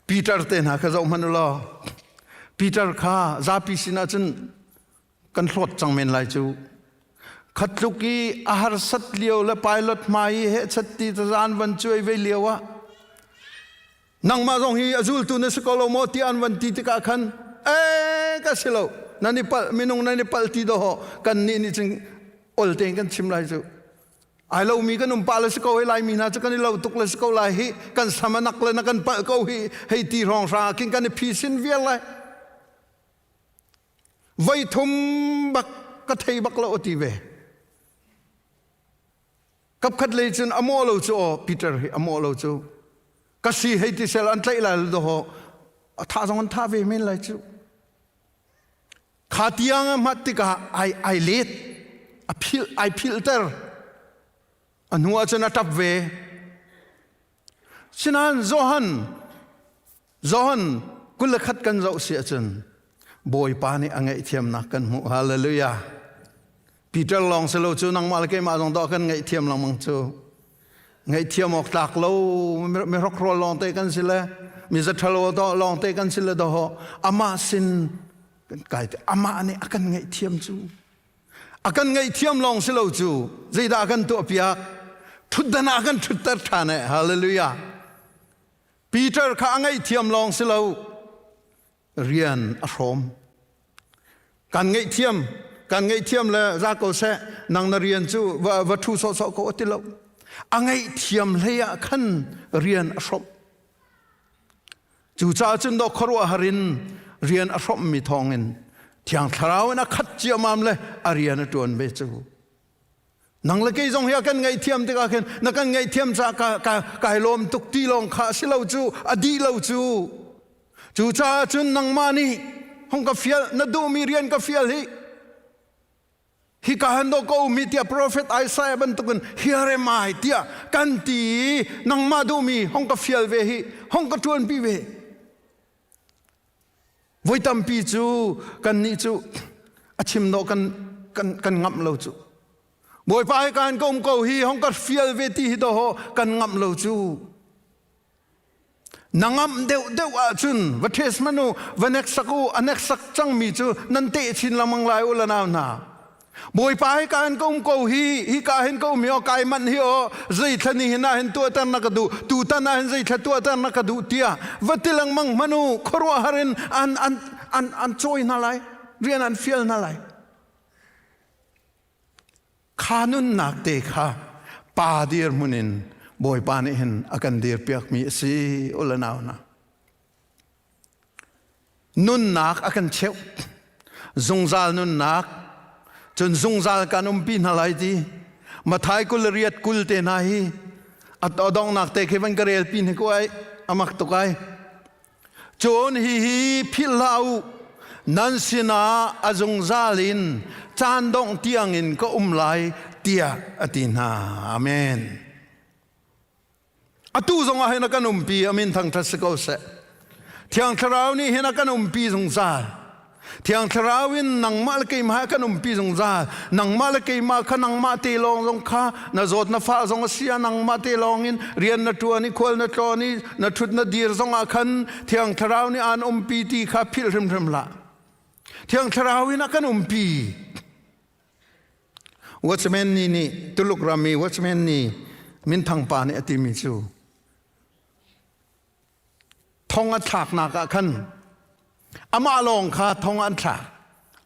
Peter te hna kha zohhmanh u law, Peter kha zapi sinah cun kan hlawt cang men lai cu. Khatluk i a harsat lio le pilot hmai i hehchat ti tazan van cuai ve lio ah nangmah zong hi a zultu na si ko lo maw tiah an van ti tikah khan ee ka si lo nan i palh minung nan i palh ti dawh kan nih nih cun ol tein kan chim lai cu ai lomi kan um pa le si ko hei laimi hna cu kan i lo tuk le si ko lai hi kan sam a nak le na kan palh ko hi hei ti hrawng hrang ah khin kan i phisin vial lai voi thum bak ka thei bak lo ti ve Kapkhat lei cun a mawh lo cu aw Peter hi a mawh lo cu ka si hei ti sel an tlaih lai lo ho a tha zong an tha ve men lai cu kha tiang a hmat tikah ai ai let a phil ai philter a hnu ah cun a tap ve sinain Johan Johan 21 kan zoh si ahcun Bawipa nih a ngaihthiamnak kan hmuh. Hallelujah. Peter lawng si lo cu nangmah le keimah zong dawh kan ngaihthiam lengmang cu. Ngaihthiam awk tlak lo mi hrokhrawl lawng te kan si le mi zathalo lawng te kan si le doho amah sin kan kai te amah nih a kan ngaihthiam cu a kan ngaihthiam lawng si lo cu zeidah a kan tuah piak thutdan ah a kan thutter ṭhan eh hallelujah Peter kha a ngaihthiam lawng si lo rian a hrawm. Kan ngaihthiam, kan ngaihthiam le za ko seh, nang na rian cu va, va ṭhu sawhsawh ko a ti lo. A ngaihthiam hlei ah khan rian a hrawmh. Cucaah cun dawh khuaruahhar in rian a hrawmhmi thawngin Thiang Thlarau in a khat ciamam le a rian a ṭuan ve cu. Nang le kei zong hi a kan ngaihthiam tikah khin na kan ngaihthiam caah ka, ka, kai lawm tuk ti lawng kha a si lo cu a dih lo cu. Cucaah cun nangmah nih hong ka fial na duhmi rian ka fial hi hi ka han do ko mi tiah profet Isaiah bantukin here am I tiah kan ti i nangmah duhmi hong ka fial ve hi hong ka ṭuanpi ve. Voi tampi cu kannih cu a chim dawh kan, kan, kan ngamh lo cu. Bawipa hi kan ka um ko hi hong ka fial ve ti hi dawh kan ngamh lo cu. Na ngamh deuh deuh ahcun va test hmanh u, va nek-sak u, a nek-sak cangmi cu nan teh chin lengmang lai u la nau hna. Bawipa hi ka hin ka um ko hi hi ka hin ka um hi aw kai manh hi aw zeithla ni hin ah hin tuahter na ka duh tutan ah hin zeithla tuahter na ka duh tiah va ti lengmang hmanh u khuaruahhar in an an an an cawi hna lai rian an fial hna lai kha nunnak te kha pa dirhmun in Bawipa nih hin a kan dirpiakmi a si u le nau hna Nunnak a kan cheuh. Zungzal nunnak. Cun zungzal kan umpi hna lai ti. Mathai 20 le riat 20 te hna hi a donghnak te khi van ka rel pi hna ko ai amak tuk ai. Cun hihi philh hlah u nan sinah a zungzal in caan dongh tiangin ka um lai tiah a ti hna. Amen. Atu zong ah hin a kan umpi, a min thangṭhat si ko seh. Thiang Thlarau nih hin a kan umpi zungzal. Thiang Thlarau in nangmah le keimah a kan umpi zungzal. Nangmah le keimah kha nangmah te lawng zong kha na zawt na fah zong a si ah nangmah te lawng in rian na ṭuan i khual na tlawn i na ṭhut na dir zong ah khan Thiang Thlarau nih aan umpi ti kha philh hrimhrim hlah. Thiang Thlarau in a kan umpi. Watchman nih nih Tuluk ram i Watchman nih minthang pa nih a timi cu thong a thlaknak ah khan amah lawng kha thong an thlak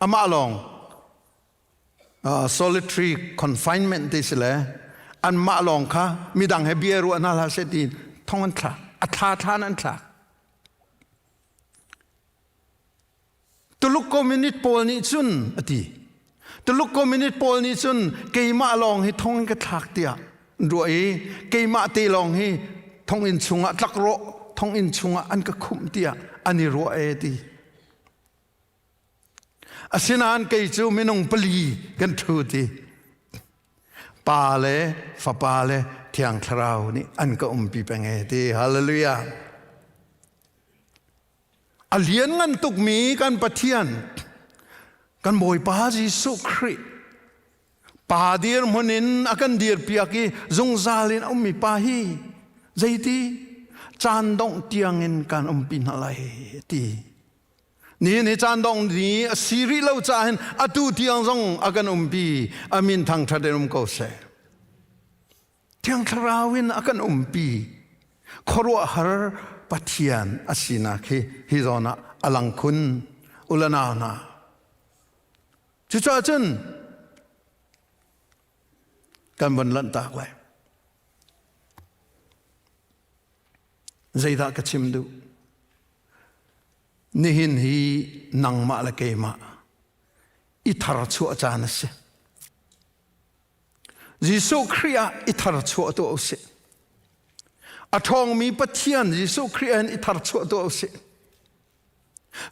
amah lawng uh, solitary confinement ti si le anmah lawng kha midang he bia ruah hna hlah seh ti thong an thlak a thla thlan an thlak Tuluk communist pawl nih cun a ti. Tuluk communist pawl nih cun keimah lawng hi thong in ka thlak tiah an ruah i keimah te lawng hi thonginn chungah tlak rawh thonginn chungah an ka khumh tiah an i ruah e ti. Asinain kei cu minung pali kan ṭhu ti. Pa le Fapa le Thiang Thlarau nih an ka umpi peng e ti. Hallelujah. A lianngan tukmi kan Pathian, kan Bawipa Jesuh Khrih, pa dirhmun in a kan dirpiak i zungzal in a ummi pa hi zeiti caan dongh tiangin kan umpi hna lai ti. Nihin hi caan dongh ni a si rih lo caah hin atu tiang zong a kan umpi a min thangṭhat in um ko seh. Thiang Thlarau in a kan umpi. Khuaruahhar Pathian a sinak hi hi zawn ah a lang khun ulanau hna. Cucaah cun kan von lanhtak lai. Zeidah ka chim duh? Nihin hi nangmah le keimah i tharchuah caan a si. Jesuh Khrih ah i tharchuah tuah usih. A ṭhawngmi Pathian Jesuh Khrih ah hin i tharchuah tuah usih.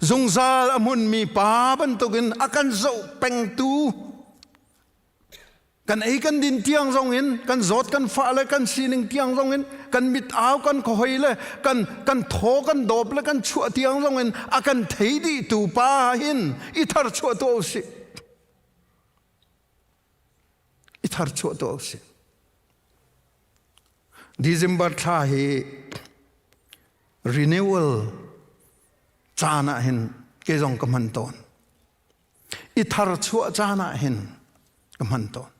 Zungzal a hmunmi pa bantukin a kan zoh pengtu kan ei kan din tiang zong in kan zawt kan fah le kan sining tiang zong in kan mit au kan khuahoi le kan kan thaw kan dawp le kan chuah tiang zong in a kan thei dih tu pa hin i tharchuah tuah usih. I tharchuah tuah usih. December thla hi renewal caan ah hin kei zong ka hman tawn. I thar chuah caan ah hin ka hman tawn.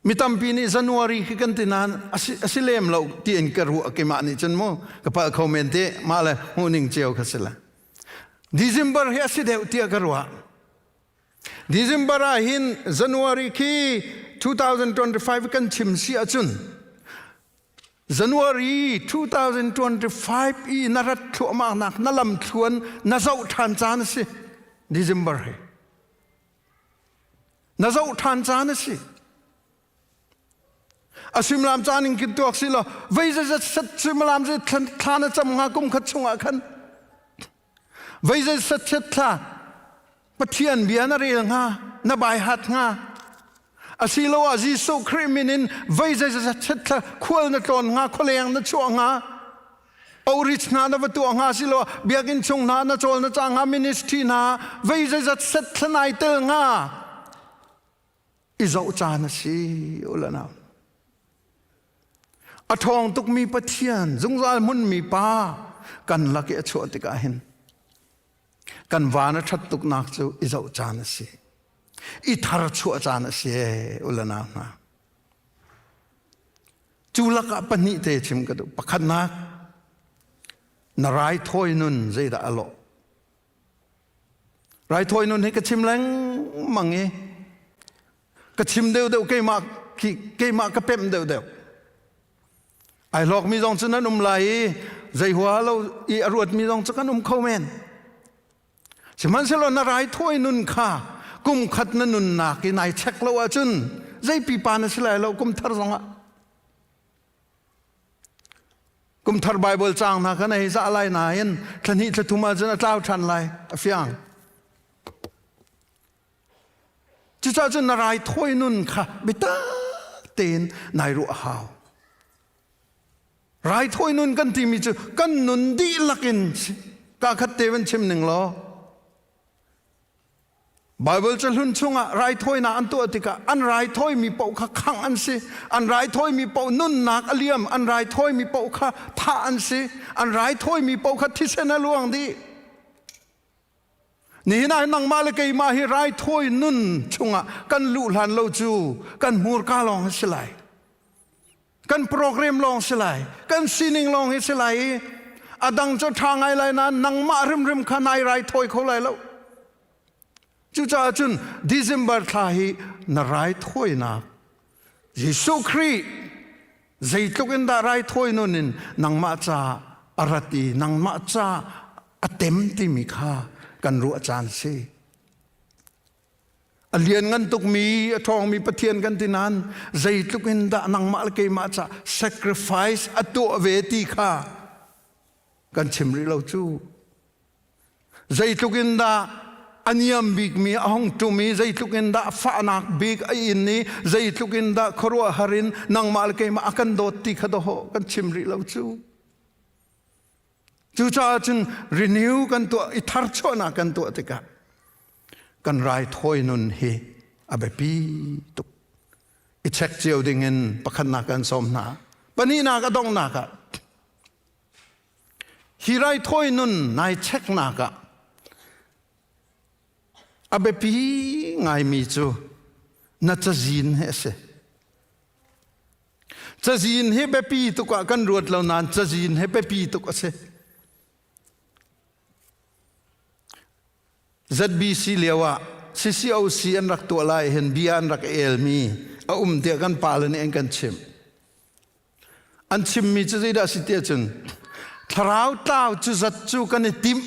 Mi tampi nih January khi kan ti nain a si lem lo tiin ka ruah keimah nih cun mu ka palh kho men te mah le hmuhning cio kha si le. December hi a si deuh tiah ka ruah. December ah hin January khi 2025 kan chim si ahcun January 2025 i na rat thluahmah nak na lam thluan na zoh ṭhan caan a si December hi. Na zoh ṭhan caan a si. A suimilam caan in kin tuak si law vei zeizat set suimilam zei thla na cam hnga kum khat chungah khan vei zeizat set thla Pathian bia na rel hnga na bai hat hnga asiloah Jesuh Khrih min in vei zeizat set thla khual na tlawn hnga khualeng na chuah hnga outreach hna na va tuah hnga siloah biakinn chung hna na cawl na cang hnga ministry hna vei zeizat set thla nai tel hnga i zoh caan a si ulanau a ṭhawng tukmi Pathian zungzal hmunmi pa kan lak i a chuah tikah hin kan van a ṭhat tuknak cu i zoh caan a si i thar chuah caan a si ulanau hna cu lakah pahnih te chim ka duh pakhatnak na raithawi nun zeidah a lawh Raithawi nun hi ka chim lengmang i ka chim deuhdeuh keimah keimah ka pemh deuhdeuh. Ai hlawkmi zong cu nan um lai i zei hua lo i a ruatmi zong cu kan um kho men. Sihmanhsehlaw na raithawi nun kha kum khat na nunnak i nai check lo ahcun zei pipa na si lai lo kum thar zongah. Kumthar Bible caang hna kha na hei zah lai nain thla hnih thla thum ahcun a tlau ṭhan lai a fiang. Cucaah cun na raithawi nun kha biatak tein nai ruah a hau. Raithawi nun kan timi cu kan nun dihlak in ka khat te van chim ning law Baibal cahlun chungah raithawinak an tuah tikah an raithawimi paoh kha khangh an si. An raithawimi paoh nunnak a liam. An raithawimi paoh kha thah an si. An raithawimi paoh kha thisen a luang dih. Nihin ah nangmah le keimah hi raithawi nun chungah kan luh hlan lo cu kan hmurka lawng a si lai. Kan program lawng si lai. Kan sining lawng hi si lai i a dang cu ṭha ngai lai nain nangmah hrimhrim kha nai raithawi kho lai lo. Cucaah cun December thla hi na raithawinak Jesuh Khrih zeitluk in dah raithawi nun in nangmah ca a rat i nangmah ca a tem timi kha kan ruah caan si. A lianngan tukmi, a ṭhawngmi Pathian kan ti nain zeitluk in dah nangmah le keimah ca sacrifice a tuah ve ti kha kan chim rih lo cu. Zeitluk in dah a niam bikmi a hung ṭum i zeitluk in dah fahnak bik a in i zeitluk in dah khuaruahhar in nangmah le keimah a kan dawt ti kha dawhawh kan chim rih lo cu. Cucaah cun renew kan tuah i tharchuahnak kan tuah tikah kan raithawi nun hi a biapi tuk. I check cio dingin pakhatnak kan sawm hna. Pahnihnak a donghnak ah Hi raithawi nun nai cheknak ah a biapi ngaimi cu na cazin hi a si. Cazin hi biapi tuk ah kan ruat lo nain cazin hi biapi tuk a si. ZBC lio ah CCOC an rak tuah lai hin bia an rak elmi a um tiah kan pale nih an kan chimh. An chimmi cu zeidah a si tiah cun thlarau tlau cu zat cu kan i timh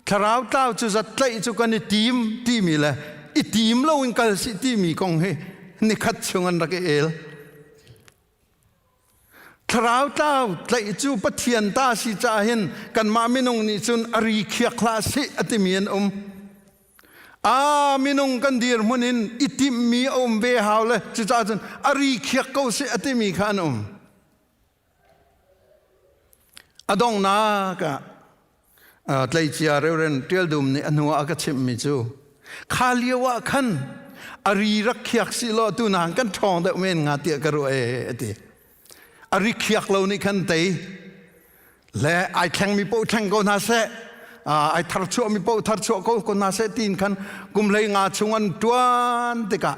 thlarau tlau cu zat tlaih cu kan i tim timi le i tim loin kal sih timi kong hi nikhat chung an rak i el. Thlarau tlau tlaih cu Pathian ta si caah hin kanmah minung nih cun a ri khiak hlah sih a timi an um. A minung kan dirhmun in i timhmi a um ve hau le cucaah cun a ri khiak ko seh a timi kha an um. A donghnak ah tleicia Reverend Tial Dum nih a hnu ah a ka chimhmi cu kha lio ah khan a ri rak khiak si law tu nain kan ṭhawng deuh men hnga tiah ka ruah ee a ti. A rikhiak lo nih khan tei le ai thlengmi paoh thleng ko hna seh, ai tharchuahmi paoh tharchuah ko ko hna seh tiin khan kum 15 chung an ṭuan tikah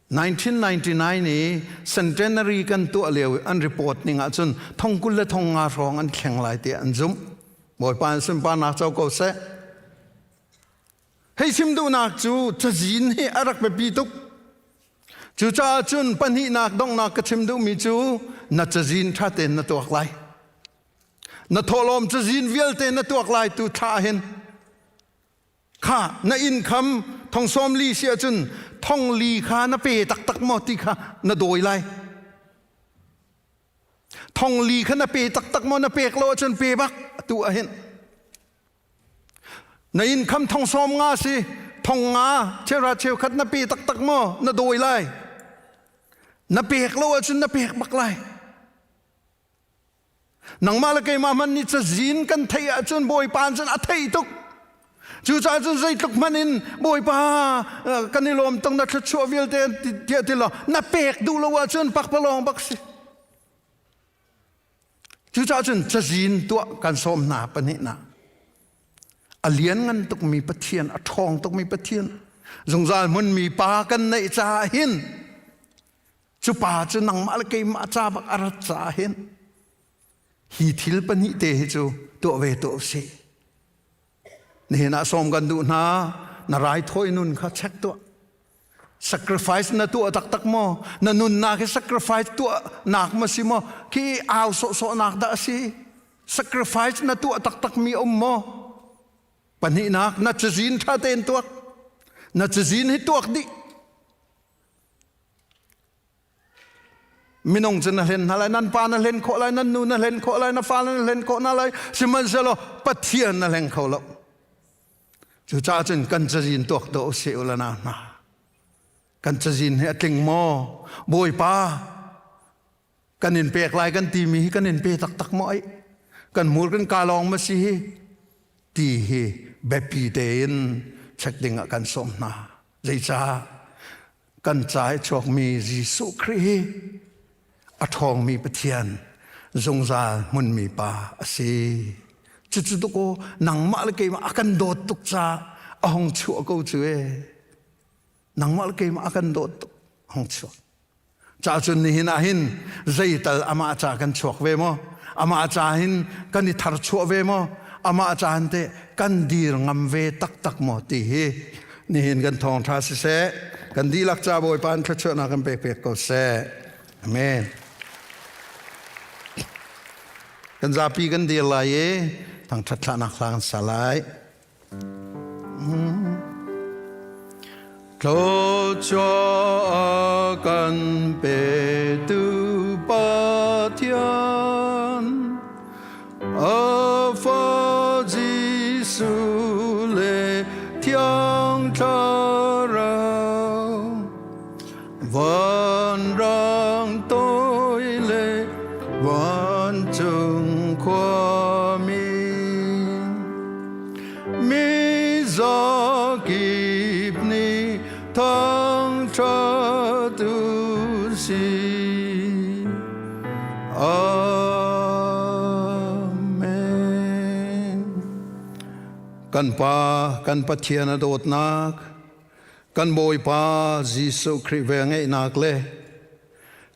1999 i centenary kan tuah lio an report ning ahcun thong 20 le thong nga hrawng an thleng lai tiah an zumh. Bawipa an sunparnak co ko seh. Hei chim duhnak cu cazin hi a rak biapi tuk. Cucaah cun pahnihnak donghnak ka chim duhmi cu na cazin ṭha tein na tuak lai. Na thawhlawm cazin vialte na tuak lai tu thla hin kha na income thong 40 si ahcun thong li kha na pe taktak maw ti kha na dawi lai. Thong li kha na pe taktak maw na pek lo ahcun pe bak atu ahhin. Na income thong 50 si thong nga cheuhra cheukhat na pe taktak maw na dawi lai. Na pek lo ahcun na pek bak lai. Nangmah le keimah hmanh nih cazin kan theih ahcun Bawipa cun a theih tuk. Cucaah cun zeitluk hmanh in Bawipa kan i lawm tung na thluachuah vialte tiah ti law na pek duh lo ahcun pakpalawng bak si. Cucaah cun cazin tuah kan sawm hna pahnihnak. A lianngan tukmi Pathian, a ṭhawng tukmi Pathian, zungzal hmunmi pa kan neih caah hin cu pa cu nangmah le keimah ca bak a rat caah hin hi thil pahnih te hi cu tuah ve tuah usih. Nihin ah sawm kan duh hna, na raithawi nun kha check tuah. Sacrifice na tuah taktak maw? Na nunnak hi sacrifice tuah nak ma si maw? Khi au sawhsawh nak dah a si? Sacrifice na tuah taktak mi um maw? Pahnihnak, na cazin ṭha tein tuak. Na cazin hi tuak dih. Minung cu na hlen hna lai, nan pa na hlen khawh lai, nan nu na hlen khawh lai, na fale na hlen khawh hna lai, sihmanhsehlaw Pathian na hleng kho lo. Cucaah cun kan cazin tuak tuah usih u la na hna. Kan cazin hi a tling maw? Bawipa, kan in pek lai kan timi hi kan in pe taktak maw ai? Kan hmur kan ka lawng ma si hi? Ti hi biapi tein check ding ah kan sawm hna. Zeicah? Kan ca i chuakmi Jesuh Khrih hi a ṭhawngmi Pathian zungzal hmunmi pa a si. Cucu tuk aw nangmah le keimah a kan dawt tuk caah a hung chuah ko cu e. Nangmah le keimah a kan dawt tuk a hung chuak. Ca cun nihin ah hin zeital amah ca kan chuak ve maw? Amah ca hin kan i tharchuah ve maw? Amah ca hin teh kan dir ngam ve taktak maw ti hi nihin kan thawngṭha siseh kan dihlak ca Bawipa in thluachuahnak kan pek pek ko seh. Amen. Kan zapi kan dir lai i thangṭhat thlahnak hla kan sa lai. Thluachuah kan petu Pathian a fa Jesuh le Thiang Thlarau vanrang toi le vancung khuami mi zakip nih thangṭhat u si. Amen. Kan Pa, kan Pathian a dawtnak, kan Bawipa Jesuh Khrih velngeihnak le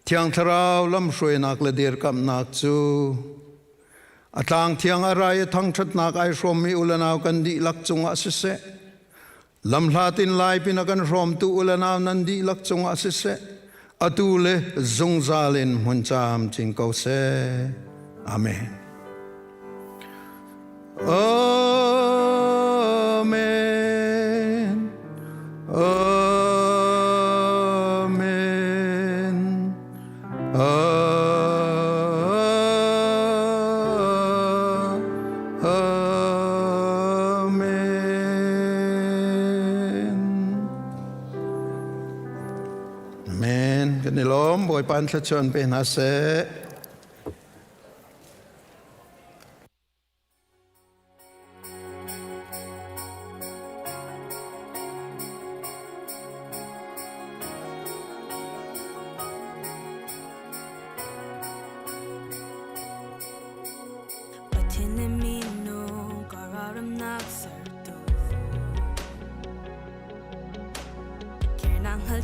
Thiang Thlarau lamhruainak le dirkamhnak cu a tlang thiang a rai i thangṭhatnak ai hrawmmi u le nau kan dihlak cungah siseh, lamhlat in lai pin a kan hrawmtu u le nau nan dihlak cungah siseh, atu le zungzal in hmun camcin ko seh. Amen. Amen. Amen. Amen. Amen. Kan i lawm Bawipa in thluachuah pe hna seh.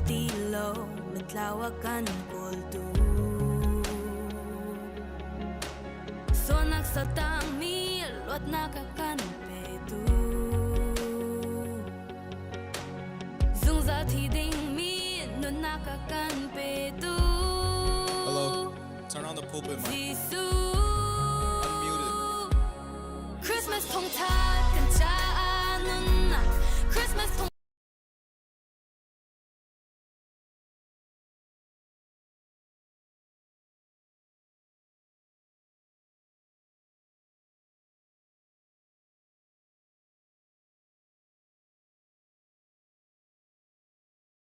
ti lo mitlau a kan kawltu Sualnak saltangmi luatnak a kan petu Zungzal thi dingmi nunnak a kan petu Hello, turn on the pulpit mic. Jesuh Unmuted. Christmas thawngtha kan caah nunnak Christmas thawng.